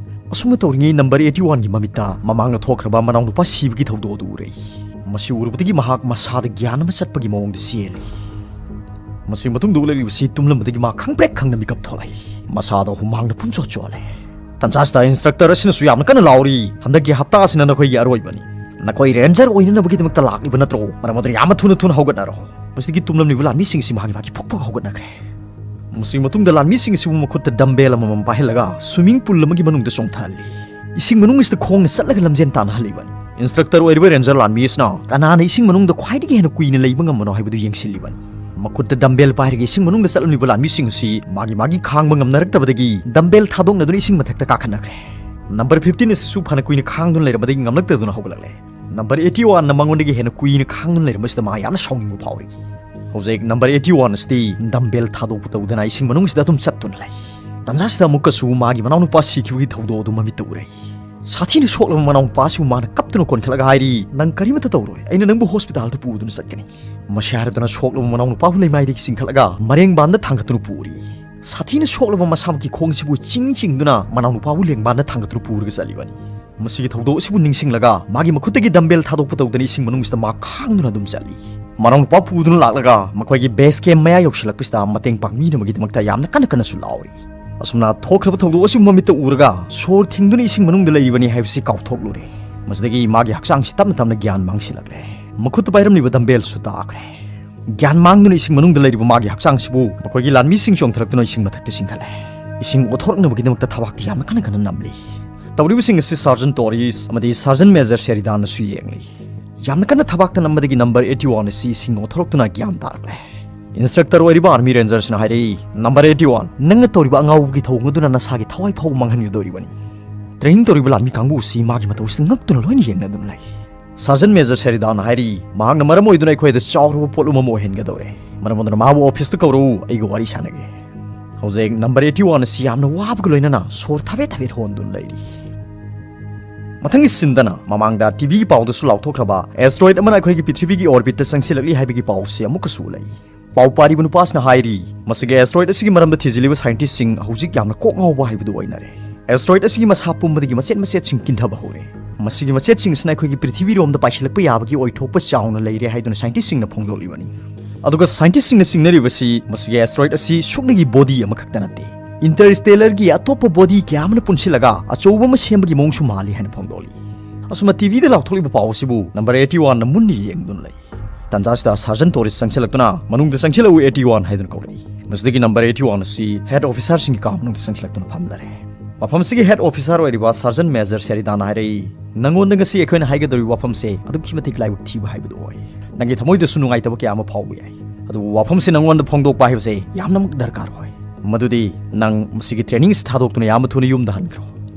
ꯑꯁꯨꯝꯅ ꯇꯧꯔꯤꯉꯩ ꯅꯝꯕꯔ ꯑꯩꯠꯇꯤ ꯋꯥꯟꯒꯤ ꯃꯃꯤꯠꯇ ꯃꯃꯥꯡꯗ ꯊꯣꯛꯈ꯭ꯔꯕ ꯃꯅꯥꯎꯅꯨꯄꯥ ꯁꯤꯕꯒꯤ ꯊꯧꯗꯣꯛ ꯑꯗꯨ ꯎꯔꯛꯏ꯫ ꯃꯁꯤ ꯎꯔꯨꯕꯗꯒꯤ ꯃꯍꯥꯛ ꯃꯁꯥꯗ ꯒ꯭ꯌꯥꯟ ꯑꯃ ꯆꯠꯄꯒꯤ ꯃꯑꯣꯡꯗ ꯆꯦꯜꯂꯤ꯫ ꯃꯁꯤ ꯃꯇꯨꯡꯗ ꯎꯠꯂꯛꯂꯤꯕꯁꯤ ꯇꯨꯝꯂꯝꯕꯗꯒꯤ ꯃꯥ ꯈꯪꯄ꯭ꯔꯦꯛ ꯈꯪꯅ ꯃꯤꯀꯞ ꯊꯣꯛꯂꯛꯏ꯫ ꯃꯁꯥꯗ ꯍꯨꯃꯥꯡꯅ ꯄꯨꯝꯆꯣꯠ ꯆꯣꯠꯂꯦ꯫ ꯇꯟꯖꯥ ꯑꯁꯤꯗ ꯏꯟꯁꯇ꯭ꯔꯛꯇꯔ ꯑꯁꯤꯅꯁꯨ ꯌꯥꯝꯅ ꯀꯟꯅ ꯂꯥꯎꯔꯤ, "ꯍꯟꯗꯛꯀꯤ ꯍꯞꯇꯥ ꯑꯁꯤꯅ ꯅꯈꯣꯏꯒꯤ ꯑꯔꯣꯏꯕꯅꯤ꯫ ꯅꯈꯣꯏ ꯔꯦꯟꯖꯔ ꯑꯣꯏꯅꯅꯕꯒꯤꯗꯃꯛꯇ ꯂꯥꯛꯂꯤꯕ ꯅꯠꯇ꯭ꯔꯣ? ꯃꯔꯝ ꯑꯗꯨꯅ ꯌꯥꯝꯅ ꯊꯨꯅ ꯊꯨꯅ ꯍꯧꯒꯠꯅꯔꯣ꯫" ꯃꯁꯤꯗꯒꯤ ꯇꯨꯝꯂꯝꯂꯤꯕ ꯂꯥꯟꯃꯤꯁꯤꯡ ꯑꯁꯤ ꯃꯥꯒꯤ ꯃꯥꯒꯤ ꯐꯨꯛ ꯐꯨꯛ ꯍꯧꯒꯠꯅꯈ꯭ꯔꯦ꯫ ꯃꯁꯤ ꯃꯇꯨꯡꯗ ꯂꯥꯟꯃꯤꯁꯤꯡ ꯑꯁꯤꯕꯨ ꯃꯈꯨꯠꯇ ꯗꯝꯕꯦꯜ ꯑꯃꯃꯝ ꯄꯥꯏꯍꯜꯂꯒ ꯁ꯭ꯋꯤꯃꯤꯡ ꯄꯨꯜ ꯑꯃꯒꯤ ꯃꯅꯨꯡꯗ ꯆꯣꯡꯊꯍꯜꯂꯤ꯫ ꯏꯁꯤꯡ ꯃꯅꯨꯡ ꯑꯁꯤꯗ ꯈꯣꯡꯅ ꯆꯠꯂꯒ ꯂꯝꯖꯦꯟ ꯇꯥꯟꯅꯍꯜꯂꯤꯕꯅꯤ꯫ ꯏꯟꯁꯇ꯭ꯔꯛꯇꯔ ꯑꯣꯏꯔꯤꯕ ꯔꯦꯟꯖꯔ ꯂꯥꯟꯃꯤ ꯑꯁꯤꯅ ꯀꯅꯥꯅ ꯏꯁꯤꯡ ꯃꯅꯨꯡꯗ ꯈ꯭ꯋꯥꯏꯗꯒꯤ ꯍꯦꯟꯅ ꯀꯨꯏꯅ ꯂꯩꯕ ꯉꯝꯕꯅꯣ ꯍꯥꯏꯕꯗꯨ ꯌꯦꯡꯁꯤꯜꯂꯤꯕꯅꯤ꯫ ꯃꯈꯨꯠꯇ ꯗꯝꯕꯦꯜ ꯄꯥꯏꯔꯒ ꯏꯁꯤꯡ ꯃꯅꯨꯡꯗ ꯆꯠꯂꯝꯂꯤꯕ ꯂꯥꯟꯃꯤꯁꯤꯡ ꯑꯁꯤ ꯃꯥꯒꯤ ꯃꯥꯒꯤ ꯈꯥꯡꯕ ꯉꯝꯅꯔꯛꯇꯕꯗꯒꯤ ꯗꯝꯕꯦꯜ ꯊꯥꯗꯣꯛꯅꯗꯨꯅ ꯏꯁꯤꯡ ꯃꯊꯛꯇ ꯀꯥꯈꯠꯅꯈ꯭ꯔꯦ꯫ ꯅꯝꯕꯔ ꯐꯤꯐꯇꯤꯟ ꯑꯁꯤꯁꯨ ꯐꯅ ꯀꯨꯏꯅ ꯈꯥꯡꯗꯨꯅ ꯂꯩꯔꯝꯕꯗꯒꯤ ꯉꯝꯂꯛꯇꯗꯨꯅ ꯍꯧꯒꯠꯂꯛꯂꯦ꯫ ꯅꯝꯕꯔ ꯑꯩꯠꯇꯤ ꯋꯥꯟꯅ ꯃꯉꯣꯟꯗꯒꯤ ꯍꯦꯟꯅ ꯀꯨꯏꯅ ꯈꯥꯡꯗꯨꯅ ꯂꯩꯔꯝꯕꯁꯤꯗ ꯃꯥ ꯌꯥꯝꯅ ꯁꯥꯎꯅꯤꯡꯕ ꯐꯥꯎꯔꯤ꯫ ꯍꯧꯖꯤꯛ ꯅꯝꯕꯔ ꯑꯩꯠꯇꯤ ꯋꯥꯟ ꯑꯁꯤꯗꯤ ꯗꯝꯕꯦꯜ ꯊꯥꯗꯣꯛꯄ ꯇꯧꯗꯅ ꯏꯁꯤꯡ ꯃꯅꯨꯡꯁꯤꯗ ꯑꯗꯨꯝ ꯆꯠꯇꯨꯅ ꯂꯩ꯫ ꯇꯟꯖꯥꯁꯤꯗ ꯑꯃꯨꯛꯀꯁꯨ ꯃꯥꯒꯤ ꯃꯅꯥꯎꯅꯨꯄꯥ ꯁꯤꯈꯤꯕꯒꯤ ꯊꯧꯗꯣꯛ ꯑꯗꯨ ꯃꯃꯤꯠꯇ ꯎꯔꯛꯏ꯫ ꯁꯥꯊꯤꯅ ꯁꯣꯛꯂꯕ ꯃꯅꯥꯎꯅꯨꯄꯥ ꯑꯁꯤꯕꯨ ꯃꯥꯅ ꯀꯞꯇꯨꯅ ꯀꯣꯟꯈꯠꯂꯒ ꯍꯥꯏꯔꯤ, "ꯅꯪ ꯀꯔꯤꯃꯠꯇ ꯇꯧꯔꯣꯏ, ꯑꯩꯅ ꯅꯪꯕꯨ ꯍꯣꯁꯄꯤꯇꯥꯜꯗ ꯄꯨꯗꯨꯅ ꯆꯠꯀꯅꯤ꯫" ꯃꯁꯤ ꯍꯥꯏꯔꯗꯨꯅ ꯁꯣꯛꯂꯕ ꯃꯅꯥꯎꯅꯨꯄꯥꯕꯨ ꯂꯩꯃꯥꯏꯗꯒꯤ ꯆꯤꯡꯈꯠꯂꯒ ꯃꯔꯦꯡꯕꯥꯟꯗ ꯊꯥꯡꯒꯠꯇꯨꯅ ꯄꯨꯔꯤ꯫ ꯁꯥꯊꯤꯅ ꯁꯣꯛꯂꯕ ꯃꯁꯥꯃꯛꯀꯤ ꯈꯣꯡꯁꯤꯕꯨ ꯆꯤꯡ ꯆꯤꯡꯗꯨꯅ ꯃꯅꯥꯎꯅꯨꯄꯥꯕꯨ ꯂꯦꯡꯕꯥꯟꯗ ꯊꯥꯡꯒꯠꯇꯨꯅ ꯄꯨꯔꯒ ꯆꯠꯂꯤꯕꯅꯤ꯫ ꯃꯁꯤꯒꯤ ꯊꯧꯗꯣꯛ ꯑꯁꯤꯕꯨ ꯅꯤꯡꯁꯤꯡꯂꯒ ꯃꯥꯒꯤ ꯃꯈꯨꯠꯇꯒꯤ ꯗꯝꯕꯦꯜ ꯊꯥꯗꯣꯛꯄ ꯇꯧꯗꯅ ꯏꯁꯤꯡ ꯃꯅꯨꯡꯁꯤꯗ ꯃꯥ ꯈꯥꯡꯗꯨꯅ ꯑꯗꯨꯝ ꯆꯠꯂꯤ꯫ ꯃꯅꯥꯎꯅꯨꯄꯥ ꯄꯨꯗꯨꯅ ꯂꯥꯛꯂꯒ ꯃꯈꯣꯏꯒꯤ ꯕꯦꯁ ꯀꯦꯝ ꯃꯌꯥ ꯌꯧꯁꯤꯜꯂꯛꯄꯁꯤꯗ ꯃꯇꯦꯡ ꯄꯥꯡꯕꯤꯅꯕꯒꯤꯗꯃꯛꯇ ꯌꯥꯝꯅ ꯀꯟꯅ ꯀꯟꯅꯁꯨ ꯂꯥꯎꯔꯤ꯫ ꯑꯁꯨꯝꯅ ꯊꯣꯛꯈ꯭ꯔꯕ ꯊꯧꯗꯣꯛ ꯑꯁꯤꯕꯨ ꯃꯃꯤꯠꯇ ꯎꯔꯒ ꯁꯣꯔ ꯊꯤꯡꯗꯨꯅ ꯏꯁꯤꯡ ꯃꯅꯨꯡꯗ ꯂꯩꯔꯤꯕꯅꯤ ꯍꯥꯏꯕꯁꯤ ꯀꯥꯎꯊꯣꯛꯂꯨꯔꯦ꯫ ꯃꯁꯤꯗꯒꯤ ꯃꯥꯒꯤ ꯍꯛꯆꯥꯡꯁꯤ ꯇꯞꯅ ꯇꯞꯅ ꯒ꯭ꯌꯥꯟ ꯃꯥꯡꯁꯤꯜꯂꯛꯂꯦ꯫ ꯃꯈꯨꯠꯇ ꯄꯥꯏꯔꯝꯂꯤꯕ ꯗꯝꯕꯦꯜꯁꯨ ꯇꯥꯈ꯭ꯔꯦ꯫ ꯒ꯭ꯌꯥꯟ ꯃꯥꯡꯗꯨꯅ ꯏꯁꯤꯡ ꯃꯅꯨꯡꯗ ꯂꯩꯔꯤꯕ ꯃꯥꯒꯤ ꯍꯛꯆꯥꯡꯁꯤꯕꯨ ꯃꯈꯣꯏꯒꯤ ꯂꯥꯟꯃꯤꯁꯤꯡ ꯆꯣꯡꯊꯔꯛꯇꯨꯅ ꯏꯁꯤꯡ ꯃꯊꯛꯇ ꯆꯤꯡꯈꯠꯂꯦ꯫ ꯏꯁꯤꯡ ꯑꯣꯠꯊꯣꯔꯛꯅꯕꯒꯤꯗꯃꯛꯇ ꯊꯕꯥꯛꯇꯤ ꯌꯥꯝꯅ ꯀꯟꯅ ꯀꯟꯅ ꯅꯝꯂꯤ꯫ ꯇꯧꯔꯤꯕꯁꯤꯡ ꯑꯁꯤ ꯁꯥꯔꯖꯟ ꯇꯣꯔꯤꯁ ꯑꯃꯗꯤ ꯁꯥꯔꯖꯟ ꯃꯦꯖꯔ ꯁꯦꯔꯤꯗꯥꯟꯅꯁꯨ ꯌꯦꯡꯂꯤ꯫ ꯌꯥꯝꯅ ꯀꯟꯅ ꯊꯕꯥꯛꯇ ꯅꯝꯕꯗꯒꯤ ꯅꯝꯕꯔ eighty one ꯑꯁꯤ ꯏꯁꯤꯡ ꯑꯣꯠꯊꯣꯔꯛꯇꯨꯅ ꯒ꯭ꯌꯥꯟ ꯇꯥꯔꯛꯂꯦ꯫ ꯏꯟꯁꯇ꯭ꯔꯛꯇꯔ ꯑꯣꯏꯔꯤꯕ ꯑꯥꯔꯃꯤ ꯔꯦꯟꯖꯔꯁꯤꯅ ꯍꯥꯏꯔꯛꯏ, "ꯅꯝꯕꯔ eighty one, ꯅꯪꯅ ꯇꯧꯔꯤꯕ ꯑꯉꯥꯎꯕꯒꯤ ꯊꯧꯑꯣꯡ ꯑꯗꯨꯅ ꯅꯁꯥꯒꯤ ꯊꯋꯥꯏ ꯐꯥꯎꯕ ꯃꯥꯡꯍꯟꯒꯗꯧꯔꯤꯕꯅꯤ꯫" ꯇ꯭ꯔꯦꯅꯤꯡ ꯇꯧꯔꯤꯕ ꯂꯥꯟꯃꯤ ꯀꯥꯡꯕꯨ ꯑꯁꯤ ꯃꯥꯒꯤ ꯃꯇꯧ ꯑꯁꯤꯗ ꯉꯛꯇꯨꯅ ꯂꯣꯏꯅ ꯌꯦꯡꯅꯗꯨꯅ ꯂꯩ꯫ ꯁꯥꯔꯖꯟ ꯃꯦꯖꯔ ꯁꯦꯔꯤꯗꯥꯟꯅ ꯍꯥꯏꯔꯤ, "ꯃꯍꯥꯛꯅ ꯃꯔꯝ ꯑꯣꯏꯗꯨꯅ ꯑꯩꯈꯣꯏꯗ ꯆꯥꯎꯔꯕ ꯄꯣꯠꯂꯨꯝ ꯑꯃ ꯑꯣꯏꯍꯟꯒꯗꯧꯔꯦ꯫ ꯃꯔꯝ ꯑꯗꯨꯅ ꯃꯥꯕꯨ ꯑꯣꯐꯤꯁꯇ ꯀꯧꯔꯛꯎ, ꯑꯩꯒ ꯋꯥꯔꯤ ꯁꯥꯟꯅꯒꯦ꯫" ꯍꯧꯖꯤꯛ ꯅꯝꯕꯔ eighty one ꯑꯁꯤ ꯌꯥꯝꯅ ꯋꯥꯕꯒ ꯂꯣꯏꯅꯅ ꯁꯣꯔ ꯊꯥꯕꯦꯠ ꯊꯥꯕꯦꯠ ꯍꯣꯟꯗꯨꯅ ꯂꯩꯔꯤ꯫ ꯃꯊꯪꯒꯤ ꯁꯤꯟꯗꯅ ꯃꯃꯥꯡꯗ ꯇꯤꯚꯤꯒꯤ ꯄꯥꯎꯗꯁꯨ ꯂꯥꯎꯊꯣꯛꯈ꯭ꯔꯕ ꯑꯦꯁꯇ꯭ꯔꯣꯏꯗ ꯑꯃꯅ ꯑꯩꯈꯣꯏꯒꯤ ꯄ꯭ꯔꯤꯊꯤꯕꯤꯒꯤ ꯑꯣꯔꯕꯤꯠꯇ ꯆꯪꯁꯤꯜꯂꯛꯂꯤ ꯍꯥꯏꯕꯒꯤ ꯄꯥꯎꯁꯤ ꯑꯃꯨꯛꯀꯁꯨ ꯎꯠꯂꯛꯏ꯫ ꯄꯥꯎ ꯄꯥꯔꯤꯕ ꯅꯨꯄꯥꯁꯤꯅ ꯍꯥꯏꯔꯤ, ꯃꯁꯤꯒꯤ ꯑꯦꯁꯇ꯭ꯔꯣꯏꯗ ꯑꯁꯤꯒꯤ ꯃꯔꯝꯗ ꯊꯤꯖꯤꯜꯂꯤꯕ ꯁꯥꯏꯟꯇꯤꯁꯁꯤꯡ ꯍꯧꯖꯤꯛ ꯌꯥꯝꯅ ꯀꯣꯛ ꯉꯥꯎꯕ ꯍꯥꯏꯕꯗꯨ ꯑꯣꯏꯅꯔꯦ꯫ ꯑꯦꯁꯇ꯭ꯔꯣꯏꯗ ꯑꯁꯤꯒꯤ ꯃꯁꯥ ꯄꯨꯝꯕꯗꯒꯤ ꯃꯆꯦꯠ ꯃꯆꯦꯠꯁꯤꯡ ꯀꯤꯟꯊꯕ ꯍꯧꯔꯦ꯫ ꯃꯁꯤꯒꯤ ꯃꯆꯦꯠꯁꯤꯡ ꯑꯁꯤꯅ ꯑꯩꯈꯣꯏꯒꯤ ꯄ꯭ꯔꯤꯊꯤꯕꯤꯔꯣꯝꯗ ꯄꯥꯏꯁꯤꯜꯂꯛꯄ ꯌꯥꯕꯒꯤ ꯑꯣꯏꯊꯣꯛꯄ ꯆꯥꯎꯅ ꯂꯩꯔꯦ ꯍꯥꯏꯗꯨꯅ ꯁꯥꯏꯟꯇꯤꯁꯁꯤꯡꯅ ꯐꯣꯡꯗꯣꯛꯂꯤꯕꯅꯤ꯫ ꯑꯗꯨꯒ ꯁꯥꯏꯟꯇꯤꯁꯁꯤꯡꯅ ꯆꯤꯡꯅꯔꯤꯕꯁꯤ ꯃꯁꯤꯒꯤ ꯑꯦꯁꯇ꯭ꯔꯣꯏꯗ ꯑꯁꯤ ꯁꯨꯞꯅꯒꯤ ꯕꯣꯗꯤ ꯑꯃꯈꯛꯇ ꯅꯠꯇꯦ, ꯏꯟꯇꯔꯁ꯭ꯇꯦꯂꯔꯒꯤ ꯑꯇꯣꯞꯄ ꯕꯣꯗꯤ ꯀꯌꯥ ꯑꯃꯅ ꯄꯨꯟꯁꯤꯜꯂꯒ ꯑꯆꯧꯕ ꯑꯃ ꯁꯦꯝꯕꯒꯤ ꯃꯑꯣꯡꯁꯨ ꯃꯥꯜꯂꯤ ꯍꯥꯏꯅ ꯐꯣꯡꯗꯣꯛꯂꯤ꯫ ꯑꯁꯨꯝꯅ ꯇꯤꯚꯤꯗ ꯂꯥꯎꯊꯣꯛꯂꯤꯕ ꯄꯥꯎ ꯑꯁꯤꯕꯨ ꯅꯝꯕꯔ eighty one ꯅ ꯃꯨꯟꯅ ꯌꯦꯡꯗꯨꯅ ꯂꯩ꯫ ꯇꯥꯟꯖꯥꯁꯤꯗ ꯁꯥꯔꯖꯟ ꯇꯣꯔꯤꯁ ꯆꯪꯁꯤꯜꯂꯛꯇꯨꯅ, "ꯃꯅꯨꯡꯗ ꯆꯪꯁꯤꯜꯂꯛꯎ eighty one" ꯍꯥꯏꯗꯨꯅ ꯀꯧꯔꯛꯏ꯫ ꯃꯁꯤꯗꯒꯤ ꯅꯝꯕꯔ eighty one ꯑꯁꯤ ꯍꯦꯗ ꯑꯣꯐꯤꯁꯥꯔꯁꯤꯡꯒꯤ ꯀꯥ ꯃꯅꯨꯡꯗ ꯆꯪꯁꯤꯜꯂꯛꯇꯨꯅ ꯐꯝꯂꯔꯦ꯫ ꯃꯐꯝꯁꯤꯒꯤ ꯍꯦꯗ ꯑꯣꯐꯤꯁꯥꯔ ꯑꯣꯏꯔꯤꯕ ꯁꯥꯔꯖꯟ ꯃꯦꯖꯔ ꯁꯦꯔꯤꯗꯥꯅ ꯍꯥꯏꯔꯛꯏ, "ꯅꯪꯉꯣꯟꯗ ꯉꯁꯤ ꯑꯩꯈꯣꯏꯅ ꯍꯥꯏꯒꯗꯧꯔꯤꯕ ꯋꯥꯐꯝꯁꯦ ꯑꯗꯨꯛꯀꯤ ꯃꯇꯤꯛ ꯂꯥꯏꯕꯛ ꯊꯤꯕ ꯍꯥꯏꯕꯗꯨ ꯑꯣꯏ꯫ ꯅꯪꯒꯤ ꯊꯃꯣꯏꯗꯁꯨ ꯅꯨꯡꯉꯥꯏꯇꯕ ꯀꯌꯥ ꯑꯃ ꯐꯥꯎꯕ ꯌꯥꯏ, ꯑꯗꯨꯕꯨ ꯋꯥꯐꯝꯁꯤ ꯅꯪꯉꯣꯟꯗ ꯐꯣꯡꯗꯣꯛꯄ ꯍꯥꯏꯕꯁꯦ ꯌꯥꯝꯅꯃꯛ ꯗꯔꯀꯥꯔ ꯑꯣꯏ꯫ ꯃꯗꯨꯗꯤ ꯅꯪ ꯃꯁꯤꯒꯤ ꯇ꯭ꯔꯦꯅꯤꯡ ꯑꯁꯤ ꯊꯥꯗꯣꯛꯇꯨꯅ ꯌꯥꯝꯅ ꯊꯨꯅ ꯌꯨꯝꯗ ꯍꯟꯈ꯭ꯔꯣ꯫"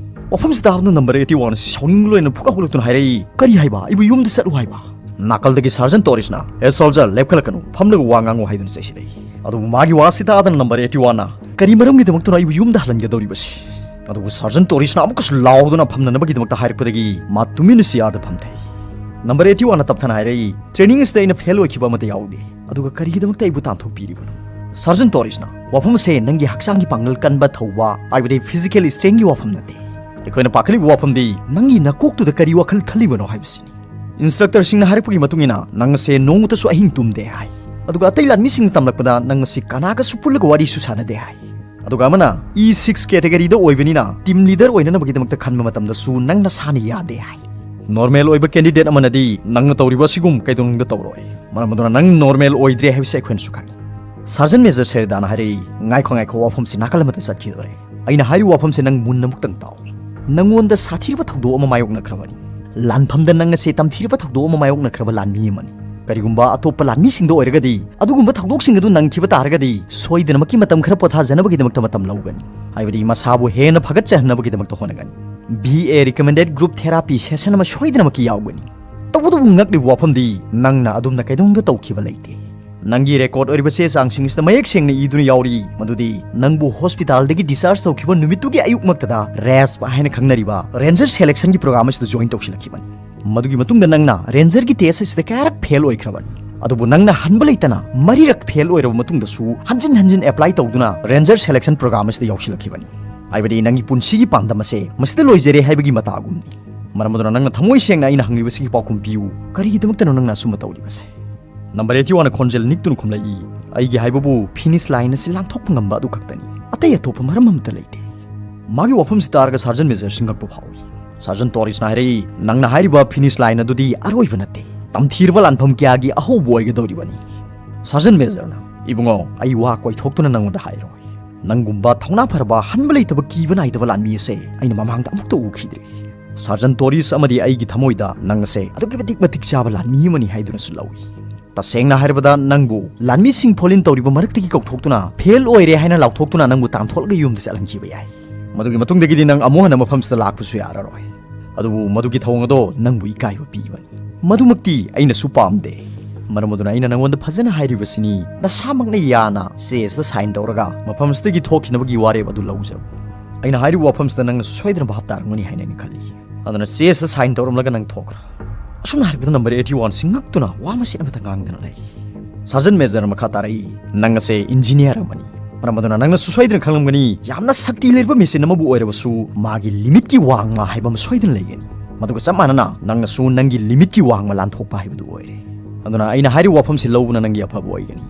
ꯋꯥꯐꯝꯁꯤ ꯇꯥꯕꯗ ꯅꯝꯕꯔ eighty one ꯑꯁꯤ ꯁꯥꯎꯅꯤꯡꯕ ꯂꯣꯏꯅ ꯐꯨꯀ ꯍꯧꯒꯠꯂꯛꯇꯨꯅ ꯍꯥꯏꯔꯛꯏ, "ꯀꯔꯤ ꯍꯥꯏꯕ? ꯑꯩꯕꯨ ꯌꯨꯝꯗ ꯆꯠꯂꯨ ꯍꯥꯏꯕ?" ꯅꯥꯀꯜꯗꯒꯤ ꯁꯥꯔꯖꯟ ꯇꯣꯔꯤꯁꯅ, "ꯑꯦ ꯁꯣꯜꯖꯔ, ꯂꯦꯞꯈꯠꯂꯛꯀꯅꯨ, ꯐꯝꯂꯒ ꯋꯥ ꯉꯥꯡꯉꯨ" ꯍꯥꯏꯗꯨꯅ ꯆꯩꯁꯤꯜꯂꯛꯏ꯫ ꯑꯗꯨꯕꯨ ꯃꯥꯒꯤ ꯋꯥꯁꯤ ꯇꯥꯗꯅ ꯅꯝꯕꯔ eighty one ꯅ, "ꯀꯔꯤ ꯃꯔꯝꯒꯤꯗꯃꯛꯇꯅꯣ ꯑꯩꯕꯨ ꯌꯨꯝꯗ ꯍꯜꯍꯟꯒꯗꯧꯔꯤꯕꯁꯤ?" ꯑꯗꯨꯕꯨ ꯁꯥꯔꯖꯟ ꯇꯣꯔꯤꯁꯅ ꯑꯃꯨꯛꯀꯁꯨ ꯂꯥꯎꯗꯨꯅ ꯐꯝꯅꯅꯕꯒꯤꯗꯃꯛꯇ ꯍꯥꯏꯔꯛꯄꯗꯒꯤ ꯃꯥ ꯇꯨꯃꯤꯟꯅ ꯆꯤꯌꯥꯔꯗ ꯐꯝꯊꯩ꯫ ꯅꯝꯕꯔ eighty one ꯅ ꯇꯞꯊꯅ ꯍꯥꯏꯔꯛꯏ, "ꯇ꯭ꯔꯦꯅꯤꯡ ꯑꯁꯤꯗ ꯑꯩꯅ ꯐꯦꯜ ꯑꯣꯏꯈꯤꯕ ꯑꯃꯠꯇ ꯌꯥꯎꯗꯦ, ꯑꯗꯨꯒ ꯀꯔꯤꯒꯤꯗꯃꯛꯇ ꯑꯩꯕꯨ ꯇꯥꯟꯊꯣꯛꯄꯤꯔꯤꯕꯅꯣ?" ꯁꯥꯔꯖꯟ ꯇꯣꯔꯤꯁꯅ, "ꯋꯥꯐꯝ ꯑꯁꯦ ꯅꯪꯒꯤ ꯍꯛꯆꯥꯡꯒꯤ ꯄꯥꯡꯒꯜ ꯀꯟꯕ ꯊꯧꯕ, ꯍꯥꯏꯕꯗꯤ ꯐꯤꯖꯤꯀꯦꯜ ꯁ꯭ꯇꯔꯦꯡꯒꯤ ꯋꯥꯐꯝ ꯅꯠꯇꯦ꯫ ꯑꯩꯈꯣꯏꯅ ꯄꯥꯈꯠꯂꯤꯕ ꯋꯥꯐꯝꯗꯤ ꯅꯪꯒꯤ ꯅꯀꯣꯛꯇꯨꯗ ꯀꯔꯤ ꯋꯥꯈꯜ ꯈꯜꯂꯤꯕꯅꯣ ꯍꯥꯏꯕꯁꯤꯅꯤ꯫ ꯏꯟꯁꯇ꯭ꯔꯛꯇꯔꯁꯤꯡꯅ ꯍꯥꯏꯔꯛꯄꯒꯤ ꯃꯇꯨꯡ ꯏꯟꯅ ꯅꯪ ꯑꯁꯦ ꯅꯣꯡꯃꯇꯁꯨ ꯑꯍꯤꯡ ꯇꯨꯝꯗꯦ ꯍꯥꯏ, ꯑꯗꯨꯒ ꯑꯇꯩ ꯂꯥꯟꯃꯤꯁꯤꯡꯅ ꯇꯝꯂꯛꯄꯗ ꯅꯪ ꯑꯁꯤ ꯀꯅꯥꯒꯁꯨ ꯄꯨꯜꯂꯒ ꯋꯥꯔꯤꯁꯨ ꯁꯥꯟꯅꯗꯦ ꯍꯥꯏ꯫ ꯑꯗꯨꯒ ꯑꯃꯅ E six categoryꯗ ꯑꯣꯏꯕꯅꯤꯅ team leader ꯑꯣꯏꯅꯅꯕꯒꯤꯗꯃꯛꯇ ꯈꯟꯕ ꯃꯇꯝꯗꯁꯨ ꯅꯪ ꯅꯁꯥꯅ ꯌꯥꯗꯦ ꯍꯥꯏ꯫ Normal ꯑꯣꯏꯕ candidate ꯑꯃꯅꯗꯤ ꯅꯪꯅ ꯇꯧꯔꯤꯕ ꯑꯁꯤꯒꯨꯝ ꯀꯩꯗꯧꯅꯨꯡꯗ ꯇꯧꯔꯣꯏ꯫ ꯃꯔꯝ ꯑꯗꯨꯅ ꯅꯪ normal ꯑꯣꯏꯗ꯭ꯔꯦ ꯍꯥꯏꯕꯁꯤ ꯑꯩꯈꯣꯏꯅꯁꯨ ꯈꯪꯏ꯫ Sergeant Major ꯁꯦꯔꯤꯗꯥꯅ ꯍꯥꯏꯔꯛꯏ, "ꯉꯥꯏꯈꯣ, ꯉꯥꯏꯈꯣ, ꯋꯥꯐꯝꯁꯤ ꯅꯥꯀꯜ ꯑꯃꯗ ꯆꯠꯈꯤꯗꯣꯔꯦ꯫ ꯑꯩꯅ ꯍꯥꯏꯔꯤꯕ ꯋꯥꯐꯝꯁꯦ ꯅꯪ ꯃꯨꯟꯅ ꯑꯃꯨꯛꯇꯪ ꯇꯥꯎ꯫ ꯅꯪꯉꯣꯟꯗ ꯁꯥꯊꯤꯔꯕ ꯊꯧꯗꯣꯛ ꯑꯃ ꯃꯥꯌꯣꯛꯅꯈ꯭ꯔꯕꯅꯤ꯫ ꯂꯥꯟꯐꯝꯗ ꯅꯪ ꯑꯁꯤ ꯇꯝꯊꯤꯔꯕ ꯊꯧꯗꯣꯛ ꯑꯃ ꯃꯥꯌꯣꯛꯅꯈ꯭ꯔꯕ ꯂꯥꯟꯃꯤ ꯑꯃꯅꯤ꯫ ꯀꯔꯤꯒꯨꯝꯕ ꯑꯇꯣꯞꯄ ꯂꯥꯟꯃꯤꯁꯤꯡꯗ ꯑꯣꯏꯔꯒꯗꯤ, ꯑꯗꯨꯒꯨꯝꯕ ꯊꯧꯗꯣꯛꯁꯤꯡ ꯑꯗꯨ ꯅꯪꯈꯤꯕ ꯇꯥꯔꯒꯗꯤ, ꯁꯣꯏꯗꯅꯃꯛꯀꯤ ꯃꯇꯝ ꯈꯔ ꯄꯣꯊꯥꯖꯅꯕꯒꯤꯗꯃꯛꯇ ꯃꯇꯝ ꯂꯧꯒꯅꯤ꯫ ꯍꯥꯏꯕꯗꯤ ꯃꯁꯥꯕꯨ ꯍꯦꯟꯅ ꯐꯒꯠꯆꯍꯟꯅꯕꯒꯤꯗꯃꯛꯇ ꯍꯣꯠꯅꯒꯅꯤ꯫ B A recommended group therapy session ꯑꯃ ꯁꯣꯏꯗꯅꯃꯛꯀꯤ ꯌꯥꯎꯒꯅꯤ꯫ ꯇꯧꯕꯇꯕꯨ ꯉꯛꯂꯤꯕ ꯋꯥꯐꯝꯗꯤ, ꯅꯪꯅ ꯑꯗꯨꯝꯅ ꯀꯩꯗꯧꯅꯨꯡꯗ ꯇꯧꯈꯤꯕ ꯂꯩꯇꯦ꯫ ꯅꯪꯒꯤ record ꯑꯣꯏꯔꯤꯕ ꯆꯦ ꯆꯥꯡꯁꯤꯡ ꯑꯁꯤꯗ ꯃꯌꯦꯛ ꯁꯦꯡꯅ ꯏꯗꯨꯅ ꯌꯥꯎꯔꯤ ꯃꯗꯨꯗꯤ ꯅꯪꯕꯨ hospitalꯗꯒꯤ discharge ꯇꯧꯈꯤꯕ ꯅꯨꯃꯤꯠꯇꯨꯒꯤ ꯑꯌꯨꯛꯃꯛꯇꯗ RASP ꯍꯥꯏꯅ ꯈꯪꯅꯔꯤꯕ Ranger Selection ꯒꯤ program ꯑꯁꯤꯗ join ꯇꯧꯁꯤꯜꯂꯛꯈꯤꯕꯅꯤ꯫ ꯃꯗꯨꯒꯤ ꯃꯇꯨꯡꯗ ꯅꯪꯅ Ranger ꯒꯤ test ꯑꯁꯤꯗ ꯀꯌꯥꯔꯛ fail ꯑꯣꯏꯈ꯭ꯔꯕꯅꯤ꯫ ꯑꯗꯨꯕꯨ ꯅꯪꯅ ꯍꯟꯕ ꯂꯩꯇꯅ ꯃꯔꯤꯔꯛ fail ꯑꯣꯏꯔꯕ ꯃꯇꯨꯡꯗꯁꯨ ꯍꯟꯖꯤꯟ ꯍꯟꯖꯤꯟ apply ꯇꯧꯗꯨꯅ Ranger Selection program ꯑꯁꯤꯗ ꯌꯥꯎꯁꯤꯜꯂꯛꯈꯤꯕꯅꯤ꯫ ꯍꯥꯏꯕꯗꯤ ꯅꯪꯒꯤ ꯄꯨꯟꯁꯤꯒꯤ ꯄꯥꯟꯗꯝ ꯑꯁꯦ ꯃꯁꯤꯗ ꯂꯣꯏꯖꯔꯦ ꯍꯥꯏꯕꯒꯤ ꯃꯇꯥꯒꯨꯝꯅꯤ꯫ ꯃꯔꯝ ꯑꯗꯨꯅ ꯅꯪꯅ ꯊꯃꯣꯏ ꯁꯦꯡꯅ ꯑꯩꯅ ꯍꯪꯂꯤꯕꯁꯤꯒꯤ ꯄꯥꯎꯈꯨꯝ ꯄꯤꯌꯨ꯫ ꯀꯔꯤꯒꯤꯗꯃꯛꯇꯅꯣ ꯅꯪꯅ ꯑꯆꯨꯝꯕ ꯇꯧꯔꯤꯕꯁꯦ? Number eighty one ꯅ ꯈꯣꯟꯖꯦꯜ ꯅꯤꯛꯇꯨꯅ ꯈꯨꯝꯂꯛꯏ, "ꯑꯩꯒꯤ ꯍꯥꯏꯕꯕꯨ finish line ꯑꯁꯤ ꯂꯥꯟꯊꯣꯛꯄ ꯉꯝꯕ ꯑꯗꯨ ꯈꯛꯇꯅꯤ꯫ ꯑꯇꯩ ꯑꯇꯣꯞꯄ ꯃꯔꯝ ꯑꯃꯠꯇ ꯂꯩꯇꯦ꯫" ꯃꯥꯒꯤ ꯋꯥꯐꯝꯁꯤ ꯇꯥꯔꯒ Sergeant Major ꯁꯤ ꯉꯛꯄ ꯐꯥꯎꯏ꯫ Sergeant Torres ꯅ ꯍꯥꯏꯔꯛꯏ, "ꯅꯪꯅ ꯍꯥꯏꯔꯤꯕ finish line ꯑꯗꯨꯗꯤ ꯑꯔꯣꯏꯕ ꯅꯠꯇꯦ꯫ ꯇꯝꯊꯤꯔꯕ ꯂꯥꯟꯐꯝ ꯀꯌꯥꯒꯤ ꯑꯍꯧꯕ ꯑꯣꯏꯒꯗꯧꯔꯤꯕꯅꯤ꯫" Sergeant Major ꯅ, "ꯏꯕꯨꯡꯉꯣ, ꯑꯩ ꯋꯥ ꯀꯣꯏꯊꯣꯛꯇꯨꯅ ꯅꯪꯉꯣꯟꯗ ꯍꯥꯏꯔꯣꯏ꯫ ꯅꯪꯒꯨꯝꯕ ꯊꯧꯅꯥ ꯐꯔꯕ, ꯍꯟꯕ ꯂꯩꯇꯕ, ꯀꯤꯕ ꯅꯥꯏꯗꯕ ꯂꯥꯟꯃꯤ ꯑꯁꯦ ꯑꯩꯅ ꯃꯃꯥꯡꯗ ꯑꯃꯨꯛꯇ ꯎꯈꯤꯗ꯭ꯔꯤ꯫" Sergeant Torres ꯑꯃꯗꯤ ꯑꯩꯒꯤ ꯊꯃꯣꯏꯗ ꯅꯪ ꯑꯁꯦ ꯑꯗꯨꯛꯀꯤ ꯃꯇꯤꯛ ꯃꯇꯤꯛ ꯆꯥꯕ ꯂꯥꯟꯃꯤ ꯑꯃꯅꯤ ꯍꯥꯏꯗꯨꯅꯁꯨ ꯂꯧꯏ꯫ ꯇꯁꯦꯡꯅ ꯍꯥꯏꯔꯕꯗ, ꯅꯪꯕꯨ ꯂꯥꯟꯃꯤꯁꯤꯡ ꯐꯣꯂꯤꯟ ꯇꯧꯔꯤꯕ ꯃꯔꯛꯇꯒꯤ ꯀꯧꯊꯣꯛꯇꯨꯅ, fail ꯑꯣꯏꯔꯦ ꯍꯥꯏꯅ ꯂꯥꯎꯊꯣꯛꯇꯨꯅ ꯅꯪꯕꯨ ꯇꯥꯟꯊꯣꯛꯂꯒ ꯌꯨꯝꯗ ꯆꯠꯍꯟꯈꯤꯕ ꯌꯥꯏ꯫ ꯃꯗꯨꯒꯤ ꯃꯇꯨꯡꯗꯒꯤꯗꯤ ꯅꯪ ꯑꯃꯨꯛ ꯍꯟꯅ ꯃꯐꯝꯁꯤꯗ ꯂꯥꯛꯄꯁꯨ ꯌꯥꯔꯔꯣꯏ꯫ ꯑꯗꯨꯕꯨ ꯃꯗꯨꯒꯤ ꯊꯧꯑꯣꯡ ꯑꯗꯣ ꯅꯪꯕꯨ ꯏꯀꯥꯏꯕ ꯄꯤꯕꯅꯤ꯫ ꯃꯗꯨꯃꯛꯇꯤ ꯑꯩꯅꯁꯨ ꯄꯥꯝꯗꯦ꯫ ꯃꯔꯝ ꯑꯗꯨꯅ ꯑꯩꯅ ꯅꯪꯉꯣꯟꯗ ꯐꯖꯅ ꯍꯥꯏꯔꯤꯕꯁꯤꯅꯤ, ꯅꯁꯥꯃꯛꯅ ꯌꯥꯅ ꯆꯦ ꯑꯁꯤꯗ sign ꯇꯧꯔꯒ ꯃꯐꯝꯁꯤꯗꯒꯤ ꯊꯣꯛꯈꯤꯅꯕꯒꯤ ꯋꯥꯔꯦꯞ ꯑꯗꯨ ꯂꯧꯖꯔꯣ꯫ ꯑꯩꯅ ꯍꯥꯏꯔꯤꯕ ꯋꯥꯐꯝꯁꯤꯗ ꯅꯪꯅꯁꯨ ꯁꯣꯏꯗꯅ ꯚꯥꯞ ꯇꯥꯔꯝꯒꯅꯤ ꯍꯥꯏꯅ ꯑꯩꯅ ꯈꯜꯂꯤ꯫ ꯑꯗꯨꯅ ꯆꯦ ꯑꯁꯤꯗ sign ꯇꯧꯔꯝꯂꯒ ꯅꯪ ꯊꯣꯛꯈ꯭ꯔꯣ꯫ ꯑꯁꯨꯝꯅ ꯍꯥꯏꯔꯕꯗ number eighty one ꯁꯤ ꯉꯛꯇꯨꯅ ꯋꯥ ꯃꯆꯦꯠ ꯑꯃꯠꯇ ꯉꯥꯡꯗꯅ ꯂꯩ꯫ Sergeant Major ꯅ ꯃꯈꯥ ꯇꯥꯔꯛꯏ, "ꯅꯪ ꯑꯁꯦ engineer ꯑꯃꯅꯤ꯫ ꯃꯔꯝ ꯑꯗꯨꯅ ꯅꯪꯅꯁꯨ ꯁꯣꯏꯗꯅ ꯈꯪꯂꯝꯒꯅꯤ, ꯌꯥꯝꯅ ꯁꯛꯇꯤ ꯂꯩꯔꯕ machine ꯑꯃꯕꯨ ꯑꯣꯏꯔꯕꯁꯨ ꯃꯥꯒꯤ limit ꯀꯤ ꯋꯥꯡꯃ ꯍꯥꯏꯕ ꯑꯃ ꯁꯣꯏꯗꯅ ꯂꯩꯒꯅꯤ꯫ ꯃꯗꯨꯒ ꯆꯞ ꯃꯥꯟꯅꯅ ꯅꯪꯅꯁꯨ ꯅꯪꯒꯤ limit ꯀꯤ ꯋꯥꯡꯃ ꯂꯥꯟꯊꯣꯛꯄ ꯍꯥꯏꯕꯗꯨ ꯑꯣꯏꯔꯦ꯫ ꯑꯗꯨꯅ ꯑꯩꯅ ꯍꯥꯏꯔꯤꯕ ꯋꯥꯐꯝꯁꯤ ꯂꯧꯕꯅ ꯅꯪꯒꯤ ꯑꯐꯕ ꯑꯣꯏꯒꯅꯤ꯫"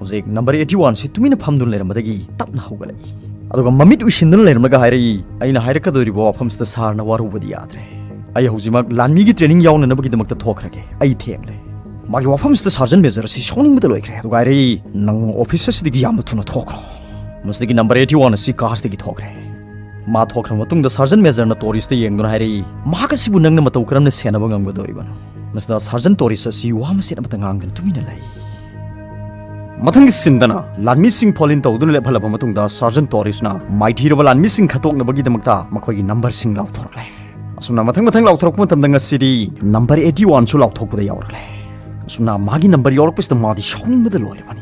ꯍꯧꯖꯤꯛ ꯅꯝꯕꯔ ꯑꯩꯠꯇꯤ ꯋꯥꯟꯁꯤ ꯇꯨꯃꯤꯟꯅ ꯐꯝꯗꯨꯅ ꯂꯩꯔꯝꯕꯗꯒꯤ ꯇꯞꯅ ꯍꯧꯒꯠꯂꯛꯏ꯫ ꯑꯗꯨꯒ ꯃꯃꯤꯠ ꯎꯏꯁꯤꯟꯗꯨꯅ ꯂꯩꯔꯝꯂꯒ ꯍꯥꯏꯔꯛꯏ, "ꯑꯩꯅ ꯍꯥꯏꯔꯛꯀꯗꯧꯔꯤꯕ ꯋꯥꯐꯝꯁꯤꯗ ꯁꯥꯔꯅ ꯋꯥꯔꯧꯕꯗꯤ ꯌꯥꯗ꯭ꯔꯦ꯫ ꯑꯩ ꯍꯧꯖꯤꯛꯃꯛ ꯂꯥꯟꯃꯤꯒꯤ ꯇ꯭ꯔꯦꯅꯤꯡ ꯌꯥꯎꯅꯅꯕꯒꯤꯗꯃꯛꯇ ꯊꯣꯛꯈ꯭ꯔꯒꯦ꯫ ꯑꯩ ꯊꯦꯡꯂꯦ꯫" ꯃꯥꯒꯤ ꯋꯥꯐꯝꯁꯤꯗ ꯁꯥꯔꯖꯟ ꯃꯦꯖꯔ ꯑꯁꯤ ꯁꯥꯎꯅꯤꯡꯕꯗ ꯂꯣꯏꯈ꯭ꯔꯦ꯫ ꯑꯗꯨꯒ ꯍꯥꯏꯔꯛꯏ, "ꯅꯪ ꯑꯣꯐꯤꯁ ꯑꯁꯤꯗꯒꯤ ꯌꯥꯝꯅ ꯊꯨꯅ ꯊꯣꯛꯈ꯭ꯔꯣ꯫" ꯃꯁꯤꯗꯒꯤ ꯅꯝꯕꯔ ꯑꯩꯠꯇꯤ ꯋꯥꯟ ꯑꯁꯤ ꯀꯥꯔꯁꯇꯒꯤ ꯊꯣꯛꯈ꯭ꯔꯦ꯫ ꯃꯥ ꯊꯣꯛꯈ꯭ꯔ ꯃꯇꯨꯡꯗ ꯁꯥꯔꯖꯟ ꯃꯦꯖꯔꯅ ꯇꯣꯔꯤꯁꯇ ꯌꯦꯡꯗꯨꯅ ꯍꯥꯏꯔꯛꯏ, "ꯃꯍꯥꯛ ꯑꯁꯤꯕꯨ ꯅꯪꯅ ꯃꯇꯧ ꯀꯔꯝꯅ ꯁꯦꯟꯅꯕ ꯉꯝꯒꯗꯧꯔꯤꯕꯅꯣ?" ꯃꯁꯤꯗ ꯁꯥꯔꯖꯟ ꯇꯣꯔꯤꯁ ꯑꯁꯤ ꯋꯥ ꯃꯆꯦꯠ ꯑꯃꯠꯇ ꯉꯥꯡꯗꯅ ꯇꯨꯃꯤꯟꯅ ꯂꯩ꯫ ꯃꯊꯪꯒꯤ ꯁꯤꯟꯗꯅ ꯂꯥꯟꯃꯤꯁꯤꯡ ꯐꯣꯜ ꯏꯟ ꯇꯧꯗꯨꯅ ꯂꯦꯞꯍꯜꯂꯕ ꯃꯇꯨꯡꯗ ꯁꯥꯔꯖꯟ ꯇꯣꯔꯤꯁꯅ ꯃꯥꯏꯊꯤꯔꯕ ꯂꯥꯟꯃꯤꯁꯤꯡ ꯈꯠꯇꯣꯛꯅꯕꯒꯤꯗꯃꯛꯇ ꯃꯈꯣꯏꯒꯤ ꯅꯝꯕꯔꯁꯤꯡ ꯂꯥꯎꯊꯣꯔꯛꯂꯦ꯫ ꯑꯁꯨꯝꯅ ꯃꯊꯪ ꯃꯊꯪ ꯂꯥꯎꯊꯣꯔꯛꯄ ꯃꯇꯝꯗ ꯉꯁꯤꯗꯤ ꯅꯝꯕꯔ ꯑꯩꯠꯇꯤ ꯋꯥꯟꯁꯨ ꯂꯥꯎꯊꯣꯛꯄꯗ ꯌꯥꯎꯔꯛꯂꯦ꯫ ꯑꯁꯨꯝꯅ ꯃꯥꯒꯤ ꯅꯝꯕꯔ ꯌꯥꯎꯔꯛꯄꯁꯤꯗ ꯃꯥꯗꯤ ꯁꯥꯎꯅꯤꯡꯕꯗ ꯂꯣꯏꯔꯕꯅꯤ꯫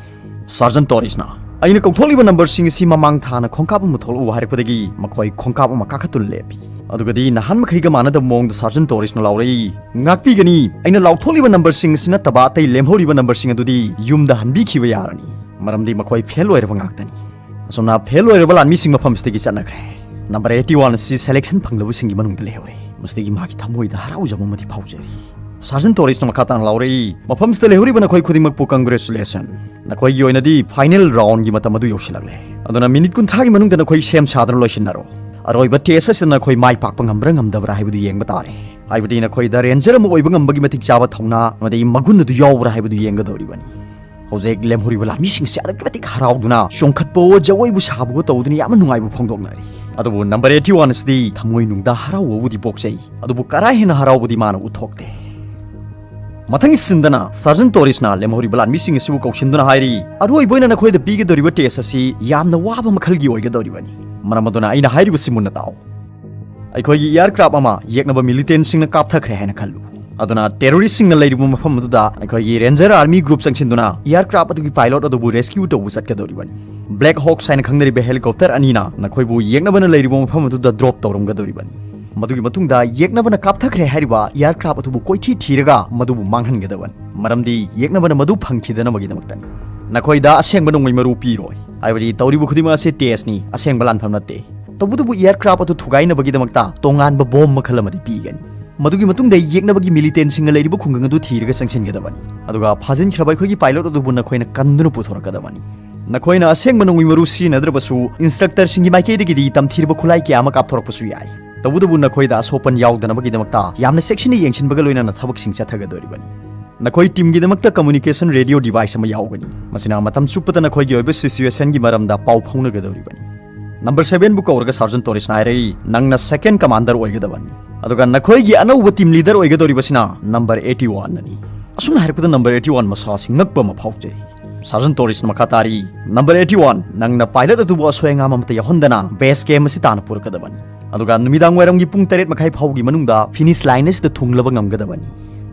ꯁꯥꯔꯖꯟ ꯇꯣꯔꯤꯁꯅ, "ꯑꯩꯅ ꯀꯧꯊꯣꯛꯂꯤꯕ ꯅꯝꯕꯔꯁꯤꯡ ꯑꯁꯤ ꯃꯃꯥꯡ ꯊꯥꯅ ꯈꯣꯡꯀꯥꯞ ꯑꯃ ꯊꯣꯛꯂꯛꯎ ꯍꯥꯏꯔꯛꯄꯗꯒꯤ ꯃꯈꯣꯏ ꯈꯣꯡꯀꯥꯞ ꯑꯃ ꯀꯥꯈꯠꯇꯨꯅ ꯂꯦꯞꯄꯤ꯫" ꯑꯗꯨꯒꯗꯤ ꯅꯍꯥꯟ ꯃꯈꯩꯒ ꯃꯥꯟꯅꯗꯕ ꯃꯑꯣꯡꯗ ꯁꯥꯔꯖꯟ ꯇꯣꯔꯤꯁꯅ ꯂꯥꯎꯔꯛꯏ, "ꯉꯥꯛꯄꯤꯒꯅꯤ, ꯑꯩꯅ ꯂꯥꯎꯊꯣꯛꯂꯤꯕ ꯅꯝꯕꯔꯁꯤꯡ ꯑꯁꯤ ꯅꯠꯇꯕ ꯑꯇꯩ ꯂꯦꯝꯍꯧꯔꯤꯕ ꯅꯝꯕꯔꯁꯤꯡ ꯑꯗꯨꯗꯤ ꯌꯨꯝꯗ ꯍꯟꯕꯤꯈꯤꯕ ꯌꯥꯔꯅꯤ, ꯃꯔꯝꯗꯤ ꯃꯈꯣꯏ ꯐꯦꯜ ꯑꯣꯏꯔꯕ ꯉꯥꯛꯇꯅꯤ꯫" ꯑꯁꯨꯝꯅ ꯐꯦꯜ ꯑꯣꯏꯔꯕ ꯂꯥꯟꯃꯤꯁꯤꯡ ꯃꯐꯝꯁꯤꯗꯒꯤ ꯆꯠꯅꯈ꯭ꯔꯦ꯫ ꯅꯝꯕꯔ ꯑꯩꯠꯇꯤ ꯋꯥꯟ ꯑꯁꯤ ꯁꯦꯂꯦꯛꯁꯟ ꯐꯪꯂꯕꯁꯤꯡꯒꯤ ꯃꯅꯨꯡꯗ ꯂꯩꯍꯧꯔꯦ꯫ ꯃꯁꯤꯗꯒꯤ ꯃꯥꯒꯤ ꯊꯃꯣꯏꯗ ꯍꯔꯥꯎꯖꯕ ꯑꯃꯗꯤ ꯐꯥꯎꯖꯔꯤ꯫ ꯁꯥꯔꯖꯟ ꯇꯣꯔꯤꯁꯅ ꯃꯈꯥ ꯇꯥꯅ ꯂꯥꯎꯔꯛꯏ, "ꯃꯐꯝꯁꯤꯗ ꯂꯩꯍꯧꯔꯤꯕ ꯅꯈꯣꯏ ꯈꯨꯗꯤꯡꯃꯛꯄꯨ ꯀꯪꯒ꯭ꯔꯦꯆꯨꯂꯦꯁꯟ꯫ ꯅꯈꯣꯏꯒꯤ ꯑꯣꯏꯅꯗꯤ ꯐꯥꯏꯅꯦꯜ ꯔꯥꯎꯟꯒꯤ ꯃꯇꯝ ꯑꯗꯨ ꯌꯧꯁꯤꯜꯂꯛꯂꯦ꯫ ꯑꯗꯨꯅ ꯃꯤꯅꯤꯠ ꯀꯨꯟꯊ꯭ꯔꯥꯒꯤ ꯃꯅꯨꯡꯗ ꯅꯈꯣꯏ ꯁꯦꯝ ꯁꯥꯗꯨꯅ ꯂꯣꯏꯁꯤꯟꯅꯔꯣ꯫ ꯑꯔꯣꯏꯕ ꯇꯦꯁ ꯑꯁꯤꯗ ꯅꯈꯣꯏ ꯃꯥꯏ ꯄꯥꯛꯄ ꯉꯝꯕ꯭ꯔꯥ ꯉꯝꯗꯕ꯭ꯔꯥ ꯍꯥꯏꯕꯗꯨ ꯌꯦꯡꯕ ꯇꯥꯔꯦ꯫ ꯍꯥꯏꯕꯗꯤ ꯅꯈꯣꯏꯗ ꯔꯦꯟꯖꯔ ꯑꯃ ꯑꯣꯏꯕ ꯉꯝꯕꯒꯤ ꯃꯇꯤꯛ ꯆꯥꯕ ꯊꯧꯅꯥ ꯑꯃꯗꯤ ꯃꯒꯨꯟ ꯑꯗꯨ ꯌꯥꯎꯕ꯭ꯔꯥ ꯍꯥꯏꯕꯗꯨ ꯌꯦꯡꯒꯗꯧꯔꯤꯕꯅꯤ꯫" ꯍꯧꯖꯤꯛ ꯂꯦꯝꯍꯧꯔꯤꯕ ꯂꯥꯟꯃꯤꯁꯤꯡꯁꯦ ꯑꯗꯨꯛꯀꯤ ꯃꯇꯤꯛ ꯍꯔꯥꯎꯗꯨꯅ ꯆꯣꯡꯈꯠꯄꯋꯣ ꯖꯒꯣꯏꯕꯨ ꯁꯥꯕꯋꯣ ꯇꯧꯗꯨꯅ ꯌꯥꯝꯅ ꯅꯨꯡꯉꯥꯏꯕ ꯐꯣꯡꯗꯣꯛꯅꯔꯤ꯫ ꯑꯗꯨꯕꯨ ꯅꯝꯕꯔ ꯑꯩꯠꯇꯤ ꯋꯥꯟ ꯑꯁꯤꯗꯤ ꯊꯃꯣꯏꯅꯨꯡꯗ ꯍꯔꯥꯎꯕꯕꯨꯗꯤ ꯄꯣꯛꯆꯩ, ꯑꯗꯨꯕꯨ ꯀꯔꯥ ꯍꯦꯟꯅ ꯍꯔꯥꯎꯕꯗꯤ ꯃꯥꯅ ꯎꯠꯊꯣꯛꯇꯦ꯫ ꯃꯊꯪꯒꯤ ꯁꯤꯟꯗꯅ ꯁꯥꯔꯖꯟ ꯇꯣꯔꯤꯁꯅ ꯂꯦꯝꯍꯧꯔꯤꯕ ꯂꯥꯟꯃꯤꯁꯤꯡ ꯑꯁꯤꯕꯨ ꯀꯧꯁꯤꯟꯗꯨꯅ ꯍꯥꯏꯔꯤ, "ꯑꯔꯣꯏꯕ ꯑꯣꯏꯅ ꯅꯈꯣꯏꯗ ꯄꯤꯒꯗꯧꯔꯤꯕ ꯇꯦꯁ ꯑꯁꯤ ꯌꯥꯝꯅ ꯋꯥꯕ ꯃꯈꯜꯒꯤ ꯑꯣꯏꯒꯗꯧꯔꯤꯕꯅꯤ꯫ ꯃꯔꯝ ꯑꯗꯨꯅ ꯑꯩꯅ ꯍꯥꯏꯔꯤꯕꯁꯤ ꯃꯨꯟꯅ ꯇꯥꯎ꯫ ꯑꯩꯈꯣꯏꯒꯤ ꯑꯦꯌꯥꯔꯀ꯭ꯔꯥꯐ ꯑꯃ ꯌꯦꯛꯅꯕ ꯃꯤꯂꯤꯇꯦꯟꯁꯤꯡꯅ ꯀꯥꯞꯊꯈ꯭ꯔꯦ ꯍꯥꯏꯅ ꯈꯜꯂꯨ꯫ ꯑꯗꯨꯅ ꯇꯦꯔꯣꯔꯤꯁꯁꯤꯡꯅ ꯂꯩꯔꯤꯕ ꯃꯐꯝ ꯑꯗꯨꯗ ꯑꯩꯈꯣꯏꯒꯤ ꯔꯦꯟꯖꯔ ꯑꯥꯔꯃꯤ ꯒ꯭ꯔꯨꯞ ꯆꯪꯁꯤꯟꯗꯨꯅ ꯑꯦꯌꯥꯔꯀ꯭ꯔꯥꯐ ꯑꯗꯨꯒꯤ ꯄꯥꯏꯂꯣꯠ ꯑꯗꯨꯕꯨ ꯔꯦꯁꯀ꯭ꯌꯨ ꯇꯧꯕ ꯆꯠꯀꯗꯧꯔꯤꯕꯅꯤ꯫ ꯕ꯭ꯂꯦꯛ ꯍꯣꯛꯁ ꯍꯥꯏꯅ ꯈꯪꯅꯔꯤꯕ ꯍꯦꯂꯤꯀꯣꯞꯇꯔ ꯑꯅꯤꯅ ꯅꯈꯣꯏꯕꯨ ꯌꯦꯛꯅꯕꯅ ꯂꯩꯔꯤꯕ ꯃꯐꯝ ꯑꯗꯨꯗ ꯗ꯭ꯔꯣꯞ ꯇꯧꯔꯝꯒꯗꯧꯔꯤꯕꯅꯤ꯫ ꯃꯗꯨꯒꯤ ꯃꯇꯨꯡꯗ ꯌꯦꯛꯅꯕꯅ ꯀꯥꯞꯊꯈ꯭ꯔꯦ ꯍꯥꯏꯔꯤꯕ ꯑꯦꯌꯥꯔꯀ꯭ꯔꯥꯐ ꯑꯗꯨꯕꯨ ꯀꯣꯏꯊꯤ ꯊꯤꯔꯒ ꯃꯗꯨꯕꯨ ꯃꯥꯡꯍꯟꯒꯗꯕꯅꯤ, ꯃꯔꯝꯗꯤ ꯌꯦꯛꯅꯕꯅ ꯃꯗꯨ ꯐꯪꯈꯤꯗꯅꯕꯒꯤꯗꯃꯛꯇꯅꯤ꯫ ꯅꯈꯣꯏꯗ ꯑꯁꯦꯡꯕ ꯅꯣꯡꯃꯩ ꯃꯔꯨ ꯄꯤꯔꯣꯏ, ꯍꯥꯏꯕꯗꯤ ꯇꯧꯔꯤꯕ ꯈꯨꯗꯤꯡꯃꯛ ꯑꯁꯤ ꯇꯦꯁꯅꯤ, ꯑꯁꯦꯡꯕ ꯂꯥꯟꯐꯝ ꯅꯠꯇꯦ꯫ ꯇꯧꯕꯇꯕꯨ ꯑꯦꯌꯥꯔꯀ꯭ꯔꯥꯐ ꯑꯗꯨ ꯊꯨꯒꯥꯏꯅꯕꯒꯤꯗꯃꯛꯇ ꯇꯣꯉꯥꯟꯕ ꯕꯣꯝ ꯃꯈꯜ ꯑꯃꯗꯤ ꯄꯤꯒꯅꯤ꯫ ꯃꯗꯨꯒꯤ ꯃꯇꯨꯡꯗ ꯌꯦꯛꯅꯕꯒꯤ ꯃꯤꯂꯤꯇꯦꯟꯁꯤꯡꯅ ꯂꯩꯔꯤꯕ ꯈꯨꯡꯒꯪ ꯑꯗꯨ ꯊꯤꯔꯒ ꯆꯪꯁꯤꯟꯒꯗꯕꯅꯤ꯫ ꯑꯗꯨꯒ ꯐꯥꯖꯤꯟꯈ꯭ꯔꯕ ꯑꯩꯈꯣꯏꯒꯤ ꯄꯥꯏꯂꯣꯠ ꯑꯗꯨꯕꯨ ꯅꯈꯣꯏꯅ ꯀꯟꯗꯨꯅ ꯄꯨꯊꯣꯔꯛꯀꯗꯕꯅꯤ꯫ ꯅꯈꯣꯏꯅ ꯑꯁꯦꯡꯕ ꯅꯣꯡꯃꯩ ꯃꯔꯨ ꯁꯤꯖꯤꯟꯅꯗ꯭ꯔꯕꯁꯨ, ꯏꯟꯁꯇ꯭ꯔꯛꯇꯔꯁꯤꯡꯒꯤ ꯃꯥꯏꯀꯩꯗꯒꯤꯗꯤ ꯇꯝꯊꯤꯔꯕ ꯈꯨꯠꯂꯥꯏ ꯀꯌꯥ ꯑꯃ ꯀꯥꯞꯊꯣꯔꯛꯄꯁꯨ ꯌꯥꯏ꯫ ꯇꯧꯕꯇꯕꯨ ꯅꯈꯣꯏꯗ ꯑꯁꯣꯛꯄꯟ ꯌꯥꯎꯗꯅꯕꯒꯤꯗꯃꯛꯇ ꯌꯥꯝꯅ ꯆꯦꯛꯁꯤꯟꯅ ꯌꯦꯡꯁꯤꯟꯕꯒ ꯂꯣꯏꯅꯅ ꯊꯕꯛꯁꯤꯡ ꯆꯠꯊꯒꯗꯧꯔꯤꯕꯅꯤ꯫ ꯅꯈꯣꯏ ꯇꯤꯝꯒꯤꯗꯃꯛꯇ ꯀꯝꯃ꯭ꯌꯨꯅꯤꯀꯦꯁꯟ ꯔꯦꯗꯤꯑꯣ ꯗꯤꯚꯥꯏꯁ ꯑꯃ ꯌꯥꯎꯒꯅꯤ꯫ ꯃꯁꯤꯅ ꯃꯇꯝ ꯆꯨꯞꯄꯗ ꯅꯈꯣꯏꯒꯤ ꯑꯣꯏꯕ ꯁꯤꯆꯨꯋꯦꯁꯟꯒꯤ ꯃꯔꯝꯗ ꯄꯥꯎ ꯐꯥꯎꯅꯒꯗꯧꯔꯤꯕꯅꯤ꯫ ꯅꯝꯕꯔ ꯁꯚꯦꯟꯕꯨ ꯀꯧꯔꯒ ꯁꯥꯔꯖꯟ ꯇꯣꯔꯤꯁꯅ ꯍꯥꯏꯔꯛꯏ, "ꯅꯪꯅ ꯁꯦꯀꯦꯟ ꯀꯃꯥꯟꯗꯔ ꯑꯣꯏꯒꯗꯕꯅꯤ꯫ ꯑꯗꯨꯒ ꯅꯈꯣꯏꯒꯤ ꯑꯅꯧꯕ ꯇꯤꯝ ꯂꯤꯗꯔ ꯑꯣꯏꯒꯗꯧꯔꯤꯕꯁꯤꯅ ꯅꯝꯕꯔ ꯑꯩꯠꯇꯤ ꯋꯥꯟꯅꯤ꯫" ꯑꯁꯨꯝꯅ ꯍꯥꯏꯔꯛꯄꯗ ꯅꯝꯕꯔ ꯑꯩꯠꯇꯤ ꯋꯥꯟ ꯃꯁꯥꯁꯤ ꯉꯛꯄ ꯑꯃ ꯐꯥꯎꯖꯩ꯫ ꯁꯥꯔꯖꯟ ꯇꯣꯔꯤꯁꯅ ꯃꯈꯥ ꯇꯥꯔꯤ, "ꯅꯝꯕꯔ ꯑꯩꯠꯇꯤ ꯋꯥꯟ, ꯅꯪꯅ ꯄꯥꯏꯂꯠ ꯑꯗꯨꯕꯨ ꯑꯁꯣꯏ ꯑꯉꯥꯝ ꯑꯃꯠꯇ ꯌꯥꯎꯍꯟꯗꯅ ꯕꯦꯁ ꯀꯦꯝ ꯑꯁꯤ ꯇꯥꯟꯅ ꯄꯨꯔꯛꯀꯗꯕꯅꯤ꯫ ꯑꯗꯨꯒ ꯅꯨꯃꯤꯗꯥꯡ ꯋꯥꯏꯔꯝꯒꯤ ꯄꯨꯡ ꯇꯔꯦꯠ ꯃꯈꯥꯏ ꯐꯥꯎꯒꯤ ꯃꯅꯨꯡꯗ ꯐꯤꯅꯤꯁ ꯂꯥꯏꯟ ꯑꯁꯤꯗ ꯊꯨꯡꯂꯕ ꯉꯝꯒꯗꯕꯅꯤ꯫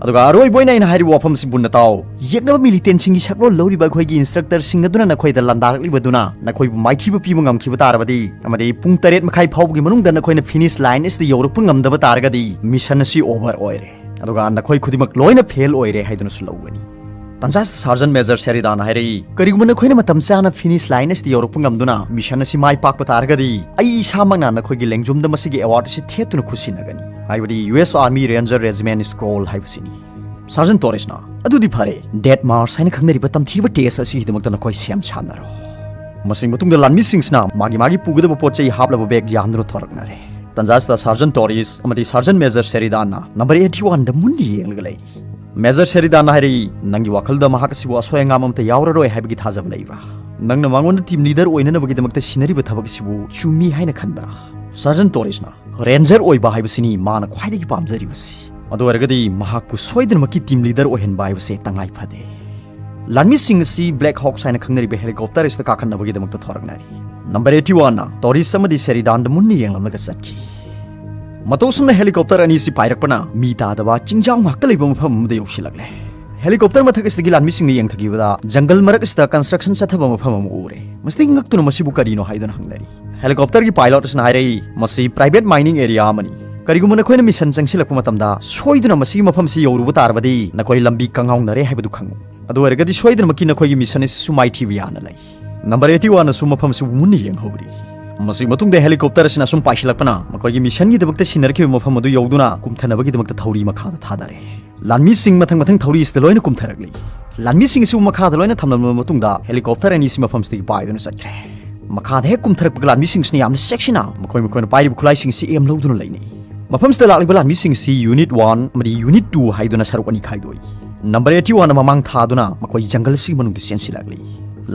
ꯑꯗꯨꯒ ꯑꯔꯣꯏꯕ ꯑꯣꯏꯅ ꯑꯩꯅ ꯍꯥꯏꯔꯤꯕ ꯋꯥꯐꯝ ꯑꯁꯤ ꯃꯨꯟꯅ ꯇꯥꯎ꯫ ꯌꯦꯛꯅꯕ ꯃꯤꯂꯤꯇꯦꯟꯁꯤꯡꯒꯤ ꯁꯛꯂꯣꯟ ꯂꯧꯔꯤꯕ ꯑꯩꯈꯣꯏꯒꯤ ꯏꯟꯁꯇ꯭ꯔꯛꯇꯔꯁꯤꯡ ꯑꯗꯨꯅ ꯅꯈꯣꯏꯗ ꯂꯥꯟꯗꯥꯔꯛꯂꯤꯕꯗꯨꯅ ꯅꯈꯣꯏꯕꯨ ꯃꯥꯏꯊꯤꯕ ꯄꯤꯕ ꯉꯝꯈꯤꯕ ꯇꯥꯔꯕꯗꯤ, ꯑꯃꯗꯤ ꯄꯨꯡ ꯇꯔꯦꯠ ꯃꯈꯥꯏ ꯐꯥꯎꯕꯒꯤ ꯃꯅꯨꯡꯗ ꯅꯈꯣꯏꯅ ꯐꯤꯅꯤꯁ ꯂꯥꯏꯟ ꯑꯁꯤꯗ ꯌꯧꯔꯛꯄ ꯉꯝꯗꯕ ꯇꯥꯔꯒꯗꯤ, ꯃꯤꯁꯟ ꯑꯁꯤ ꯑꯣꯚꯔ ꯑꯣꯏꯔꯦ꯫ ꯑꯗꯨꯒ ꯅꯈꯣꯏ ꯈꯨꯗꯤꯡꯃꯛ ꯂꯣꯏꯅ ꯐꯦꯜ ꯑꯣꯏꯔꯦ" ꯍꯥꯏꯗꯨꯅꯁꯨ ꯂꯧꯒꯅꯤ꯫ ꯇꯟꯖꯥ ꯑꯁꯤꯗ ꯁꯥꯔꯖꯟ ꯃꯦꯖꯔ ꯁꯦꯔꯤꯗꯥꯅ ꯍꯥꯏꯔꯛꯏ, "ꯀꯔꯤꯒꯨꯝꯕ ꯅꯈꯣꯏꯅ ꯃꯇꯝ ꯆꯥꯅ ꯐꯤꯅꯤꯁ ꯂꯥꯏꯟ ꯑꯁꯤꯗ ꯌꯧꯔꯛꯄ ꯉꯝꯗꯨꯅ ꯃꯤꯁꯟ ꯑꯁꯤ ꯃꯥꯏ ꯄꯥꯛꯄ ꯇꯥꯔꯒꯗꯤ, ꯑꯩ ꯏꯁꯥꯃꯛꯅ ꯅꯈꯣꯏꯒꯤ ꯂꯦꯡꯖꯨꯝꯗ ꯃꯁꯤꯒꯤ ꯑꯦꯋꯥꯔꯗ ꯑꯁꯤ ꯊꯦꯠꯇꯨꯅ ꯈꯨꯠꯁꯤꯟꯅꯒꯅꯤ, ꯍꯥꯏꯕꯗꯤ U S army ranger regiment scroll ꯍꯥꯏꯕꯁꯤꯅꯤ꯫" ꯁꯥꯔꯖꯟ ꯇꯣꯔꯤꯁꯅ, "ꯑꯗꯨꯗꯤ ꯐꯔꯦ, ꯗꯦꯠ ꯃꯥꯔꯁ ꯍꯥꯏꯅ ꯈꯪꯅꯔꯤꯕ ꯇꯝꯊꯤꯕ ꯇꯦꯁ ꯑꯁꯤꯒꯤꯗꯃꯛꯇ ꯅꯈꯣꯏ ꯁꯦꯝ ꯁꯥꯟꯅꯔꯣ꯫" ꯃꯁꯤꯒꯤ ꯃꯇꯨꯡꯗ ꯂꯥꯟꯃꯤꯁꯤꯡꯁꯤꯅ ꯃꯥꯒꯤ ꯃꯥꯒꯤ ꯄꯨꯒꯗꯕ ꯄꯣꯠ ꯆꯩ ꯍꯥꯞꯂꯕ ꯕꯦꯒ ꯌꯥꯟꯗꯨꯅ ꯊꯣꯔꯛꯅꯔꯦ꯫ ꯇꯟꯖꯥ ꯑꯁꯤꯗ ꯁꯥꯔꯖꯟ ꯇꯣꯔꯤꯁ ꯑꯃꯗꯤ ꯁꯥꯔꯖꯟ ꯃꯦꯖꯔ ꯁꯦꯔꯤꯗꯥꯟꯅ ꯅꯝꯕꯔ ꯑꯩꯠꯇꯤ ꯋꯥꯟꯗ ꯃꯨꯟꯅ ꯌꯦꯡꯂꯒ ꯂꯩꯔꯤ꯫ ꯃꯦꯖꯔ ꯁꯦꯔꯤꯗꯥꯟꯅ ꯍꯥꯏꯔꯛꯏ, "ꯅꯪꯒꯤ ꯋꯥꯈꯜꯗ ꯃꯍꯥꯛ ꯑꯁꯤꯕꯨ ꯑꯁꯣꯏ ꯑꯉꯥꯝ ꯑꯃꯠꯇ ꯌꯥꯎꯔꯔꯣꯏ ꯍꯥꯏꯕꯒꯤ ꯊꯥꯖꯕ ꯂꯩꯕ꯭ꯔꯥ? ꯅꯪꯅ ꯃꯉꯣꯟꯗ ꯇꯤꯝ ꯂꯤꯗꯔ ꯑꯣꯏꯅꯅꯕꯒꯤꯗꯃꯛꯇ ꯁꯤꯟꯅꯔꯤꯕ ꯊꯕꯛ ꯑꯁꯤꯕꯨ ꯆꯨꯝꯃꯤ ꯍꯥꯏꯅ ꯈꯟꯕ꯭ꯔꯥ?" ꯁꯥꯔꯖꯟ ꯇꯣꯔꯤꯁꯅ, "ꯔꯦꯟꯖꯔ ꯑꯣꯏꯕ ꯍꯥꯏꯕꯁꯤꯅꯤ ꯃꯥꯅ ꯈ꯭ꯋꯥꯏꯗꯒꯤ ꯄꯥꯝꯖꯔꯤꯕꯁꯤ꯫ ꯑꯗꯨ ꯑꯣꯏꯔꯒꯗꯤ ꯃꯍꯥꯛꯄꯨ ꯁꯣꯏꯗꯅꯃꯛꯀꯤ ꯇꯤꯝ ꯂꯤꯗꯔ ꯑꯣꯏꯍꯟꯕ ꯍꯥꯏꯕꯁꯦ ꯇꯉꯥꯏ ꯐꯗꯦ꯫" ꯂꯥꯟꯃꯤꯁꯤꯡ ꯑꯁꯤ ꯕ꯭ꯂꯦꯛ ꯍꯣꯛꯁ ꯍꯥꯏꯅ ꯈꯪꯅꯔꯤꯕ ꯍꯦꯂꯤꯀꯣꯞꯇꯔ ꯑꯁꯤꯗ ꯀꯥꯈꯠꯅꯕꯒꯤꯗꯃꯛꯇ ꯊꯣꯔꯛꯅꯔꯤ꯫ ꯅꯝꯕꯔ ꯑꯩꯠꯇꯤ ꯋꯥꯟꯅ ꯇꯣꯔꯤꯁ ꯑꯃꯗꯤ ꯁꯦꯔꯤꯗꯥꯟꯗ ꯃꯨꯟꯅ ꯌꯦꯡꯂꯝꯂꯒ ꯆꯠꯈꯤ꯫ ꯃꯇꯧ ꯑꯁꯨꯝꯅ ꯍꯦꯂꯤꯀꯣꯞꯇꯔ ꯑꯅꯤꯁꯤ ꯄꯥꯏꯔꯛꯄꯅ ꯃꯤ ꯇꯥꯗꯕ ꯆꯤꯡꯖꯥꯎ ꯉꯥꯛꯇ ꯂꯩꯕ ꯃꯐꯝ ꯑꯃꯗ ꯌꯧꯁꯤꯜꯂꯛꯂꯦ꯫ ꯍꯦꯂꯤꯀꯣꯞꯇꯔ ꯃꯊꯛ ꯑꯁꯤꯗꯒꯤ ꯂꯥꯟꯃꯤꯁꯤꯡꯅ ꯌꯦꯡꯊꯈꯤꯕꯗ ꯖꯪꯒꯜ ꯃꯔꯛ ꯑꯁꯤꯗ ꯀꯟꯁꯇ꯭ꯔꯛꯁꯟ ꯆꯠꯊꯕ ꯃꯐꯝ ꯑꯃ ꯎꯔꯦ꯫ ꯃꯁꯤꯗꯒꯤ ꯉꯛꯇꯨꯅ ꯃꯁꯤꯕꯨ ꯀꯔꯤꯅꯣ ꯍꯥꯏꯗꯨꯅ ꯍꯪꯅꯔꯤ꯫ ꯍꯦꯂꯤꯀꯣꯞꯇꯔꯒꯤ ꯄꯥꯏꯂꯣꯠ ꯑꯁꯤꯅ ꯍꯥꯏꯔꯛꯏ, "ꯃꯁꯤ ꯄ꯭ꯔꯥꯏꯚꯦꯠ ꯃꯥꯏꯅꯤꯡ ꯑꯦꯔꯤꯌꯥ ꯑꯃꯅꯤ꯫ ꯀꯔꯤꯒꯨꯝꯕ ꯅꯈꯣꯏꯅ ꯃꯤꯁꯟ ꯆꯪꯁꯤꯜꯂꯛꯄ ꯃꯇꯝꯗ ꯁꯣꯏꯗꯨꯅ ꯃꯁꯤꯒꯤ ꯃꯐꯝꯁꯤ ꯌꯧꯔꯨꯕ ꯇꯥꯔꯕꯗꯤ ꯅꯈꯣꯏ ꯂꯝꯕꯤ ꯀꯪꯉꯥꯎꯅꯔꯦ ꯍꯥꯏꯕꯗꯨ ꯈꯪꯉꯨ꯫ ꯑꯗꯨ ꯑꯣꯏꯔꯒꯗꯤ ꯁꯣꯏꯗꯅꯃꯛꯀꯤ ꯅꯈꯣꯏꯒꯤ ꯃꯤꯁꯟ ꯑꯁꯤꯁꯨ ꯃꯥꯏꯊꯤꯕ ꯌꯥꯅ ꯂꯩ꯫" ꯅꯝꯕꯔ ꯑꯩꯠꯇꯤ ꯋꯥꯟꯅꯁꯨ ꯃꯐꯝ ꯑꯁꯤꯕꯨ ꯃꯨꯟꯅ ꯌꯦꯡꯍꯧꯔꯤ꯫ ꯃꯁꯤꯒꯤ ꯃꯇꯨꯡꯗ helicopter ꯑꯁꯤꯅ ꯑꯁꯨꯝ ꯄꯥꯏꯁꯤꯜꯂꯛꯄꯅ ꯃꯈꯣꯏꯒꯤ missionꯒꯤꯗꯃꯛꯇ ꯁꯤꯟꯅꯔꯛꯈꯤꯕ ꯃꯐꯝ ꯑꯗꯨ ꯌꯧꯗꯨꯅ ꯀꯨꯝꯊꯅꯕꯒꯤꯗꯃꯛꯇ ꯊꯧꯔꯤ ꯃꯈꯥꯗ ꯊꯥꯗꯔꯦ꯫ ꯂꯥꯟꯃꯤꯁꯤꯡ ꯃꯊꯪ ꯃꯊꯪ ꯊꯧꯔꯤ ꯑꯁꯤꯗ ꯂꯣꯏꯅ ꯀꯨꯝꯊꯔꯛꯂꯤ꯫ ꯂꯥꯟꯃꯤꯁꯤꯡ ꯑꯁꯤꯕꯨ ꯃꯈꯥꯗ ꯂꯣꯏꯅ ꯊꯝꯂꯕ ꯃꯇꯨꯡꯗ helicopter ꯑꯅꯤ ꯑꯁꯤ ꯃꯐꯝꯁꯤꯗꯒꯤ ꯄꯥꯏꯗꯨꯅ ꯆꯠꯈ꯭ꯔꯦ꯫ ꯃꯈꯥꯗ ꯍꯦꯛ ꯀꯨꯝꯊꯔꯛꯄꯒ ꯂꯥꯟꯃꯤꯁꯤꯡꯁꯤꯅ ꯌꯥꯝꯅ ꯆꯦꯛꯁꯤꯟꯅ ꯃꯈꯣꯏ ꯃꯈꯣꯏꯅ ꯄꯥꯏꯔꯤꯕ ꯈꯨꯠꯂꯥꯏꯁꯤꯡ ꯑꯁꯤ aim ꯂꯧꯗꯨꯅ ꯂꯩꯅꯩ꯫ ꯃꯐꯝꯁꯤꯗ ꯂꯥꯛꯂꯤꯕ ꯂꯥꯟꯃꯤꯁꯤꯡ ꯑꯁꯤ unit one ꯑꯃꯗꯤ unit two ꯍꯥꯏꯗꯨꯅ ꯁꯔꯨꯛ ꯑꯅꯤ ꯈꯥꯏꯗꯣꯛꯏ꯫ Number eighty oneꯅ ꯃꯃꯥꯡ ꯊꯥꯗꯨꯅ ꯃꯈꯣꯏ ꯖꯪꯒꯜꯁꯤꯒꯤ ꯃꯅꯨꯡꯗ ꯆꯦꯟꯁꯤꯜꯂꯛꯂꯤ꯫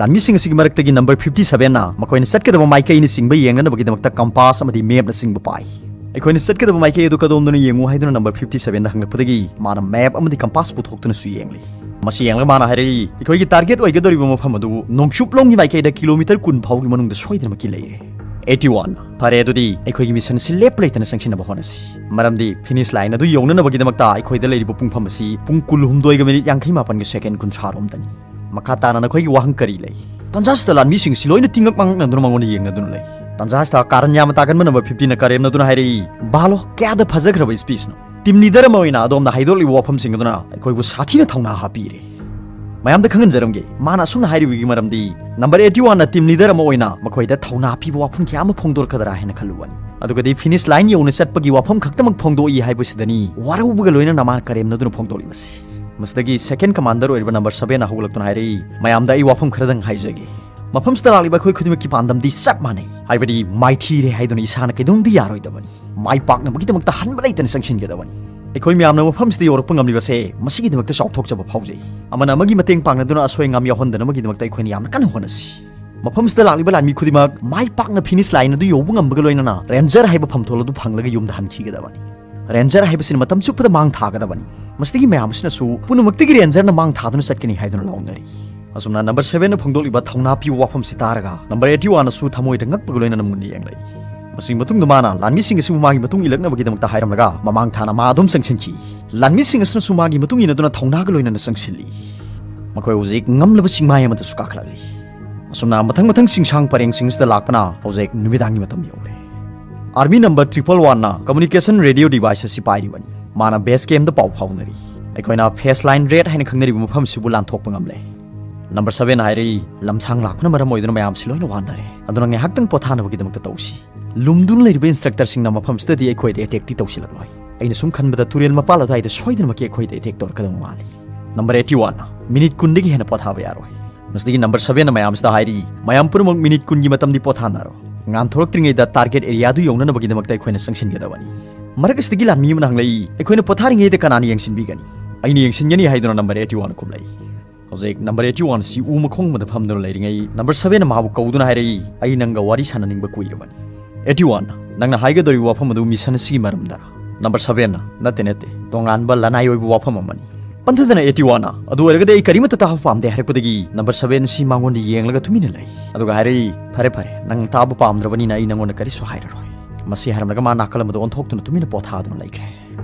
ꯂꯥꯟꯃꯤꯁꯤꯡ ꯑꯁꯤꯒꯤ ꯃꯔꯛꯇꯒꯤ number fifty sevenꯅ ꯃꯈꯣꯏꯅ ꯆꯠꯀꯗꯕ ꯃꯥꯏꯀꯩꯅꯆꯤꯡꯕ ꯌꯦꯡꯅꯅꯕꯒꯤꯗꯃꯛꯇ compass ꯑꯃꯗꯤ mapꯅꯆꯤꯡꯕ ꯄꯥꯏ꯫ ꯑꯩꯈꯣꯏꯅ ꯆꯠꯀꯗꯕ ꯃꯥꯏꯀꯩ ꯑꯗꯨ ꯀꯗꯣꯝꯗꯅꯣ ꯌꯦꯡꯉꯨ ꯍꯥꯏꯗꯨꯅ number fifty sevenꯗ ꯍꯪꯂꯛꯄꯗꯒꯤ ꯃꯥꯅ map ꯑꯃꯗꯤ compass ꯄꯨꯊꯣꯛꯇꯨꯅꯁꯨ ꯌꯦꯡꯂꯤ꯫ ꯃꯁꯤ ꯌꯦꯡꯂꯒ ꯃꯥꯅ ꯍꯥꯏꯔꯛꯏ, "ꯑꯩꯈꯣꯏꯒꯤ target ꯑꯣꯏꯒꯗꯧꯔꯤꯕ ꯃꯐꯝ ꯑꯗꯨ ꯅꯣꯡꯆꯨꯞꯂꯣꯝꯒꯤ ꯃꯥꯏꯀꯩꯗ kilometer ꯀꯨꯟ ꯐꯥꯎꯒꯤ ꯃꯅꯨꯡꯗ ꯁꯣꯏꯗꯅꯃꯛꯀꯤ ꯂꯩꯔꯦ꯫" Eighty one, "ꯐꯔꯦ, ꯑꯗꯨꯗꯤ ꯑꯩꯈꯣꯏꯒꯤ missionꯁꯤ ꯂꯦꯞꯄ ꯂꯩꯇꯅ ꯆꯪꯁꯤꯟꯅꯕ ꯍꯣꯠꯅꯁꯤ, ꯃꯔꯝꯗꯤ finish line ꯑꯗꯨ ꯌꯧꯅꯅꯕꯒꯤꯗꯃꯛꯇ ꯑꯩꯈꯣꯏꯗ ꯂꯩꯔꯤꯕ ꯄꯨꯡꯐꯝ ꯑꯁꯤ ꯄꯨꯡ ꯀꯨꯟꯍꯨꯝꯗꯣꯏꯒ minute ꯌꯥꯡꯈꯩ ꯃꯥꯄꯟꯒ second ꯀꯨꯟꯊ꯭ꯔꯥꯔꯣꯝꯗꯅꯤ꯫ ꯃꯈꯥ ꯇꯥꯅ ꯅꯈꯣꯏꯒꯤ ꯋꯥꯍꯪ ꯀꯔꯤ ꯂꯩ?" ꯇꯟꯖꯥꯁꯤꯗ ꯂꯥꯟꯃꯤꯁꯤꯡꯁꯤ ꯂꯣꯏꯅ ꯇꯤꯡꯉꯛ ꯃꯥꯡꯉꯛꯅꯗꯨꯅ ꯃꯉꯣꯟꯗ ꯌꯦꯡꯅꯗꯨꯅ ꯂꯩ꯫ ꯇꯟꯖꯥꯁꯤꯗ ꯀꯥꯔꯟ ꯌꯥꯝꯅ ꯇꯥꯒꯟꯕ number fiftyꯅ ꯀꯔꯦꯝꯅꯗꯨꯅ ꯍꯥꯏꯔꯛꯏ, "ꯚꯥꯂꯣ, ꯀꯌꯥꯗ ꯐꯖꯈ꯭ꯔꯕ speechꯅꯣ! Team leader ꯑꯃ ꯑꯣꯏꯅ ꯑꯗꯣꯝꯅ ꯍꯥꯏꯗꯣꯛꯂꯤꯕ ꯋꯥꯐꯝꯁꯤꯡ ꯑꯗꯨꯅ ꯑꯩꯈꯣꯏꯕꯨ ꯁꯥꯊꯤꯅ ꯊꯧꯅꯥ ꯍꯥꯞꯄꯤꯔꯦ꯫ ꯃꯌꯥꯝꯗ ꯈꯪꯍꯟꯖꯔꯝꯒꯦ, ꯃꯥꯅ ꯑꯁꯨꯝꯅ ꯍꯥꯏꯔꯤꯕꯒꯤ ꯃꯔꯝꯗꯤ number eighty oneꯅ team leader ꯑꯃ ꯑꯣꯏꯅ ꯃꯈꯣꯏꯗ ꯊꯧꯅꯥ ꯄꯤꯕ ꯋꯥꯐꯝ ꯀꯌꯥ ꯑꯃ ꯐꯣꯡꯗꯣꯔꯛꯀꯗ꯭ꯔꯥ ꯍꯥꯏꯅ ꯈꯜꯂꯨꯕꯅꯤ꯫ ꯑꯗꯨꯒꯗꯤ finish line ꯌꯧꯅ ꯆꯠꯄꯒꯤ ꯋꯥꯐꯝ ꯈꯛꯇꯃꯛ ꯐꯣꯡꯗꯣꯛꯏ ꯍꯥꯏꯕꯁꯤꯗꯅꯤ ꯋꯥꯔꯧꯕꯒ ꯂꯣꯏꯅꯅ ꯃꯥꯅ ꯀꯔꯦꯝꯅꯗꯨꯅ ꯐꯣꯡꯗꯣꯛꯂꯤꯕꯁꯤ꯫" ꯃꯁꯤꯗꯒꯤ second commander ꯑꯣꯏꯔꯤꯕ number sevenꯅ ꯍꯧꯒꯠꯂꯛꯇꯨꯅ ꯍꯥꯏꯔꯛꯏ, "ꯃꯌꯥꯝꯗ ꯑꯩ ꯋꯥꯐꯝ ꯈꯔꯗꯪ ꯍꯥꯏꯖꯒꯦ꯫ ꯃꯐꯝꯁꯤꯗ ꯂꯥꯛꯂꯤꯕ ꯑꯩꯈꯣꯏ ꯈꯨꯗꯤꯡꯃꯛꯀꯤ ꯄꯥꯟꯗꯝꯗꯤ ꯆꯞ ꯃꯥꯟꯅꯩ, ꯍꯥꯏꯕꯗꯤ ꯃꯥꯏꯊꯤꯔꯦ ꯍꯥꯏꯗꯨꯅ ꯏꯁꯥꯅ ꯀꯩꯗꯧꯅꯨꯡꯗ ꯌꯥꯔꯣꯏꯗꯕꯅꯤ꯫ ꯃꯥꯏ ꯄꯥꯛꯅꯕꯒꯤꯗꯃꯛꯇ ꯍꯟꯕ ꯂꯩꯇꯅ ꯆꯪꯁꯤꯟꯒꯗꯕꯅꯤ꯫ ꯑꯩꯈꯣꯏ ꯃꯌꯥꯝꯅ ꯃꯐꯝꯁꯤꯗ ꯌꯧꯔꯛꯄ ꯉꯝꯂꯤꯕꯁꯦ ꯃꯁꯤꯒꯤꯗꯃꯛꯇ ꯆꯥꯎꯊꯣꯛꯆꯕ ꯐꯥꯎꯖꯩ꯫ ꯑꯃꯅ ꯑꯃꯒꯤ ꯃꯇꯦꯡ ꯄꯥꯡꯅꯗꯨꯅ ꯑꯁꯣꯏ ꯑꯉꯥꯝ ꯌꯥꯎꯍꯟꯗꯅꯕꯒꯤꯗꯃꯛꯇ ꯑꯩꯈꯣꯏꯅ ꯌꯥꯝꯅ ꯀꯟꯅ ꯍꯣꯠꯅꯁꯤ꯫ ꯃꯐꯝꯁꯤꯗ ꯂꯥꯛꯂꯤꯕ ꯂꯥꯟꯃꯤ ꯈꯨꯗꯤꯡꯃꯛ ꯃꯥꯏ ꯄꯥꯛꯅ finish line ꯑꯗꯨ ꯌꯧꯕ ꯉꯝꯕꯒ ꯂꯣꯏꯅꯅ ranger ꯍꯥꯏꯕ ꯐꯝꯊꯣꯜ ꯑꯗꯨ ꯐꯪꯂꯒ ꯌꯨꯝꯗ ꯍꯟꯈꯤꯒꯗꯕꯅꯤ꯫ Ranger ꯍꯥꯏꯕꯁꯤꯅ ꯃꯇꯝ ꯆꯨꯞꯄꯗ ꯃꯥꯡ ꯊꯥꯒꯗꯕꯅꯤ꯫" ꯃꯁꯤꯗꯒꯤ ꯃꯌꯥꯝ ꯑꯁꯤꯅꯁꯨ ꯄꯨꯝꯅꯃꯛꯇꯒꯤ rangerꯅ ꯃꯥꯡ ꯊꯥꯗꯨꯅ ꯆꯠꯀꯅꯤ ꯍꯥꯏꯗꯨꯅ ꯂꯥꯎꯅꯔꯤ꯫ ꯑꯁꯨꯝꯅ number sevenꯅ ꯐꯣꯡꯗꯣꯛꯂꯤꯕ ꯊꯧꯅꯥ ꯄꯤꯕ ꯋꯥꯐꯝꯁꯤ ꯇꯥꯔꯒ number eighty oneꯅꯁꯨ ꯊꯃꯣꯏꯗ ꯉꯛꯄꯒ ꯂꯣꯏꯅꯅ ꯃꯨꯟꯅ ꯌꯦꯡꯂꯛꯏ꯫ ꯃꯁꯤꯒꯤ ꯃꯇꯨꯡꯗ ꯃꯥꯅ ꯂꯥꯟꯃꯤꯁꯤꯡ ꯑꯁꯤꯕꯨ ꯃꯥꯒꯤ ꯃꯇꯨꯡ ꯏꯜꯂꯛꯅꯕꯒꯤꯗꯃꯛꯇ ꯍꯥꯏꯔꯝꯂꯒ ꯃꯃꯥꯡ ꯊꯥꯅ ꯃꯥ ꯑꯗꯨꯝ ꯆꯪꯁꯤꯟꯈꯤ꯫ ꯂꯥꯟꯃꯤꯁꯤꯡ ꯑꯁꯤꯅꯁꯨ ꯃꯥꯒꯤ ꯃꯇꯨꯡ ꯏꯟꯅꯗꯨꯅ ꯊꯧꯅꯥꯒ ꯂꯣꯏꯅꯅ ꯆꯪꯁꯤꯜꯂꯤ꯫ ꯃꯈꯣꯏ ꯍꯧꯖꯤꯛ ꯉꯝꯂꯕ ꯆꯤꯡꯃꯥꯏ ꯑꯃꯗꯁꯨ ꯀꯥꯈꯠꯂꯛꯂꯤ꯫ ꯑꯁꯨꯝꯅ ꯃꯊꯪ ꯃꯊꯪ ꯆꯤꯡꯁꯥꯡ ꯄꯔꯦꯡꯁꯤꯡꯁꯤꯗ ꯂꯥꯛꯄꯅ ꯍꯧꯖꯤꯛ ꯅꯨꯃꯤꯗꯥꯡꯒꯤ ꯃꯇꯝ ꯌꯧꯔꯦ꯫ Army number triple oneꯅ communication radio device ꯑꯁꯤ ꯄꯥꯏꯔꯤꯕꯅꯤ꯫ ꯃꯥꯅ base campꯇ ꯄꯥꯎ ꯐꯥꯎꯅꯔꯤ꯫ ꯑꯩꯈꯣꯏꯅ finish line red ꯍꯥꯏꯅ ꯈꯪꯅꯔꯤꯕ ꯃꯐꯝ ꯑꯁꯤꯕꯨ ꯂꯥꯟꯊꯣꯛꯄ ꯉꯝꯂꯦ꯫ ꯅꯝꯕꯔ ꯁꯚꯦꯟ ꯍꯥꯏꯔꯛꯏ, "ꯂꯝꯁꯥꯡ ꯂꯥꯛꯄꯅ ꯃꯔꯝ ꯑꯣꯏꯗꯨꯅ ꯃꯌꯥꯝꯁꯤ ꯂꯣꯏꯅ ꯋꯥꯅꯔꯦ, ꯑꯗꯨꯅ ꯉꯥꯏꯍꯥꯛꯇꯪ ꯄꯣꯊꯥꯅꯕꯒꯤꯗꯃꯛꯇ ꯇꯧꯁꯤ꯫ ꯂꯨꯝꯗꯨꯅ ꯂꯩꯔꯤꯕ ꯏꯟꯁꯇ꯭ꯔꯛꯇꯔꯁꯤꯡꯅ ꯃꯐꯝꯁꯤꯗꯗꯤ ꯑꯩꯈꯣꯏꯗ ꯑꯦꯇꯦꯛꯇꯤ ꯇꯧꯁꯤꯜꯂꯛꯂꯣꯏ꯫ ꯑꯩꯅ ꯁꯨꯝ ꯈꯟꯕꯗ ꯇꯨꯔꯦꯜ ꯃꯄꯥꯜ ꯑꯗꯨꯋꯥꯏꯗ ꯁꯣꯏꯗꯅꯃꯛꯀꯤ ꯑꯩꯈꯣꯏꯗ ꯑꯦꯇꯦꯛ ꯇꯧꯔꯛꯀꯗꯕ ꯃꯥꯜꯂꯤ꯫" ꯅꯝꯕꯔ ꯑꯩꯠꯇꯤ ꯋꯥꯟꯅ, "ꯃꯤꯅꯤꯠ ꯀꯨꯟꯗꯒꯤ ꯍꯦꯟꯅ ꯄꯣꯊꯥꯕ ꯌꯥꯔꯣꯏ꯫" ꯃꯁꯤꯗꯒꯤ ꯅꯝꯕꯔ ꯁꯚꯦꯟꯅ ꯃꯌꯥꯝꯁꯤꯗ ꯍꯥꯏꯔꯤ, "ꯃꯌꯥꯝ ꯄꯨꯝꯅꯃꯛ ꯃꯤꯅꯤꯠ ꯀꯨꯟꯒꯤ ꯃꯇꯝꯗꯤ ꯄꯣꯊꯥꯅꯔꯣ꯫ ꯉꯥꯟꯊꯣꯔꯛꯇ꯭ꯔꯤꯉꯩꯗ ꯇꯥꯔꯒꯦꯠ ꯑꯦꯔꯤꯌꯥꯗꯨ ꯌꯧꯅꯅꯕꯒꯤꯗꯃꯛꯇ ꯑꯩꯈꯣꯏꯅ ꯆꯪꯁꯤꯟꯒꯗꯕꯅꯤ꯫" ꯃꯔꯛ ꯑꯁꯤꯗꯒꯤ ꯂꯥꯟꯃꯤ ꯑꯃꯅ ꯍꯪꯂꯛꯏ, "ꯑꯩꯈꯣꯏꯅ ꯄꯣꯊꯥꯔꯤꯉꯩꯗ ꯀꯅꯥꯅ ꯌꯦꯡꯁꯤꯟꯕꯤꯒꯅꯤ?" "ꯑꯩꯅ ꯌꯦꯡꯁꯤꯟꯒꯅꯤ" ꯍꯥꯏꯗꯨꯅ ꯅꯝꯕꯔ ꯑꯩꯠꯇꯤ ꯋꯥꯟꯅ ꯈꯨꯝꯂꯛꯏ꯫ ꯍꯧꯖꯤꯛ ꯅꯝꯕꯔ ꯑꯩꯠꯇꯤ ꯋꯥꯟ ꯑꯁꯤ ꯎ ꯃꯈꯣꯡ ꯑꯃꯗ ꯐꯝꯗꯨꯅ ꯂꯩꯔꯤꯉꯩ, ꯅꯝꯕꯔ ꯁꯚꯦꯟꯅ ꯃꯍꯥꯛꯄꯨ ꯀꯧꯗꯨꯅ ꯍꯥꯏꯔꯛꯏ, "ꯑꯩ ꯅꯪꯒ ꯋꯥꯔꯤ ꯁꯥꯟꯅꯅꯤꯡꯕ ꯀꯨꯏꯔꯕꯅꯤ꯫" "ꯑꯩꯠꯇꯤ ꯋꯥꯟ, ꯅꯪꯅ ꯍꯥꯏꯒꯗꯧꯔꯤꯕ ꯋꯥꯐꯝ ꯑꯗꯨ ꯃꯤꯁꯟ ꯑꯁꯤꯒꯤ ꯃꯔꯝꯗꯔ?" ꯅꯝꯕꯔ ꯁꯚꯦꯟꯅ, "ꯅꯠꯇꯦ, ꯅꯠꯇꯦ, ꯇꯣꯉꯥꯟꯕ ꯂꯅꯥꯏ ꯑꯣꯏꯕ ꯋꯥꯐꯝ ꯑꯃꯅꯤ꯫" ꯄꯟꯊꯗꯅ ꯑꯩꯠꯇꯤ ꯋꯥꯟꯅ, "ꯑꯗꯨ ꯑꯣꯏꯔꯒꯗꯤ ꯑꯩ ꯀꯔꯤꯃꯠꯇ ꯇꯥꯕ ꯄꯥꯝꯗꯦ" ꯍꯥꯏꯔꯛꯄꯗꯒꯤ ꯅꯝꯕꯔ ꯁꯚꯦꯟ ꯑꯁꯤ ꯃꯉꯣꯟꯗ ꯌꯦꯡꯂꯒ ꯇꯨꯃꯤꯟꯅ ꯂꯩ꯫ ꯑꯗꯨꯒ ꯍꯥꯏꯔꯛꯏ, "ꯐꯔꯦ, ꯐꯔꯦ, ꯅꯪ ꯇꯥꯕ ꯄꯥꯝꯗ꯭ꯔꯕꯅꯤꯅ ꯑꯩ ꯅꯪꯉꯣꯟꯗ ꯀꯔꯤꯁꯨ ꯍꯥꯏꯔꯔꯣꯏ꯫" ꯃꯁꯤ ꯍꯥꯏꯔꯝꯂꯒ ꯃꯥ ꯅꯥꯀꯜ ꯑꯃꯗ ꯑꯣꯟꯊꯣꯛꯇꯨꯅ ꯇꯨꯃꯤꯟꯅ ꯄꯣꯊꯥꯗꯨꯅ ꯂꯩꯈ꯭ꯔꯦ꯫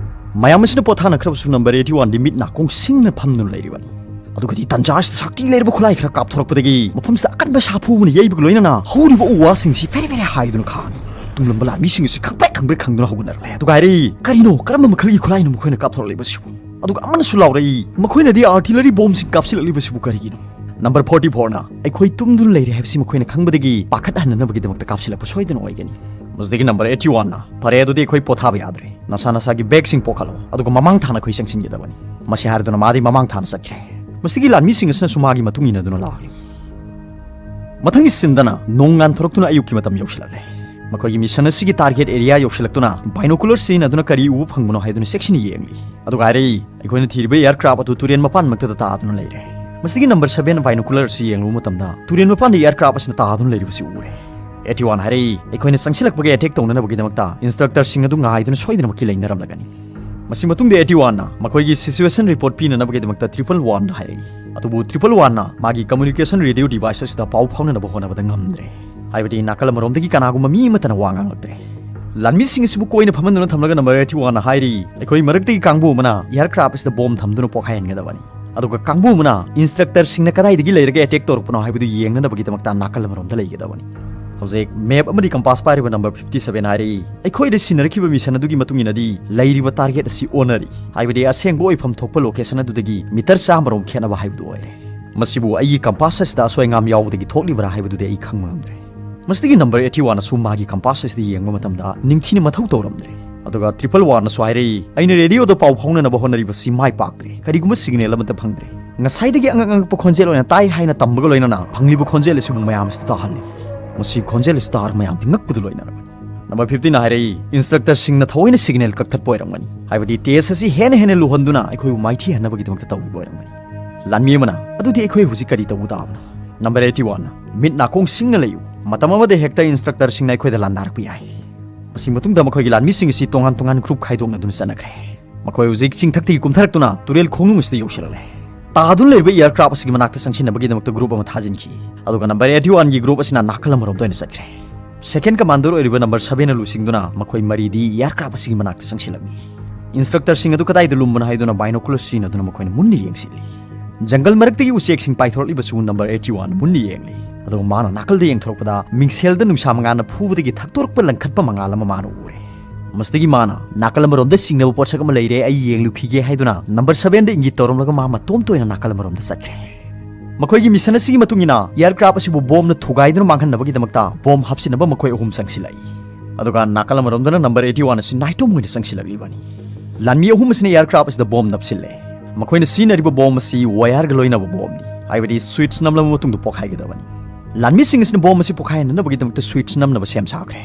ꯃꯌꯥꯝ ꯑꯁꯤꯅ ꯄꯣꯊꯥꯅꯈ꯭ꯔꯕꯁꯨ ꯅꯝꯕꯔ ꯑꯩꯠꯇꯤ ꯋꯥꯟꯗꯤ ꯃꯤꯠ ꯅꯥꯀꯣꯡ ꯁꯤꯡꯅ ꯐꯝꯗꯨꯅ ꯂꯩꯔꯤꯕꯅꯤ꯫ ꯑꯗꯨꯒꯗꯤ ꯇꯟꯖꯥ ꯑꯁꯤꯗ ꯁꯛꯇꯤ ꯂꯩꯔꯕ ꯈꯨꯠꯂꯥꯏ ꯈꯔ ꯀꯥꯞꯊꯣꯔꯛꯄꯗꯒꯤ ꯃꯐꯝꯁꯤꯗ ꯑꯀꯟꯕ ꯁꯥꯐꯨ ꯑꯃꯅ ꯌꯩꯕꯒ ꯂꯣꯏꯅꯅ ꯍꯧꯔꯤꯕ ꯎ ꯋꯥꯁꯤꯡꯁꯤ ꯐꯦꯔꯦ ꯐꯦꯔꯦ ꯍꯥꯏꯗꯨꯅ ꯈꯥꯡꯏ꯫ ꯇꯨꯡꯂꯝꯕ ꯂꯥꯟꯃꯤꯁꯤꯡ ꯑꯁꯤ ꯈꯪꯄ꯭ꯔꯦꯛ ꯈꯪꯄ꯭ꯔꯦꯛ ꯈꯪꯗꯨꯅ ꯍꯧꯒꯠꯅꯔꯛꯂꯦ꯫ ꯑꯗꯨꯒ ꯍꯥꯏꯔꯛꯏ, "ꯀꯔꯤꯅꯣ? ꯀꯔꯝꯕ ꯃꯈꯜꯒꯤ ꯈꯨꯠꯂꯥꯏꯅꯣ ꯃꯈꯣꯏꯅ ꯀꯥꯞꯊꯣꯔꯛꯂꯤꯕꯁꯤꯕꯨ?" ꯑꯗꯨꯒ ꯑꯃꯅꯁꯨ ꯂꯥꯎꯔꯛꯏ, "ꯃꯈꯣꯏꯅꯗꯤ ꯑꯥꯔꯇꯤꯂꯔꯤ ꯕꯣꯝꯁꯤꯡ ꯀꯥꯞꯁꯤꯜꯂꯛꯂꯤꯕꯁꯤꯕꯨ ꯀꯔꯤꯒꯤꯅꯣ?" ꯅꯝꯕꯔ ꯐꯣꯔꯇꯤ ꯐꯣꯔꯅ, "ꯑꯩꯈꯣꯏ ꯇꯨꯝꯗꯨꯅ ꯂꯩꯔꯦ ꯍꯥꯏꯕꯁꯤ ꯃꯈꯣꯏꯅ ꯈꯪꯕꯗꯒꯤ ꯄꯥꯈꯠꯍꯟꯅꯅꯕꯒꯤꯗꯃꯛꯇ ꯀꯥꯞꯁꯤꯜꯂꯛꯄ ꯁꯣꯏꯗꯅ ꯑꯣꯏꯒꯅꯤ꯫" ꯃꯁꯤꯗꯒꯤ ꯅꯝꯕꯔ ꯑꯩꯠꯇꯤ ꯋꯥꯟꯅ, "ꯐꯔꯦ, ꯑꯗꯨꯗꯤ ꯑꯩꯈꯣꯏ ꯄꯣꯊꯥꯕ ꯌꯥꯗ꯭ꯔꯦ꯫ ꯅꯁꯥ ꯅꯁꯥꯒꯤ ꯕꯦꯒꯁꯤꯡ ꯄꯣꯈꯠꯂꯣ, ꯑꯗꯨꯒ ꯃꯃꯥꯡ ꯊꯥꯅ ꯑꯩꯈꯣꯏ ꯆꯪꯁꯤꯟꯒꯗꯕꯅꯤ꯫" ꯃꯁꯤ ꯍꯥꯏꯔꯗꯨꯅ ꯃꯥꯗꯤ ꯃꯃꯥꯡ ꯊꯥꯅ ꯆꯠꯈ꯭ꯔꯦ꯫ ꯃꯁꯤꯒꯤ ꯂꯥꯟꯃꯤꯁꯤꯡ ꯑꯁꯤꯅꯁꯨ ꯃꯥꯒꯤ ꯃꯇꯨꯡ ꯏꯟꯅꯗꯨꯅ ꯂꯥꯛꯂꯤ꯫ ꯃꯊꯪꯒꯤ ꯁꯤꯟꯗꯅ ꯅꯣꯡ ꯉꯥꯟꯊꯣꯔꯛꯇꯨꯅ ꯑꯌꯨꯛꯀꯤ ꯃꯇꯝ ꯌꯧꯁꯤꯜꯂꯛꯂꯦ꯫ ꯃꯈꯣꯏꯒꯤ ꯃꯤꯁꯟ ꯑꯁꯤꯒꯤ ꯇꯥꯔꯒꯦꯠ ꯑꯦꯔꯤꯌꯥ ꯌꯧꯁꯤꯜꯂꯛꯇꯨꯅ ꯕꯥꯏꯅꯣꯀꯨꯂꯔ ꯁꯤꯖꯤꯟꯅꯗꯨꯅ ꯀꯔꯤ ꯎꯕ ꯐꯪꯕꯅꯣ ꯍꯥꯏꯗꯨꯅ ꯆꯦꯛꯁꯤꯟꯅ ꯌꯦꯡꯂꯤ꯫ ꯑꯗꯨꯒ ꯍꯥꯏꯔꯛꯏ, "ꯑꯩꯈꯣꯏꯅ ꯊꯤꯔꯤꯕ ꯑꯦꯌꯔꯀ꯭ꯔꯥꯐ ꯑꯗꯨ ꯇꯨꯔꯦꯟ ꯃꯄꯥꯟꯃꯛꯇꯗ ꯇꯥꯗꯨꯅ ꯂꯩꯔꯦ꯫" ꯃꯁꯤꯗꯒꯤ ꯅꯝꯕꯔ ꯁꯚꯦꯟ ꯕꯥꯏꯅꯣꯀꯨꯂꯔ ꯑꯁꯤ ꯌꯦꯡꯂꯨꯕ ꯃꯇꯝꯗ ꯇꯨꯔꯦꯟ ꯃꯄꯥꯟꯗ ꯑꯦꯌꯔꯀ꯭ꯔꯥꯐ ꯑꯁꯤꯅ ꯇꯥꯗꯨꯅ ꯂꯩꯔꯤꯕꯁꯤ ꯎꯔꯦ꯫ ꯑꯩꯠꯇꯤ ꯋꯥꯟ ꯍꯥꯏꯔꯛꯏ, "ꯑꯩꯈꯣꯏꯅ ꯆꯪꯁꯤꯜꯂꯛꯄꯒꯤ ꯑꯦꯇꯦꯛ ꯇꯧꯅꯅꯕꯒꯤꯗꯃꯛꯇ ꯏꯟꯁꯇ꯭ꯔꯛꯇꯔꯁꯤꯡ ꯑꯗꯨ ꯉꯥꯏꯗꯨꯅ ꯁꯣꯏꯗꯅꯃꯛꯀꯤ ꯂꯩꯅꯔꯝꯂꯒꯅꯤ꯫" ꯃꯁꯤ ꯃꯇꯨꯡꯗ ꯑꯩꯠꯇꯤ ꯋꯥꯟꯅ ꯃꯈꯣꯏꯒꯤ ꯁꯤꯆꯨꯋꯦꯁꯟ ꯔꯤꯄꯣꯔꯠ ꯄꯤꯅꯅꯕꯒꯤꯗꯃꯛꯇ ꯇ꯭ꯔꯤꯄꯜ ꯋꯥꯟꯗ ꯍꯥꯏꯔꯛꯏ꯫ ꯑꯗꯨꯕꯨ ꯇ꯭ꯔꯤꯄꯜ ꯋꯥꯟꯅ ꯃꯥꯒꯤ ꯀꯝꯃ꯭ꯌꯨꯅꯤꯀꯦꯁꯟ ꯔꯦꯗꯤꯑꯣ ꯗꯤꯚꯥꯏꯁ ꯑꯁꯤꯗ ꯄꯥꯎ ꯐꯥꯎꯅꯅꯕ ꯍꯣꯠꯅꯕꯗ ꯉꯝꯗ꯭ꯔꯦ꯫ ꯍꯥꯏꯕꯗꯤ ꯅꯥꯀꯜ ꯑꯃꯔꯣꯝꯗꯒꯤ ꯀꯅꯥꯒꯨꯝꯕ ꯃꯤ ꯑꯃꯠꯇꯅ ꯋꯥ ꯉꯥꯡꯂꯛꯇ꯭ꯔꯦ꯫ ꯂꯥꯟꯃꯤꯁꯤꯡ ꯑꯁꯤꯕꯨ ꯀꯣꯏꯅ ꯐꯝꯍꯟꯗꯨꯅ ꯊꯝꯂꯒ ꯅꯝꯕꯔ ꯑꯩꯠꯇꯤ ꯋꯥꯟꯅ ꯍꯥꯏꯔꯤ, "ꯑꯩꯈꯣꯏ ꯃꯔꯛꯇꯒꯤ ꯀꯥꯡꯕꯨ ꯑꯃꯅ ꯑꯦꯌꯔꯀ꯭ꯔꯥꯐ ꯑꯁꯤꯗ ꯕꯣꯝ ꯊꯝꯗꯨꯅ ꯄꯣꯈꯥꯏꯍꯟꯒꯗꯕꯅꯤ꯫ ꯑꯗꯨꯒ ꯀꯥꯡꯕꯨ ꯑꯃꯅ ꯏꯟꯁꯇ꯭ꯔꯛꯇꯔꯁꯤꯡꯅ ꯀꯗꯥꯏꯗꯒꯤ ꯂꯩꯔꯒ ꯑꯦꯇꯦꯛ ꯇꯧꯔꯛꯄꯅꯣ ꯍꯥꯏꯕꯗꯨ ꯌꯦꯡꯅꯅꯕꯒꯤꯗꯃꯛꯇ ꯅꯥꯀꯜ ꯑꯃꯔꯣꯝꯗ ꯂꯩꯒꯗꯕꯅꯤ꯫" ꯍꯧꯖꯤꯛ ꯃꯦꯞ ꯑꯃꯗꯤ ꯀꯝꯄꯥꯁ ꯄꯥꯏꯔꯤꯕ ꯅꯝꯕꯔ ꯐꯤꯐꯇꯤ ꯁꯚꯦꯟ ꯍꯥꯏꯔꯛꯏ, "ꯑꯩꯈꯣꯏꯗ ꯁꯤꯟꯅꯔꯛꯈꯤꯕ ꯃꯤꯁꯟ ꯑꯗꯨꯒꯤ ꯃꯇꯨꯡ ꯏꯟꯅꯗꯤ ꯂꯩꯔꯤꯕ ꯇꯥꯔꯒꯦꯠ ꯑꯁꯤ ꯑꯣꯟꯅꯔꯤ, ꯍꯥꯏꯕꯗꯤ ꯑꯁꯦꯡꯕ ꯑꯣꯏꯐꯝ ꯊꯣꯛꯄ ꯂꯣꯀꯦꯁꯟ ꯑꯗꯨꯗꯒꯤ ꯃꯤꯇꯔ ꯆꯥꯝꯃꯔꯣꯝ ꯈꯦꯠꯅꯕ ꯍꯥꯏꯕꯗꯨ ꯑꯣꯏꯔꯦ꯫" ꯃꯁꯤꯕꯨ ꯑꯩꯒꯤ ꯀꯝꯄꯥꯁ ꯑꯁꯤꯗ ꯑꯁꯣꯏ ꯑꯉꯥꯝ ꯌꯥꯎꯕꯗꯒꯤ ꯊꯣꯛꯂꯤꯕ꯭ꯔꯥ ꯍꯥꯏꯕꯗꯨꯗꯤ ꯑꯩ ꯈꯪꯕ ꯉꯝꯗ꯭ꯔꯦ꯫ ꯃꯁꯤꯗꯒꯤ ꯅꯝꯕꯔ ꯑꯩꯠꯇꯤ ꯋꯥꯟꯅꯁꯨ ꯃꯥꯒꯤ ꯀꯝꯄꯥꯁ ꯑꯁꯤꯗ ꯌꯦꯡꯕ ꯃꯇꯝꯗ ꯅꯤꯡꯊꯤꯅ ꯃꯊꯧ ꯇꯧꯔꯝꯗ꯭ꯔꯦ꯫ ꯑꯗꯨꯒ ꯇ꯭ꯔꯤꯄꯜ ꯋꯥꯟꯅꯁꯨ ꯍꯥꯏꯔꯛꯏ, "ꯑꯩꯅ ꯔꯦꯗꯤꯑꯣꯗ ꯄꯥꯎ ꯐꯥꯎꯅꯅꯕ ꯍꯣꯠꯅꯔꯤꯕꯁꯤ ꯃꯥꯏ ꯄꯥꯛꯇ꯭ꯔꯦ, ꯀꯔꯤꯒꯨꯝꯕ ꯁꯤꯒꯅꯦꯜ ꯑꯃꯠꯇ ꯐꯪꯗ꯭ꯔꯦ꯫ ꯉꯁꯥꯏꯗꯒꯤ ꯑꯉꯛ ꯑꯉꯛꯄ ꯈꯣꯟꯖꯦꯜ ꯑꯣꯏꯅ ꯇꯥꯏ" ꯍꯥꯏꯅ ꯇꯝꯕꯒ ꯂꯣꯏꯅꯅ ꯐꯪꯂꯤꯕ ꯈꯣꯟꯖꯦꯜ ꯑꯁꯤꯕꯨ ꯃꯌꯥꯝ ꯑꯁꯤꯗ ꯇꯥꯍꯜꯂꯤ꯫ ꯃꯁꯤ ꯈꯣꯟꯖꯦꯜ ꯑꯁꯤ ꯇꯥꯔꯒ ꯃꯌꯥꯝꯗꯤ ꯉꯛꯄꯗ ꯂꯣꯏꯅꯔꯕꯅꯤ꯫ ꯅꯝꯕꯔ ꯐꯤꯐꯇꯤꯟꯅ ꯍꯥꯏꯔꯛꯏ, "ꯏꯟꯁꯇ꯭ꯔꯛꯇꯔꯁꯤꯡꯅ ꯊꯑꯣꯏꯅ ꯁꯤꯒꯅꯦꯜ ꯀꯛꯊꯠꯄ ꯑꯣꯏꯔꯝꯒꯅꯤ, ꯍꯥꯏꯕꯗꯤ ꯇꯦꯁ ꯑꯁꯤ ꯍꯦꯟꯅ ꯍꯦꯟꯅ ꯂꯨꯍꯟꯗꯨꯅ ꯑꯩꯈꯣꯏꯕꯨ ꯃꯥꯏꯊꯤꯍꯟꯅꯕꯒꯤꯗꯃꯛꯇ ꯇꯧꯔꯤꯕ ꯑꯣꯏꯔꯝꯒꯅꯤ"꯫ ꯂꯥꯟꯃꯤ ꯑꯃꯅ, "ꯑꯗꯨꯗꯤ ꯑꯩꯈꯣꯏ ꯍꯧꯖꯤꯛ ꯀꯔꯤ ꯇꯧꯕ ꯇꯥꯕꯅꯣ?" ꯅꯝꯕꯔ ꯑꯩꯠꯇꯤ ꯋꯥꯟꯅ, "ꯃꯤꯠ ꯅꯥꯀꯣꯡ ꯁꯤꯡꯅ ꯂꯩꯌꯨ, ꯃꯇꯝ ꯑꯃꯗ ꯍꯦꯛꯇ ꯏꯟꯁꯇ꯭ꯔꯛꯇꯔꯁꯤꯡꯅ ꯑꯩꯈꯣꯏꯗ ꯂꯥꯟꯗꯥꯔꯛꯄ ꯌꯥꯏ"꯫ ꯃꯁꯤ ꯃꯇꯨꯡꯗ ꯃꯈꯣꯏꯒꯤ ꯂꯥꯟꯃꯤꯁꯤꯡ ꯑꯁꯤ ꯇꯣꯉꯥꯟ ꯇꯣꯉꯥꯟ ꯒ꯭ꯔꯨꯞ ꯈꯥꯏꯗꯣꯛꯅꯗꯨꯅ ꯆꯠꯅꯈ꯭ꯔꯦ꯫ ꯃꯈꯣꯏ ꯍꯧꯖꯤꯛ ꯆꯤꯡꯊꯛꯇꯒꯤ ꯀꯨꯝꯊꯔꯛꯇꯨꯅ ꯇꯨꯔꯦꯜ ꯈꯣꯡꯅꯨꯡ ꯑꯁꯤꯗ ꯌꯧꯁꯤꯜꯂꯛꯂꯦ꯫ ꯇꯥꯗꯨꯅ ꯂꯩꯔꯤꯕ ꯑꯦꯌꯔꯀ꯭ꯔꯥꯐ ꯑꯁꯤꯒꯤ ꯃꯅꯥꯛꯇ ꯆꯪꯁꯤꯟꯅꯕꯒꯤꯗꯃꯛꯇ ꯒ꯭ꯔꯨꯞ ꯑꯃ ꯊꯥꯖꯤꯟꯈꯤ꯫ ꯑꯗꯨꯒ ꯅꯝꯕꯔ ꯑꯩꯠꯇꯤ ꯋꯥꯟꯒꯤ ꯒ꯭ꯔꯨꯞ ꯑꯁꯤꯅ ꯅꯥꯀꯜ ꯑꯃꯔꯣꯝꯗ ꯑꯣꯏꯅ ꯆꯠꯈ꯭ꯔꯦ꯫ ꯁꯦꯀꯦꯟ ꯀꯃꯥꯟꯗꯔ ꯑꯣꯏꯔꯤꯕ ꯅꯝꯕꯔ ꯁꯚꯦꯟꯅ ꯂꯨꯆꯤꯡꯗꯨꯅ ꯃꯈꯣꯏ ꯃꯔꯤꯗꯤ ꯑꯦꯌꯔꯀ꯭ꯔꯥꯐ ꯑꯁꯤꯒꯤ ꯃꯅꯥꯛꯇ ꯆꯪꯁꯤꯜꯂꯛꯂꯤ꯫ ꯏꯟꯁꯇ꯭ꯔꯛꯇꯔꯁꯤꯡ ꯑꯗꯨ ꯀꯗꯥꯏꯗ ꯂꯨꯝꯕꯅꯣ ꯍꯥꯏꯗꯨꯅ ꯕꯥꯏꯅꯣꯀꯨꯂꯔ ꯁꯤꯖꯤꯟꯅꯗꯨꯅ ꯃꯈꯣꯏꯅ ꯃꯨꯟꯅ ꯌꯦꯡꯁꯤꯜꯂꯤ꯫ ꯖꯪꯒꯜ ꯃꯔꯛꯇꯒꯤ ꯎꯆꯦꯛꯁꯤꯡ ꯄꯥꯏꯊꯣꯔꯛꯂꯤꯕꯁꯨ ꯅꯝꯕꯔ ꯑꯩꯠꯇꯤ ꯋꯥꯟ ꯃꯨꯟꯅ ꯌꯦꯡꯂꯤ꯫ ꯑꯗꯨꯒ ꯃꯥꯅ ꯅꯥꯀꯜꯗ ꯌꯦꯡꯊꯣꯔꯛꯄꯗ ꯃꯤꯡꯁꯦꯜꯗ ꯅꯨꯡꯁꯥ ꯃꯉꯥꯜꯅ ꯐꯨꯕꯗꯒꯤ ꯊꯛꯇꯣꯔꯛꯄ ꯂꯪꯈꯠꯄ ꯃꯉꯥꯜ ꯑꯃ ꯃꯥꯅ ꯎꯔꯦ꯫ ꯃꯁꯤꯗꯒꯤ ꯃꯥꯅ ꯅꯥꯀꯜ ꯑꯃꯔꯣꯝꯗ ꯆꯤꯡꯅꯕ ꯄꯣꯠꯁꯛ ꯑꯃ ꯂꯩꯔꯦ, ꯑꯩ ꯌꯦꯡꯂꯨꯈꯤꯒꯦ ꯍꯥꯏꯗꯨꯅ ꯅꯝꯕꯔ ꯁꯚꯦꯟꯗ ꯏꯪꯒꯤꯠ ꯇꯧꯔꯝꯂꯒ ꯃꯥ ꯃꯇꯣꯝꯇ ꯑꯣꯏꯅ ꯅꯥꯀꯜ ꯑꯃꯔꯣꯝꯗ ꯆꯠꯈ꯭ꯔꯦ꯫ ꯃꯈꯣꯏꯒꯤ ꯃꯤꯁꯟ ꯑꯁꯤꯒꯤ ꯃꯇꯨꯡ ꯏꯟꯅ ꯑꯦꯌꯔꯀ꯭ꯔꯥꯐ ꯑꯁꯤꯕꯨ ꯕꯣꯝꯅ ꯊꯨꯒꯥꯏꯗꯨꯅ ꯃꯥꯡꯍꯟꯅꯕꯒꯤꯗꯃꯛꯇ ꯕꯣꯝ ꯍꯥꯞꯆꯤꯟꯅꯕ ꯃꯈꯣꯏ ꯑꯍꯨꯝ ꯆꯪꯁꯤꯜꯂꯛꯏ꯫ ꯑꯗꯨꯒ ꯅꯥꯀꯜ ꯑꯃꯔꯣꯝꯗꯅ ꯅꯝꯕꯔ ꯑꯩꯠꯇꯤ ꯋꯥꯟ ꯑꯁꯤ ꯅꯥꯏꯇꯣꯝ ꯑꯣꯏꯅ ꯆꯪꯁꯤꯜꯂꯛꯂꯤꯕꯅꯤ꯫ ꯂꯥꯟꯃꯤ ꯑꯍꯨꯝ ꯑꯁꯤꯅ ꯑꯦꯌꯔꯀ꯭ꯔꯥꯐ ꯑꯁꯤꯗ ꯕꯣꯝ ꯅꯞꯁꯤꯜꯂꯦ꯫ ꯃꯈꯣꯏꯅ ꯁꯤꯖꯤꯟꯅꯔꯤꯕ ꯕꯣꯝ ꯑꯁꯤ ꯋꯥꯌꯔꯒ ꯂꯣꯏꯅꯕ ꯕꯣꯝꯅꯤ, ꯍꯥꯏꯕꯗꯤ ꯁ꯭ꯋꯤꯠꯆ ꯅꯝꯂꯕ ꯃꯇꯨꯡꯗ ꯄꯣꯈꯥꯏꯒꯗꯕꯅꯤ꯫ ꯂꯥꯟꯃꯤꯁꯤꯡ ꯑꯁꯤꯅ ꯕꯣꯝ ꯑꯁꯤ ꯄꯣꯈꯥꯏꯍꯟꯅꯕꯒꯤꯗꯃꯛꯇ ꯁ꯭ꯋꯤꯠꯆ ꯅꯝꯅꯕ ꯁꯦꯝ ꯁꯥꯈ꯭ꯔꯦ꯫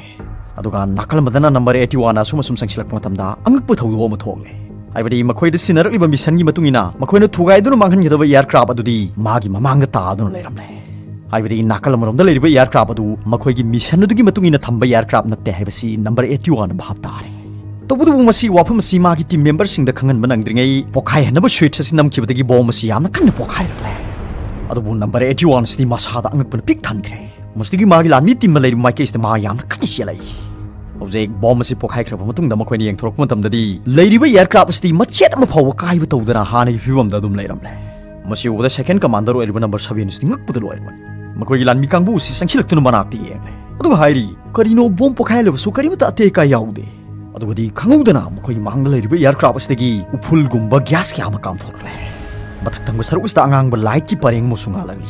ꯑꯗꯨꯒ ꯅꯥꯀꯜ ꯑꯃꯗꯅ ꯅꯝꯕꯔ ꯑꯩꯠꯇꯤ ꯋꯥꯟ ꯑꯁꯨꯝ ꯑꯁꯨꯝ ꯆꯪꯁꯤꯜꯂꯛꯄ ꯃꯇꯝꯗ ꯑꯉꯛꯄ ꯊꯧꯗꯣꯛ ꯑꯃ ꯊꯣꯛꯂꯦ꯫ ꯍꯥꯏꯕꯗꯤ ꯃꯈꯣꯏꯗ ꯁꯤꯟꯅꯔꯛꯂꯤꯕ ꯃꯤꯁꯟꯒꯤ ꯃꯇꯨꯡ ꯏꯟꯅ ꯃꯈꯣꯏꯅ ꯊꯨꯒꯥꯏꯗꯨꯅ ꯃꯥꯡꯍꯟꯒꯗꯕ ꯑꯦꯌꯔꯀ꯭ꯔꯥꯐ ꯑꯗꯨꯗꯤ ꯃꯥꯒꯤ ꯃꯃꯥꯡꯗ ꯇꯥꯗꯨꯅ ꯂꯩꯔꯝꯂꯦ꯫ ꯍꯥꯏꯕꯗꯤ ꯅꯥꯀꯜ ꯑꯃꯔꯣꯝꯗ ꯂꯩꯔꯤꯕ ꯑꯦꯌꯔꯀ꯭ꯔꯥꯐ ꯑꯗꯨ ꯃꯈꯣꯏꯒꯤ ꯃꯤꯁꯟ ꯑꯗꯨꯒꯤ ꯃꯇꯨꯡ ꯏꯟꯅ ꯊꯝꯕ ꯑꯦꯌꯔꯀ꯭ꯔꯥꯐ ꯅꯠꯇꯦ ꯍꯥꯏꯕꯁꯤ ꯅꯝꯕꯔ ꯑꯩꯠꯇꯤ ꯋꯥꯟꯅ ꯚꯥꯞ ꯇꯥꯔꯦ꯫ ꯇꯧꯕꯇꯕꯨ ꯃꯁꯤ ꯋꯥꯐꯝ ꯑꯁꯤ ꯃꯥꯒꯤ ꯇꯤꯝ ꯃꯦꯝꯕꯔꯁꯤꯡꯗ ꯈꯪꯍꯟꯕ ꯅꯪꯗ꯭ꯔꯤꯉꯩ ꯄꯣꯈꯥꯏꯍꯟꯅꯕ ꯁ꯭ꯋꯤꯠꯆ ꯑꯁꯤ ꯅꯝꯈꯤꯕꯗꯒꯤ ꯕꯣꯝ ꯑꯁꯤ ꯌꯥꯝꯅ ꯀꯟꯅ ꯄꯣꯈꯥꯏꯔꯛꯂꯦ꯫ ꯑꯗꯨꯕꯨ ꯅꯝꯕꯔ ꯑꯩꯠꯇꯤ ꯋꯥꯟ ꯑꯁꯤꯗꯤ ꯃꯁꯥꯗ ꯑꯉꯛꯄꯅ ꯄꯤꯛ ꯊꯟꯈ꯭ꯔꯦ꯫ ꯃꯁꯤꯗꯒꯤ ꯃꯥꯒꯤ ꯂꯥꯟꯃꯤ ꯇꯤꯝꯅ ꯂꯩꯔꯤꯕ ꯃꯥꯏꯀꯩꯁꯤꯗ ꯃꯥ ꯌꯥꯝꯅ ꯀꯟꯅ ꯆꯦꯜꯂꯛꯏ꯫ ꯍꯧꯖꯤꯛ ꯕꯣꯝ ꯑꯁꯤ ꯄꯣꯈꯥꯏꯈ꯭ꯔꯕ ꯃꯇꯨꯡꯗ ꯃꯈꯣꯏꯅ ꯌꯦꯡꯊꯣꯔꯛꯄ ꯃꯇꯝꯗꯗꯤ ꯂꯩꯔꯤꯕ ꯑꯦꯌꯔꯀ꯭ꯔꯥꯐ ꯑꯁꯤꯗꯤ ꯃꯆꯦꯠ ꯑꯃ ꯐꯥꯎꯕ ꯀꯥꯏꯕ ꯇꯧꯗꯅ ꯍꯥꯟꯅꯒꯤ ꯐꯤꯕꯝꯗ ꯑꯗꯨꯝ ꯂꯩꯔꯝꯂꯦ꯫ ꯃꯁꯤ ꯎꯕꯗ ꯁꯦꯀꯦꯟ ꯀꯃꯥꯟꯗꯔ ꯑꯣꯏꯔꯤꯕ ꯅꯝꯕꯔ ꯁꯚꯦꯟ ꯑꯁꯤꯗꯤ ꯉꯛꯄꯗ ꯂꯣꯏꯔꯕꯅꯤ꯫ ꯃꯈꯣꯏꯒꯤ ꯂꯥꯟꯃꯤ ꯀꯥꯡꯕꯨ ꯑꯁꯤ ꯆꯪꯁꯤꯜꯂꯛꯇꯨꯅ ꯃꯅꯥꯛꯇ ꯌꯦꯡꯂꯦ꯫ ꯑꯗꯨꯒ ꯍꯥꯏꯔꯤ, "ꯀꯔꯤꯅꯣ, ꯕꯣꯝ ꯄꯣꯈꯥꯏꯍꯜꯂꯕꯁꯨ ꯀꯔꯤꯃꯠꯇ ꯑꯇꯦꯛ ꯑꯀꯥꯏ ꯌꯥꯎꯗꯦ"꯫ ꯑꯗꯨꯒꯗꯤ ꯈꯪꯍꯧꯗꯅ ꯃꯈꯣꯏꯒꯤ ꯃꯥꯡꯗ ꯂꯩꯔꯤꯕ ꯑꯦꯌꯔꯀ꯭ꯔꯥꯐ ꯑꯁꯤꯗꯒꯤ ꯎꯐꯨꯜꯒꯨꯝꯕ ꯒ꯭ꯌꯥꯁ ꯀꯌꯥ ꯑꯃ ꯀꯥꯝꯊꯣꯔꯛꯂꯦ꯫ ꯃꯊꯛ ꯊꯪꯕ ꯁꯔꯨꯛ ꯑꯁꯤꯗ ꯑꯉꯥꯡꯕ ꯂꯥꯏꯠꯀꯤ ꯄꯔꯦꯡ ꯑꯃꯁꯨ ꯉꯥꯜꯂꯛꯂꯤ꯫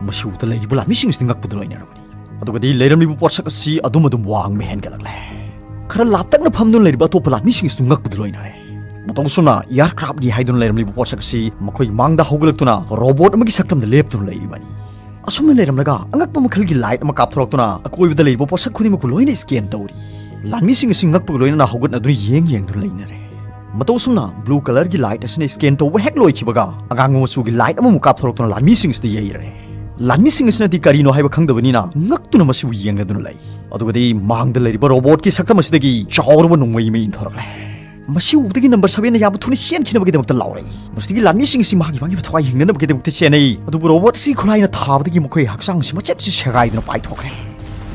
ꯃꯁꯤ ꯎꯕꯗ ꯂꯩꯔꯤꯕ ꯂꯥꯟꯃꯤꯁꯤꯡ ꯑꯁꯤꯗꯤ ꯉꯛꯄꯗ ꯂꯣꯏꯅꯔꯕꯅꯤ꯫ ꯑꯗꯨꯒꯗꯤ ꯂꯩꯔꯝꯂꯤꯕ ꯄꯣꯠꯁꯛ ꯑꯁꯤ ꯑꯗꯨꯝ ꯑꯗꯨꯝ ꯋꯥꯡꯕ ꯍꯦꯟꯒꯠꯂꯛꯂꯦ꯫ ꯈꯔ ꯂꯥꯞꯇꯛꯅ ꯐꯝꯗꯨꯅ ꯂꯩꯔꯤꯕ ꯑꯇꯣꯞꯄ ꯂꯥꯟꯃꯤꯁꯤꯡ ꯑꯁꯤꯁꯨ ꯉꯛꯄꯗ ꯂꯣꯏꯅꯔꯦ꯫ ꯃꯇꯧ ꯑꯁꯨꯝꯅ ꯏꯌꯥꯔꯀ꯭ꯔꯥꯐꯀꯤ ꯍꯥꯏꯗꯨꯅ ꯂꯩꯔꯝꯂꯤꯕ ꯄꯣꯠꯁꯛ ꯑꯁꯤ ꯃꯈꯣꯏꯒꯤ ꯃꯥꯡꯗ ꯍꯧꯒꯠꯂꯛꯇꯨꯅ ꯔꯣꯕꯣꯠ ꯑꯃꯒꯤ ꯁꯛꯇꯝꯗ ꯂꯦꯞꯇꯨꯅ ꯂꯩꯔꯤꯕꯅꯤ꯫ ꯑꯁꯨꯝꯅ ꯂꯩꯔꯝꯂꯒ ꯑꯉꯛꯄ ꯃꯈꯜꯒꯤ ꯂꯥꯏꯠ ꯑꯃ ꯀꯥꯞꯊꯣꯔꯛꯇꯨꯅ ꯑꯀꯣꯏꯕꯗ ꯂꯩꯔꯤꯕ ꯄꯣꯠꯁꯛ ꯈꯨꯗꯤꯡꯃꯛꯄꯨ ꯂꯣꯏꯅ ꯁ꯭ꯀꯦꯟ ꯇꯧꯔꯤ꯫ ꯂꯥꯟꯃꯤꯁꯤꯡ ꯑꯁꯤ ꯉꯛꯄꯒ ꯂꯣꯏꯅꯅ ꯍꯧꯒꯠꯅꯗꯨꯅ ꯌꯦꯡ ꯌꯦꯡꯗꯨꯅ ꯂꯩꯅꯔꯦ꯫ ꯃꯇꯧ ꯑꯁꯨꯝꯅ ꯕ꯭ꯂꯨ ꯀꯂꯔꯒꯤ ꯂꯥꯏꯠ ꯑꯁꯤꯅ ꯁ꯭ꯀꯦꯟ ꯇꯧꯕ ꯍꯦꯛ ꯂꯣꯏꯈꯤꯕꯒ ꯑꯉꯥꯡꯕ ꯃꯆꯨꯒꯤ ꯂꯥꯏꯠ ꯑꯃꯃꯨꯛ ꯀꯥꯞꯊꯣꯔꯛꯇꯨꯅ ꯂꯥꯟꯃꯤꯁꯤꯡ ꯑꯁꯤꯗ ꯌꯩꯔꯦ꯫ ꯂꯥꯟꯃꯤꯁꯤꯡ ꯑꯁꯤꯅꯗꯤ ꯀꯔꯤꯅꯣ ꯍꯥꯏꯕ ꯈꯪꯗꯕꯅꯤꯅ ꯉꯛꯇꯨꯅ ꯃꯁꯤꯕꯨ ꯌꯦꯡꯅꯗꯨꯅ ꯂꯩ꯫ ꯑꯗꯨꯒꯗꯤ ꯃꯥꯡꯗ ꯂꯩꯔꯤꯕ ꯔꯣꯕꯣꯠꯀꯤ ꯁꯛꯇꯝ ꯑꯁꯤꯗꯒꯤ ꯆꯥꯎꯔꯕ ꯅꯣꯡꯃꯩ ꯑꯃ ꯏꯟꯊꯣꯔꯛꯂꯦ꯫ ꯃꯁꯤ ꯎꯕꯗꯒꯤ ꯅꯝꯕꯔ ꯁꯚꯦꯟꯅ ꯌꯥꯝꯅ ꯊꯨꯅ ꯆꯦꯟꯈꯤꯅꯕꯒꯤꯗꯃꯛꯇ ꯂꯥꯎꯔꯛꯏ꯫ ꯃꯁꯤꯗꯒꯤ ꯂꯥꯟꯃꯤꯁꯤꯡ ꯑꯁꯤ ꯃꯍꯥꯛꯀꯤ ꯃꯥꯒꯤ ꯊꯋꯥꯏ ꯍꯤꯡꯅꯅꯕꯒꯤꯗꯃꯛꯇ ꯆꯦꯟꯅꯩ꯫ ꯑꯗꯨꯕꯨ ꯔꯣꯕꯣꯠ ꯑꯁꯤ ꯈꯨꯠꯂꯥꯏꯅ ꯊꯥꯕꯗꯒꯤ ꯃꯈꯣꯏ ꯍꯛꯆꯥꯡ ꯑꯁꯤ ꯃꯆꯦꯠ ꯃꯆꯦꯠ ꯁꯦꯒꯥꯏꯗꯨꯅ ꯄꯥꯏꯊꯣꯛꯈ꯭ꯔꯦ꯫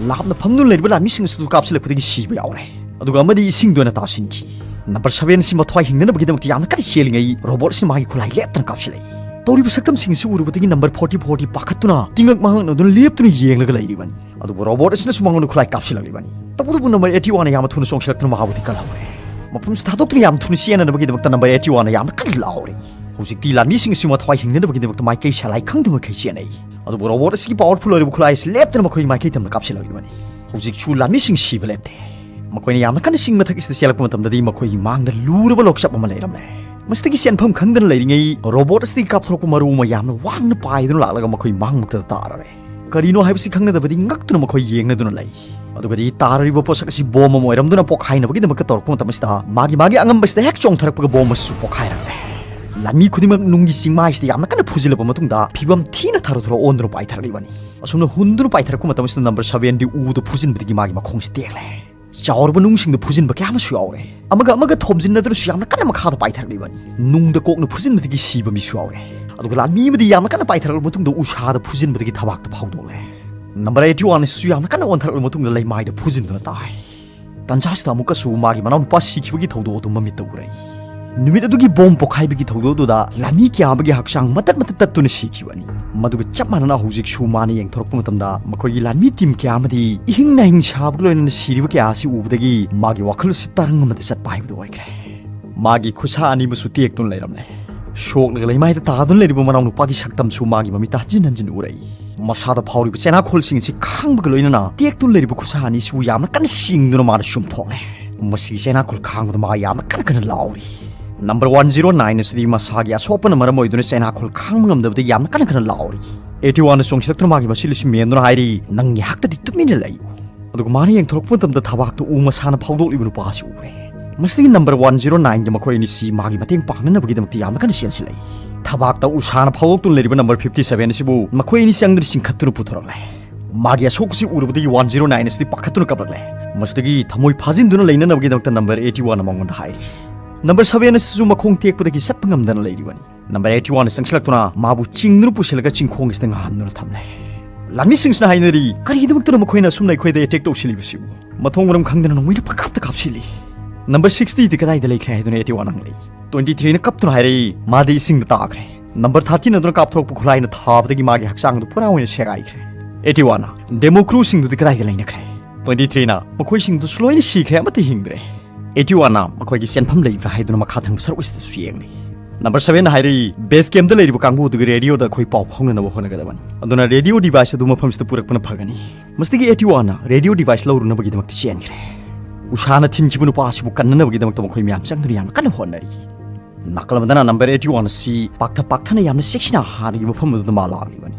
ꯂꯥꯞꯅ ꯐꯝꯗꯨꯅ ꯂꯩꯔꯤꯕ ꯂꯥꯟꯃꯤꯁꯤꯡ ꯑꯁꯤꯁꯨ ꯀꯥꯞꯁꯤꯜꯂꯛꯄꯗꯒꯤ ꯁꯤꯕ ꯌꯥꯎꯔꯦ꯫ ꯑꯗꯨꯒ ꯑꯃꯗꯤ ꯏꯁꯤꯡꯗ ꯑꯣꯏꯅ ꯇꯥꯁꯤꯟꯈꯤ꯫ ꯅꯝꯕꯔ ꯁꯚꯦꯟ ꯑꯁꯤ ꯃꯊ꯭ꯋꯥꯏ ꯍꯤꯡꯅꯅꯕꯒꯤꯗꯃꯛꯇ ꯌꯥꯝꯅ ꯀꯟꯅ ꯆꯦꯜꯂꯤꯉꯩ ꯔꯣꯕꯣꯠ ꯑꯁꯤꯅ ꯃꯥꯒꯤ ꯈꯨꯠꯂꯥꯏ ꯂꯦꯞꯇꯅ ꯀꯥꯞꯁꯤꯜꯂꯛꯏ꯫ ꯇꯧꯔꯤꯕ ꯁꯛꯇꯝꯁꯤꯡ ꯑꯁꯤ ꯎꯔꯨꯕꯗꯒꯤ ꯅꯝꯕꯔ ꯐꯣꯔꯇꯤ ꯐꯣꯔꯗꯤ ꯄꯥꯈꯠꯇꯨꯅ ꯇꯤꯉꯛ ꯃꯍꯛꯅꯗꯨꯅ ꯂꯦꯞꯇꯨꯅ ꯌꯦꯡꯂꯒ ꯂꯩꯔꯤꯕꯅꯤ꯫ ꯑꯗꯨꯕꯨ ꯔꯣꯕꯣꯠ ꯑꯁꯤꯅꯁꯨ ꯃꯉꯣꯟꯗ ꯈꯨꯠꯂꯥꯏ ꯀꯥꯞꯁꯤꯜꯂꯛꯂꯤꯕꯅꯤ꯫ ꯇꯧꯕꯇꯕꯨ ꯅꯝꯕꯔ ꯑꯩꯠꯇꯤ ꯋꯥꯟꯅ ꯌꯥꯝꯅ ꯊꯨꯅ ꯆꯣꯡꯁꯤꯜꯂꯛꯇꯨꯅ ꯃꯍꯥꯛꯄꯨꯗꯤ ꯀꯜꯍꯧꯔꯦ꯫ ꯃꯐꯝꯁꯤ ꯊꯥꯗꯣꯛꯇꯨꯅ ꯌꯥꯝ ꯊꯨꯅ ꯆꯦꯟꯅꯅꯕꯒꯤꯗꯃꯛꯇ ꯅꯝꯕꯔ ꯑꯩꯠꯇꯤ ꯋꯥꯟꯅ ꯌꯥꯝꯅ ꯀꯟꯅ ꯂꯥꯎꯔꯤ꯫ ꯍꯧꯖꯤꯛꯇꯤ ꯂꯥꯟꯃꯤꯁꯤꯡ ꯑꯁꯤ ꯃꯊ꯭ꯋꯥꯏ ꯍꯤꯡꯅꯅꯕꯒꯤꯗꯃꯛꯇ ꯃꯥꯏꯀꯩ ꯁꯂꯥꯏ ꯈꯪꯗ ꯃꯈꯩ ꯆꯦꯟꯅꯩ꯫ ꯑꯗꯨꯕꯨ ꯔꯣꯕꯣꯠ ꯑꯁꯤꯒꯤ ꯄꯥꯋꯔꯐꯨꯜ ꯑꯣꯏꯔꯤꯕ ꯈꯨꯠꯂꯥꯏ ꯑꯁꯤ ꯂꯦꯞꯇꯅ ꯃꯈꯣꯏꯒꯤ ꯃꯥꯏꯀꯩ ꯇꯝꯅ ꯀꯥꯞꯁꯤꯜꯂꯛꯂꯤꯕꯅꯤ꯫ ꯍꯧꯖꯤꯛꯁꯨ ꯂꯥꯟꯃꯤꯁꯤꯡ ꯁꯤꯕ ꯂꯦꯞꯇꯦ꯫ ꯃꯈꯣꯏꯅ ꯌꯥꯝꯅ ꯀꯟꯅ ꯆꯤꯡ ꯃꯊꯛ ꯑꯁꯤꯗ ꯆꯦꯜꯂꯛꯄ ꯃꯇꯝꯗꯗꯤ ꯃꯈꯣꯏꯒꯤ ꯃꯥꯡꯗ ꯂꯨꯔꯕ ꯂꯣꯛꯆꯞ ꯑꯃ ꯂꯩꯔꯝꯂꯦ꯫ ꯃꯁꯤꯗꯒꯤ ꯆꯦꯟꯐꯝ ꯈꯪꯗꯅ ꯂꯩꯔꯤꯉꯩ ꯔꯣꯕꯣꯠ ꯑꯁꯤꯗꯒꯤ ꯀꯥꯞꯊꯣꯔꯛꯄ ꯃꯔꯨ ꯑꯃ ꯌꯥꯝꯅ ꯋꯥꯡꯅ ꯄꯥꯏꯗꯨꯅ ꯂꯥꯛꯂꯒ ꯃꯈꯣꯏ ꯃꯥꯡꯃꯛꯇꯗ ꯇꯥꯔꯔꯦ꯫ ꯀꯔꯤꯅꯣ ꯍꯥꯏꯕꯁꯤ ꯈꯪꯅꯗꯕꯗꯤ ꯉꯛꯇꯨꯅ ꯃꯈꯣꯏ ꯌꯦꯡꯅꯗꯨꯅ ꯂꯩ꯫ ꯑꯗꯨꯒꯗꯤ ꯇꯥꯔꯔꯤꯕ ꯄꯣꯠꯁꯛ ꯑꯁꯤ ꯕꯣꯝ ꯑꯃ ꯑꯣꯏꯔꯝꯗꯨꯅ ꯄꯣꯛꯈꯥꯏꯅꯕꯒꯤꯗꯃꯛꯇ ꯇꯧꯔꯛꯄ ꯃꯇꯝ ꯑꯁꯤꯗ ꯃꯥꯒꯤ ꯃꯥꯒꯤ ꯑꯉꯝꯕꯁꯤꯗ ꯍꯦꯛ ꯆꯣꯡꯊꯔꯛꯄꯒ ꯕꯣꯝ ꯑꯁꯤꯁꯨ ꯄꯣꯛꯈꯥꯏꯔꯛꯂꯦ꯫ ꯂꯥꯟꯃꯤ ꯈꯨꯗꯤꯡꯃꯛ ꯅꯨꯡꯒꯤ ꯆꯤꯡꯃꯥꯏꯁꯤꯗ ꯌꯥꯝꯅ ꯀꯟꯅ ꯐꯨꯖꯤꯜꯂꯕ ꯃꯇꯨꯡꯗ ꯐꯤꯕꯝ ꯊꯤꯅ ꯊꯥꯔꯨ ꯊꯥꯔꯨ ꯑꯣꯟꯗꯨꯅ ꯄꯥꯏꯊꯔꯛꯂꯤꯕꯅꯤ꯫ ꯑꯁꯨꯝꯅ ꯍꯨꯟꯗꯨꯅ ꯄꯥꯏꯊꯔꯛꯄ ꯃꯇꯝ ꯑꯁꯤꯗ ꯅꯝꯕꯔ ꯁꯚꯦꯟꯗꯤ ꯎꯗ ꯐꯨꯖꯤꯟꯕꯗꯒꯤ ꯃꯥꯒꯤ ꯃꯈꯣꯡꯁꯤ ꯇꯦꯛꯂꯦ꯫ ꯆꯥꯎꯔꯕ ꯅꯨꯡꯁꯤꯡꯗ ꯐꯨꯖꯤꯟꯕ ꯀꯌꯥ ꯑꯃꯁꯨ ꯌꯥꯎꯔꯦ꯫ ꯑꯃꯒ ꯑꯃꯒ ꯊꯣꯝꯖꯤꯟꯅꯗꯨꯅꯁꯨ ꯌꯥꯝꯅ ꯀꯟꯅ ꯃꯈꯥꯗ ꯄꯥꯏꯊꯔꯛꯂꯤꯕꯅꯤ꯫ ꯅꯨꯡꯗ ꯀꯣꯛꯅ ꯐꯨꯖꯤꯟꯕꯗꯒꯤ ꯁꯤꯕ ꯃꯤꯁꯨ ꯌꯥꯎꯔꯦ꯫ ꯑꯗꯨꯒ ꯂꯥꯟꯃꯤ ꯑꯃꯗꯤ ꯌꯥꯝꯅ ꯀꯟꯅ ꯄꯥꯏꯊꯔꯛꯂꯕ ꯃꯇꯨꯡꯗ ꯎꯁꯥꯗ ꯐꯨꯖꯤꯟꯕꯗꯒꯤ ꯊꯕꯥꯛꯇ ꯐꯥꯎꯗꯣꯛꯂꯦ꯫ ꯅꯝꯕꯔ ꯑꯩꯠꯇꯤ ꯋꯥꯟ ꯑꯁꯤꯁꯨ ꯌꯥꯝꯅ ꯀꯟꯅ ꯑꯣꯟꯊꯔꯛꯂꯕ ꯃꯇꯨꯡꯗ ꯂꯩꯃꯥꯏꯗ ꯐꯨꯖꯤꯟꯗꯨꯅ ꯇꯥꯏ꯫ ꯇꯟꯖꯥꯁꯤꯗ ꯑꯃꯨꯛꯀꯁꯨ ꯃꯥꯒꯤ ꯃꯅꯥꯎꯅꯨꯄꯥ ꯁꯤꯈꯤꯕꯒꯤ ꯊꯧꯗꯣꯛ ꯑꯗꯨ ꯃꯃꯤꯠꯇ ꯎꯔꯛꯏ꯫ ꯅꯨꯃꯤꯠ ꯑꯗꯨꯒꯤ ꯕꯣꯝ ꯄꯣꯈꯥꯏꯕꯒꯤ ꯊꯧꯗꯣꯛ ꯑꯗꯨꯗ ꯂꯥꯟꯃꯤ ꯀꯌꯥ ꯑꯃꯒꯤ ꯍꯛꯆꯥꯡ ꯃꯇꯠ ꯃꯇꯠ ꯇꯠꯇꯨꯅ ꯁꯤꯈꯤꯕꯅꯤ꯫ ꯃꯗꯨꯒ ꯆꯞ ꯃꯥꯟꯅꯅ ꯍꯧꯖꯤꯛꯁꯨ ꯃꯥꯅ ꯌꯦꯡꯊꯣꯔꯛꯄ ꯃꯇꯝꯗ ꯃꯈꯣꯏꯒꯤ ꯂꯥꯟꯃꯤ ꯇꯤꯝ ꯀꯌꯥ ꯑꯃꯗꯤ ꯏꯍꯤꯡ ꯅꯥꯍꯤꯡ ꯁꯥꯕꯒ ꯂꯣꯏꯅꯅ ꯁꯤꯔꯤꯕ ꯀꯌꯥ ꯑꯁꯤ ꯎꯕꯗꯒꯤ ꯃꯥꯒꯤ ꯋꯥꯈꯜ ꯑꯁꯤ ꯇꯔꯪ ꯑꯃꯗ ꯆꯠꯄ ꯍꯥꯏꯕꯗꯨ ꯑꯣꯏꯈ꯭ꯔꯦ꯫ ꯃꯥꯒꯤ ꯈꯨꯠꯁꯥ ꯑꯅꯤꯃꯛꯁꯨ ꯇꯦꯛꯇꯨꯅ ꯂꯩꯔꯝꯂꯦ꯫ ꯁꯣꯛꯂꯒ ꯂꯩꯃꯥꯏꯗ ꯇꯥꯗꯨꯅ ꯂꯩꯔꯤꯕ ꯃꯅꯥꯎꯅꯨꯄꯥꯒꯤ ꯁꯛꯇꯝꯁꯨ ꯃꯥꯒꯤ ꯃꯃꯤꯠꯇ ꯍꯟꯖꯤꯟ ꯍꯟꯖꯤꯟ ꯎꯔꯛꯏ꯫ ꯃꯁꯥꯗ ꯐꯥꯎꯔꯤꯕ ꯆꯦꯅꯥꯈꯣꯜꯁꯤꯡ ꯑꯁꯤ ꯈꯥꯡꯕꯒ ꯂꯣꯏꯅꯅ ꯇꯦꯛꯇꯨꯅ ꯂꯩꯔꯤꯕ ꯈꯨꯠꯁꯥ ꯑꯅꯤꯁꯤꯕꯨ ꯌꯥꯝꯅ ꯀꯟꯅ ꯆꯤꯡꯗꯨꯅ ꯃꯥꯅ ꯆꯨꯝꯊꯣꯛꯂꯦ꯫ ꯃꯁꯤꯒꯤ ꯆꯦꯅꯥꯈꯣꯜ ꯈꯥꯡꯕꯗ ꯃꯥ ꯌꯥꯝꯅ ꯀꯟꯅ ꯀꯟꯅ ꯂꯥꯎꯔꯤ꯫ ꯅꯝꯕꯔ ꯋꯥꯟ ꯖꯤꯔꯣ ꯅꯥꯏꯟ ꯑꯁꯤꯗꯤ ꯃꯁꯥꯒꯤ ꯑꯁꯣꯛꯄꯅ ꯃꯔꯝ ꯑꯣꯏꯗꯨꯅ ꯆꯦꯅꯥꯈꯣꯜ ꯈꯥꯡꯕ ꯉꯝꯗꯕꯗꯒꯤ ꯌꯥꯝꯅ ꯀꯟꯅ ꯀꯟꯅ ꯂꯥꯎꯔꯤ꯫ ꯑꯩꯠꯇꯤ ꯋꯥꯟꯅ ꯆꯣꯡꯁꯤꯜꯂꯛꯇꯨꯅ ꯃꯥꯒꯤ ꯃꯁꯤꯜ ꯑꯁꯤ ꯃꯦꯟꯗꯨꯅ ꯍꯥꯏꯔꯤ, "ꯅꯪ ꯉꯥꯏꯍꯥꯛꯇꯗꯤ ꯇꯨꯃꯤꯟꯅ ꯂꯩꯌꯨ"꯫ ꯑꯗꯨꯒ ꯃꯥꯅ ꯌꯦꯡꯊꯣꯔꯛꯄ ꯃꯇꯝꯗ ꯊꯕꯥꯛꯇ ꯎ ꯃꯁꯥꯅ ꯐꯥꯎꯗꯣꯛꯂꯤꯕ ꯅꯨꯄꯥ ꯑꯁꯤ ꯎꯔꯦ꯫ ꯃꯁꯤꯗꯒꯤ ꯅꯝꯕꯔ ꯋꯥꯟ ꯖꯤꯔꯣ ꯅꯥꯏꯟꯒꯤ ꯃꯈꯣꯏ ꯑꯅꯤꯁꯤ ꯃꯥꯒꯤ ꯃꯇꯦꯡ ꯄꯥꯡꯅꯅꯕꯒꯤꯗꯃꯛꯇ ꯌꯥꯝꯅ ꯀꯟꯅ ꯆꯦꯟꯁꯤꯜꯂꯛꯏ꯫ ꯊꯕꯥꯛꯇ ꯎꯁꯥꯅ ꯐꯥꯎꯗꯣꯛꯇꯨꯅ ꯂꯩꯔꯤꯕ ꯅꯝꯕꯔ ꯐꯤꯐꯇꯤ ꯁꯚꯦꯟ ꯑꯁꯤꯕꯨ ꯃꯈꯣꯏ ꯑꯅꯤ ꯆꯪꯗꯨꯅ ꯆꯤꯡꯈꯠꯇꯨꯅ ꯄꯨꯊꯣꯔꯛꯂꯦ꯫ ꯃꯥꯒꯤ ꯑꯁꯣꯛ ꯑꯁꯤ ꯎꯔꯨꯕꯗꯒꯤ ꯋꯥꯟ ꯖꯤꯔꯣ ꯅꯥꯏꯟ ꯑꯁꯤꯗꯤ ꯄꯥꯈꯠꯇꯨꯅ ꯀꯞꯂꯛꯂꯦ꯫ ꯃꯁꯤꯗꯒꯤ ꯊꯃꯣꯏ ꯐꯥꯖꯤꯟꯗꯨꯅ ꯂꯩꯅꯅꯕꯒꯤꯗꯃꯛꯇ ꯅꯝꯕꯔ ꯑꯩꯠꯇꯤ ꯋꯥꯟꯅ ꯃꯉꯣꯟꯗ ꯍꯥꯏꯔꯤ꯫ ꯅꯝꯕꯔ ꯁꯚꯦꯟ ꯑꯁꯤꯁꯨ ꯃꯈꯣꯡ ꯇꯦꯛꯄꯗꯒꯤ ꯆꯠꯄ ꯉꯝꯗꯅ ꯂꯩꯔꯤꯕꯅꯤ꯫ ꯅꯝꯕꯔ ꯑꯩꯠꯇꯤ ꯋꯥꯟꯅ ꯆꯪꯁꯤꯜꯂꯛꯇꯨꯅ ꯃꯥꯕꯨ ꯆꯤꯡꯗꯨꯅ ꯄꯨꯁꯤꯜꯂꯒ ꯆꯤꯡꯈꯣꯡ ꯑꯁꯤꯗ ꯉꯍꯥꯟꯗꯨꯅ ꯊꯝꯂꯦ꯫ ꯂꯥꯟꯃꯤꯁꯤꯡꯁꯤꯅ ꯍꯥꯏꯅꯔꯤ, "ꯀꯔꯤꯒꯤꯗꯃꯛꯇꯅ ꯃꯈꯣꯏꯅ ꯑꯁꯨꯝꯅ ꯑꯩꯈꯣꯏꯗ ꯑꯦꯇꯦꯛ ꯇꯧꯁꯤꯜꯂꯤꯕꯁꯤꯕꯨ?" ꯃꯊꯣꯡ ꯃꯔꯝ ꯈꯪꯗꯅ ꯅꯣꯡꯃꯩꯅ ꯄꯪꯀꯥꯞꯇ ꯀꯥꯞꯁꯤꯜꯂꯤ꯫ "ꯅꯝꯕꯔ ꯁꯤꯛꯁꯇꯤꯗꯤ ꯀꯗꯥꯏꯗ ꯂꯩꯈ꯭ꯔꯦ?" ꯍꯥꯏꯗꯨꯅ ꯑꯩꯠꯇꯤ ꯋꯥꯟ ꯍꯪꯂꯛꯏ꯫ ꯇ꯭ꯋꯦꯟꯇꯤ ꯊ꯭ꯔꯤꯅ ꯀꯞꯇꯨꯅ ꯍꯥꯏꯔꯛꯏ, "ꯃꯥꯗꯤ ꯏꯁꯤꯡꯗ ꯇꯥꯈ꯭ꯔꯦ"꯫ ꯅꯝꯕꯔ ꯊꯥꯔꯇꯤꯟ ꯑꯗꯨꯅ ꯀꯥꯞꯊꯣꯔꯛꯄ ꯈꯨꯠꯂꯥꯏꯅ ꯊꯥꯕꯗꯒꯤ ꯃꯥꯒꯤ ꯍꯛꯆꯥꯡꯗꯨ ꯄꯨꯔꯥ ꯑꯣꯏꯅ ꯁꯦꯒꯥꯏꯈ꯭ꯔꯦ꯫ ꯑꯩꯠꯇꯤ ꯋꯥꯟꯅ, "ꯗꯦꯃꯣ ꯀ꯭ꯔꯨꯁꯤꯡꯗꯨꯗꯤ ꯀꯗꯥꯏꯗ ꯂꯩꯅꯈ꯭ꯔꯦ?" ꯇ꯭ꯋꯦꯟꯇꯤ ꯊ꯭ꯔꯤꯅ, "ꯃꯈꯣꯏꯁꯤꯡꯗꯨꯁꯨ ꯂꯣꯏꯅ ꯁꯤꯈ꯭ꯔꯦ, ꯑꯃꯠꯇ ꯍꯤꯡꯗ꯭ꯔꯦ"꯫ ꯑꯩꯠꯇꯤ ꯋꯥꯟꯅ ꯃꯈꯣꯏꯒꯤ ꯆꯦꯟꯐꯝ ꯂꯩꯕ꯭ꯔꯥ ꯍꯥꯏꯗꯨꯅ ꯃꯈꯥ ꯊꯪꯕ ꯁꯔꯨꯛ ꯑꯁꯤꯗꯁꯨ ꯌꯦꯡꯂꯤ꯫ ꯅꯝꯕꯔ ꯁꯚꯦꯟꯅ ꯍꯥꯏꯔꯛꯏ, "ꯕꯦꯁ ꯀꯦꯝꯞꯇ ꯂꯩꯔꯤꯕ ꯀꯥꯡꯕꯨ ꯑꯗꯨꯒꯤ ꯔꯦꯗꯤꯑꯣꯗ ꯑꯩꯈꯣꯏ ꯄꯥꯎ ꯐꯥꯎꯅꯅꯕ ꯍꯣꯠꯅꯒꯗꯕꯅꯤ꯫ ꯑꯗꯨꯅ ꯔꯦꯗꯤꯑꯣ ꯗꯤꯚꯥꯏꯁ ꯑꯗꯨ ꯃꯐꯝꯁꯤꯗ ꯄꯨꯔꯛꯄꯅ ꯐꯒꯅꯤ"꯫ ꯃꯁꯤꯗꯒꯤ ꯑꯩꯠꯇꯤ ꯋꯥꯟꯅ ꯔꯦꯗꯤꯑꯣ ꯗꯤꯚꯥꯏꯁ ꯂꯧꯔꯨꯅꯕꯒꯤꯗꯃꯛꯇ ꯆꯦꯟꯈ꯭ꯔꯦ꯫ ꯎꯁꯥꯅ ꯊꯤꯟꯈꯤꯕ ꯅꯨꯄꯥ ꯑꯁꯤꯕꯨ ꯀꯟꯅꯅꯕꯒꯤꯗꯃꯛꯇ ꯃꯈꯣꯏ ꯃꯌꯥꯝ ꯆꯪꯗꯨꯅ ꯌꯥꯝꯅ ꯀꯟꯅ ꯍꯣꯠꯅꯔꯤ꯫ ꯅꯥꯀꯜ ꯑꯃꯗꯅ ꯅꯝꯕꯔ ꯑꯩꯠꯇꯤ ꯋꯥꯟ ꯑꯁꯤ ꯄꯥꯛꯊ ꯄꯥꯛꯊꯅ ꯌꯥꯝꯅ ꯆꯦꯛꯁꯤꯟꯅ ꯍꯥꯟꯅꯒꯤ ꯃꯐꯝ ꯑꯗꯨꯗ ꯃꯥ ꯂꯥꯛꯂꯤꯕꯅꯤ꯫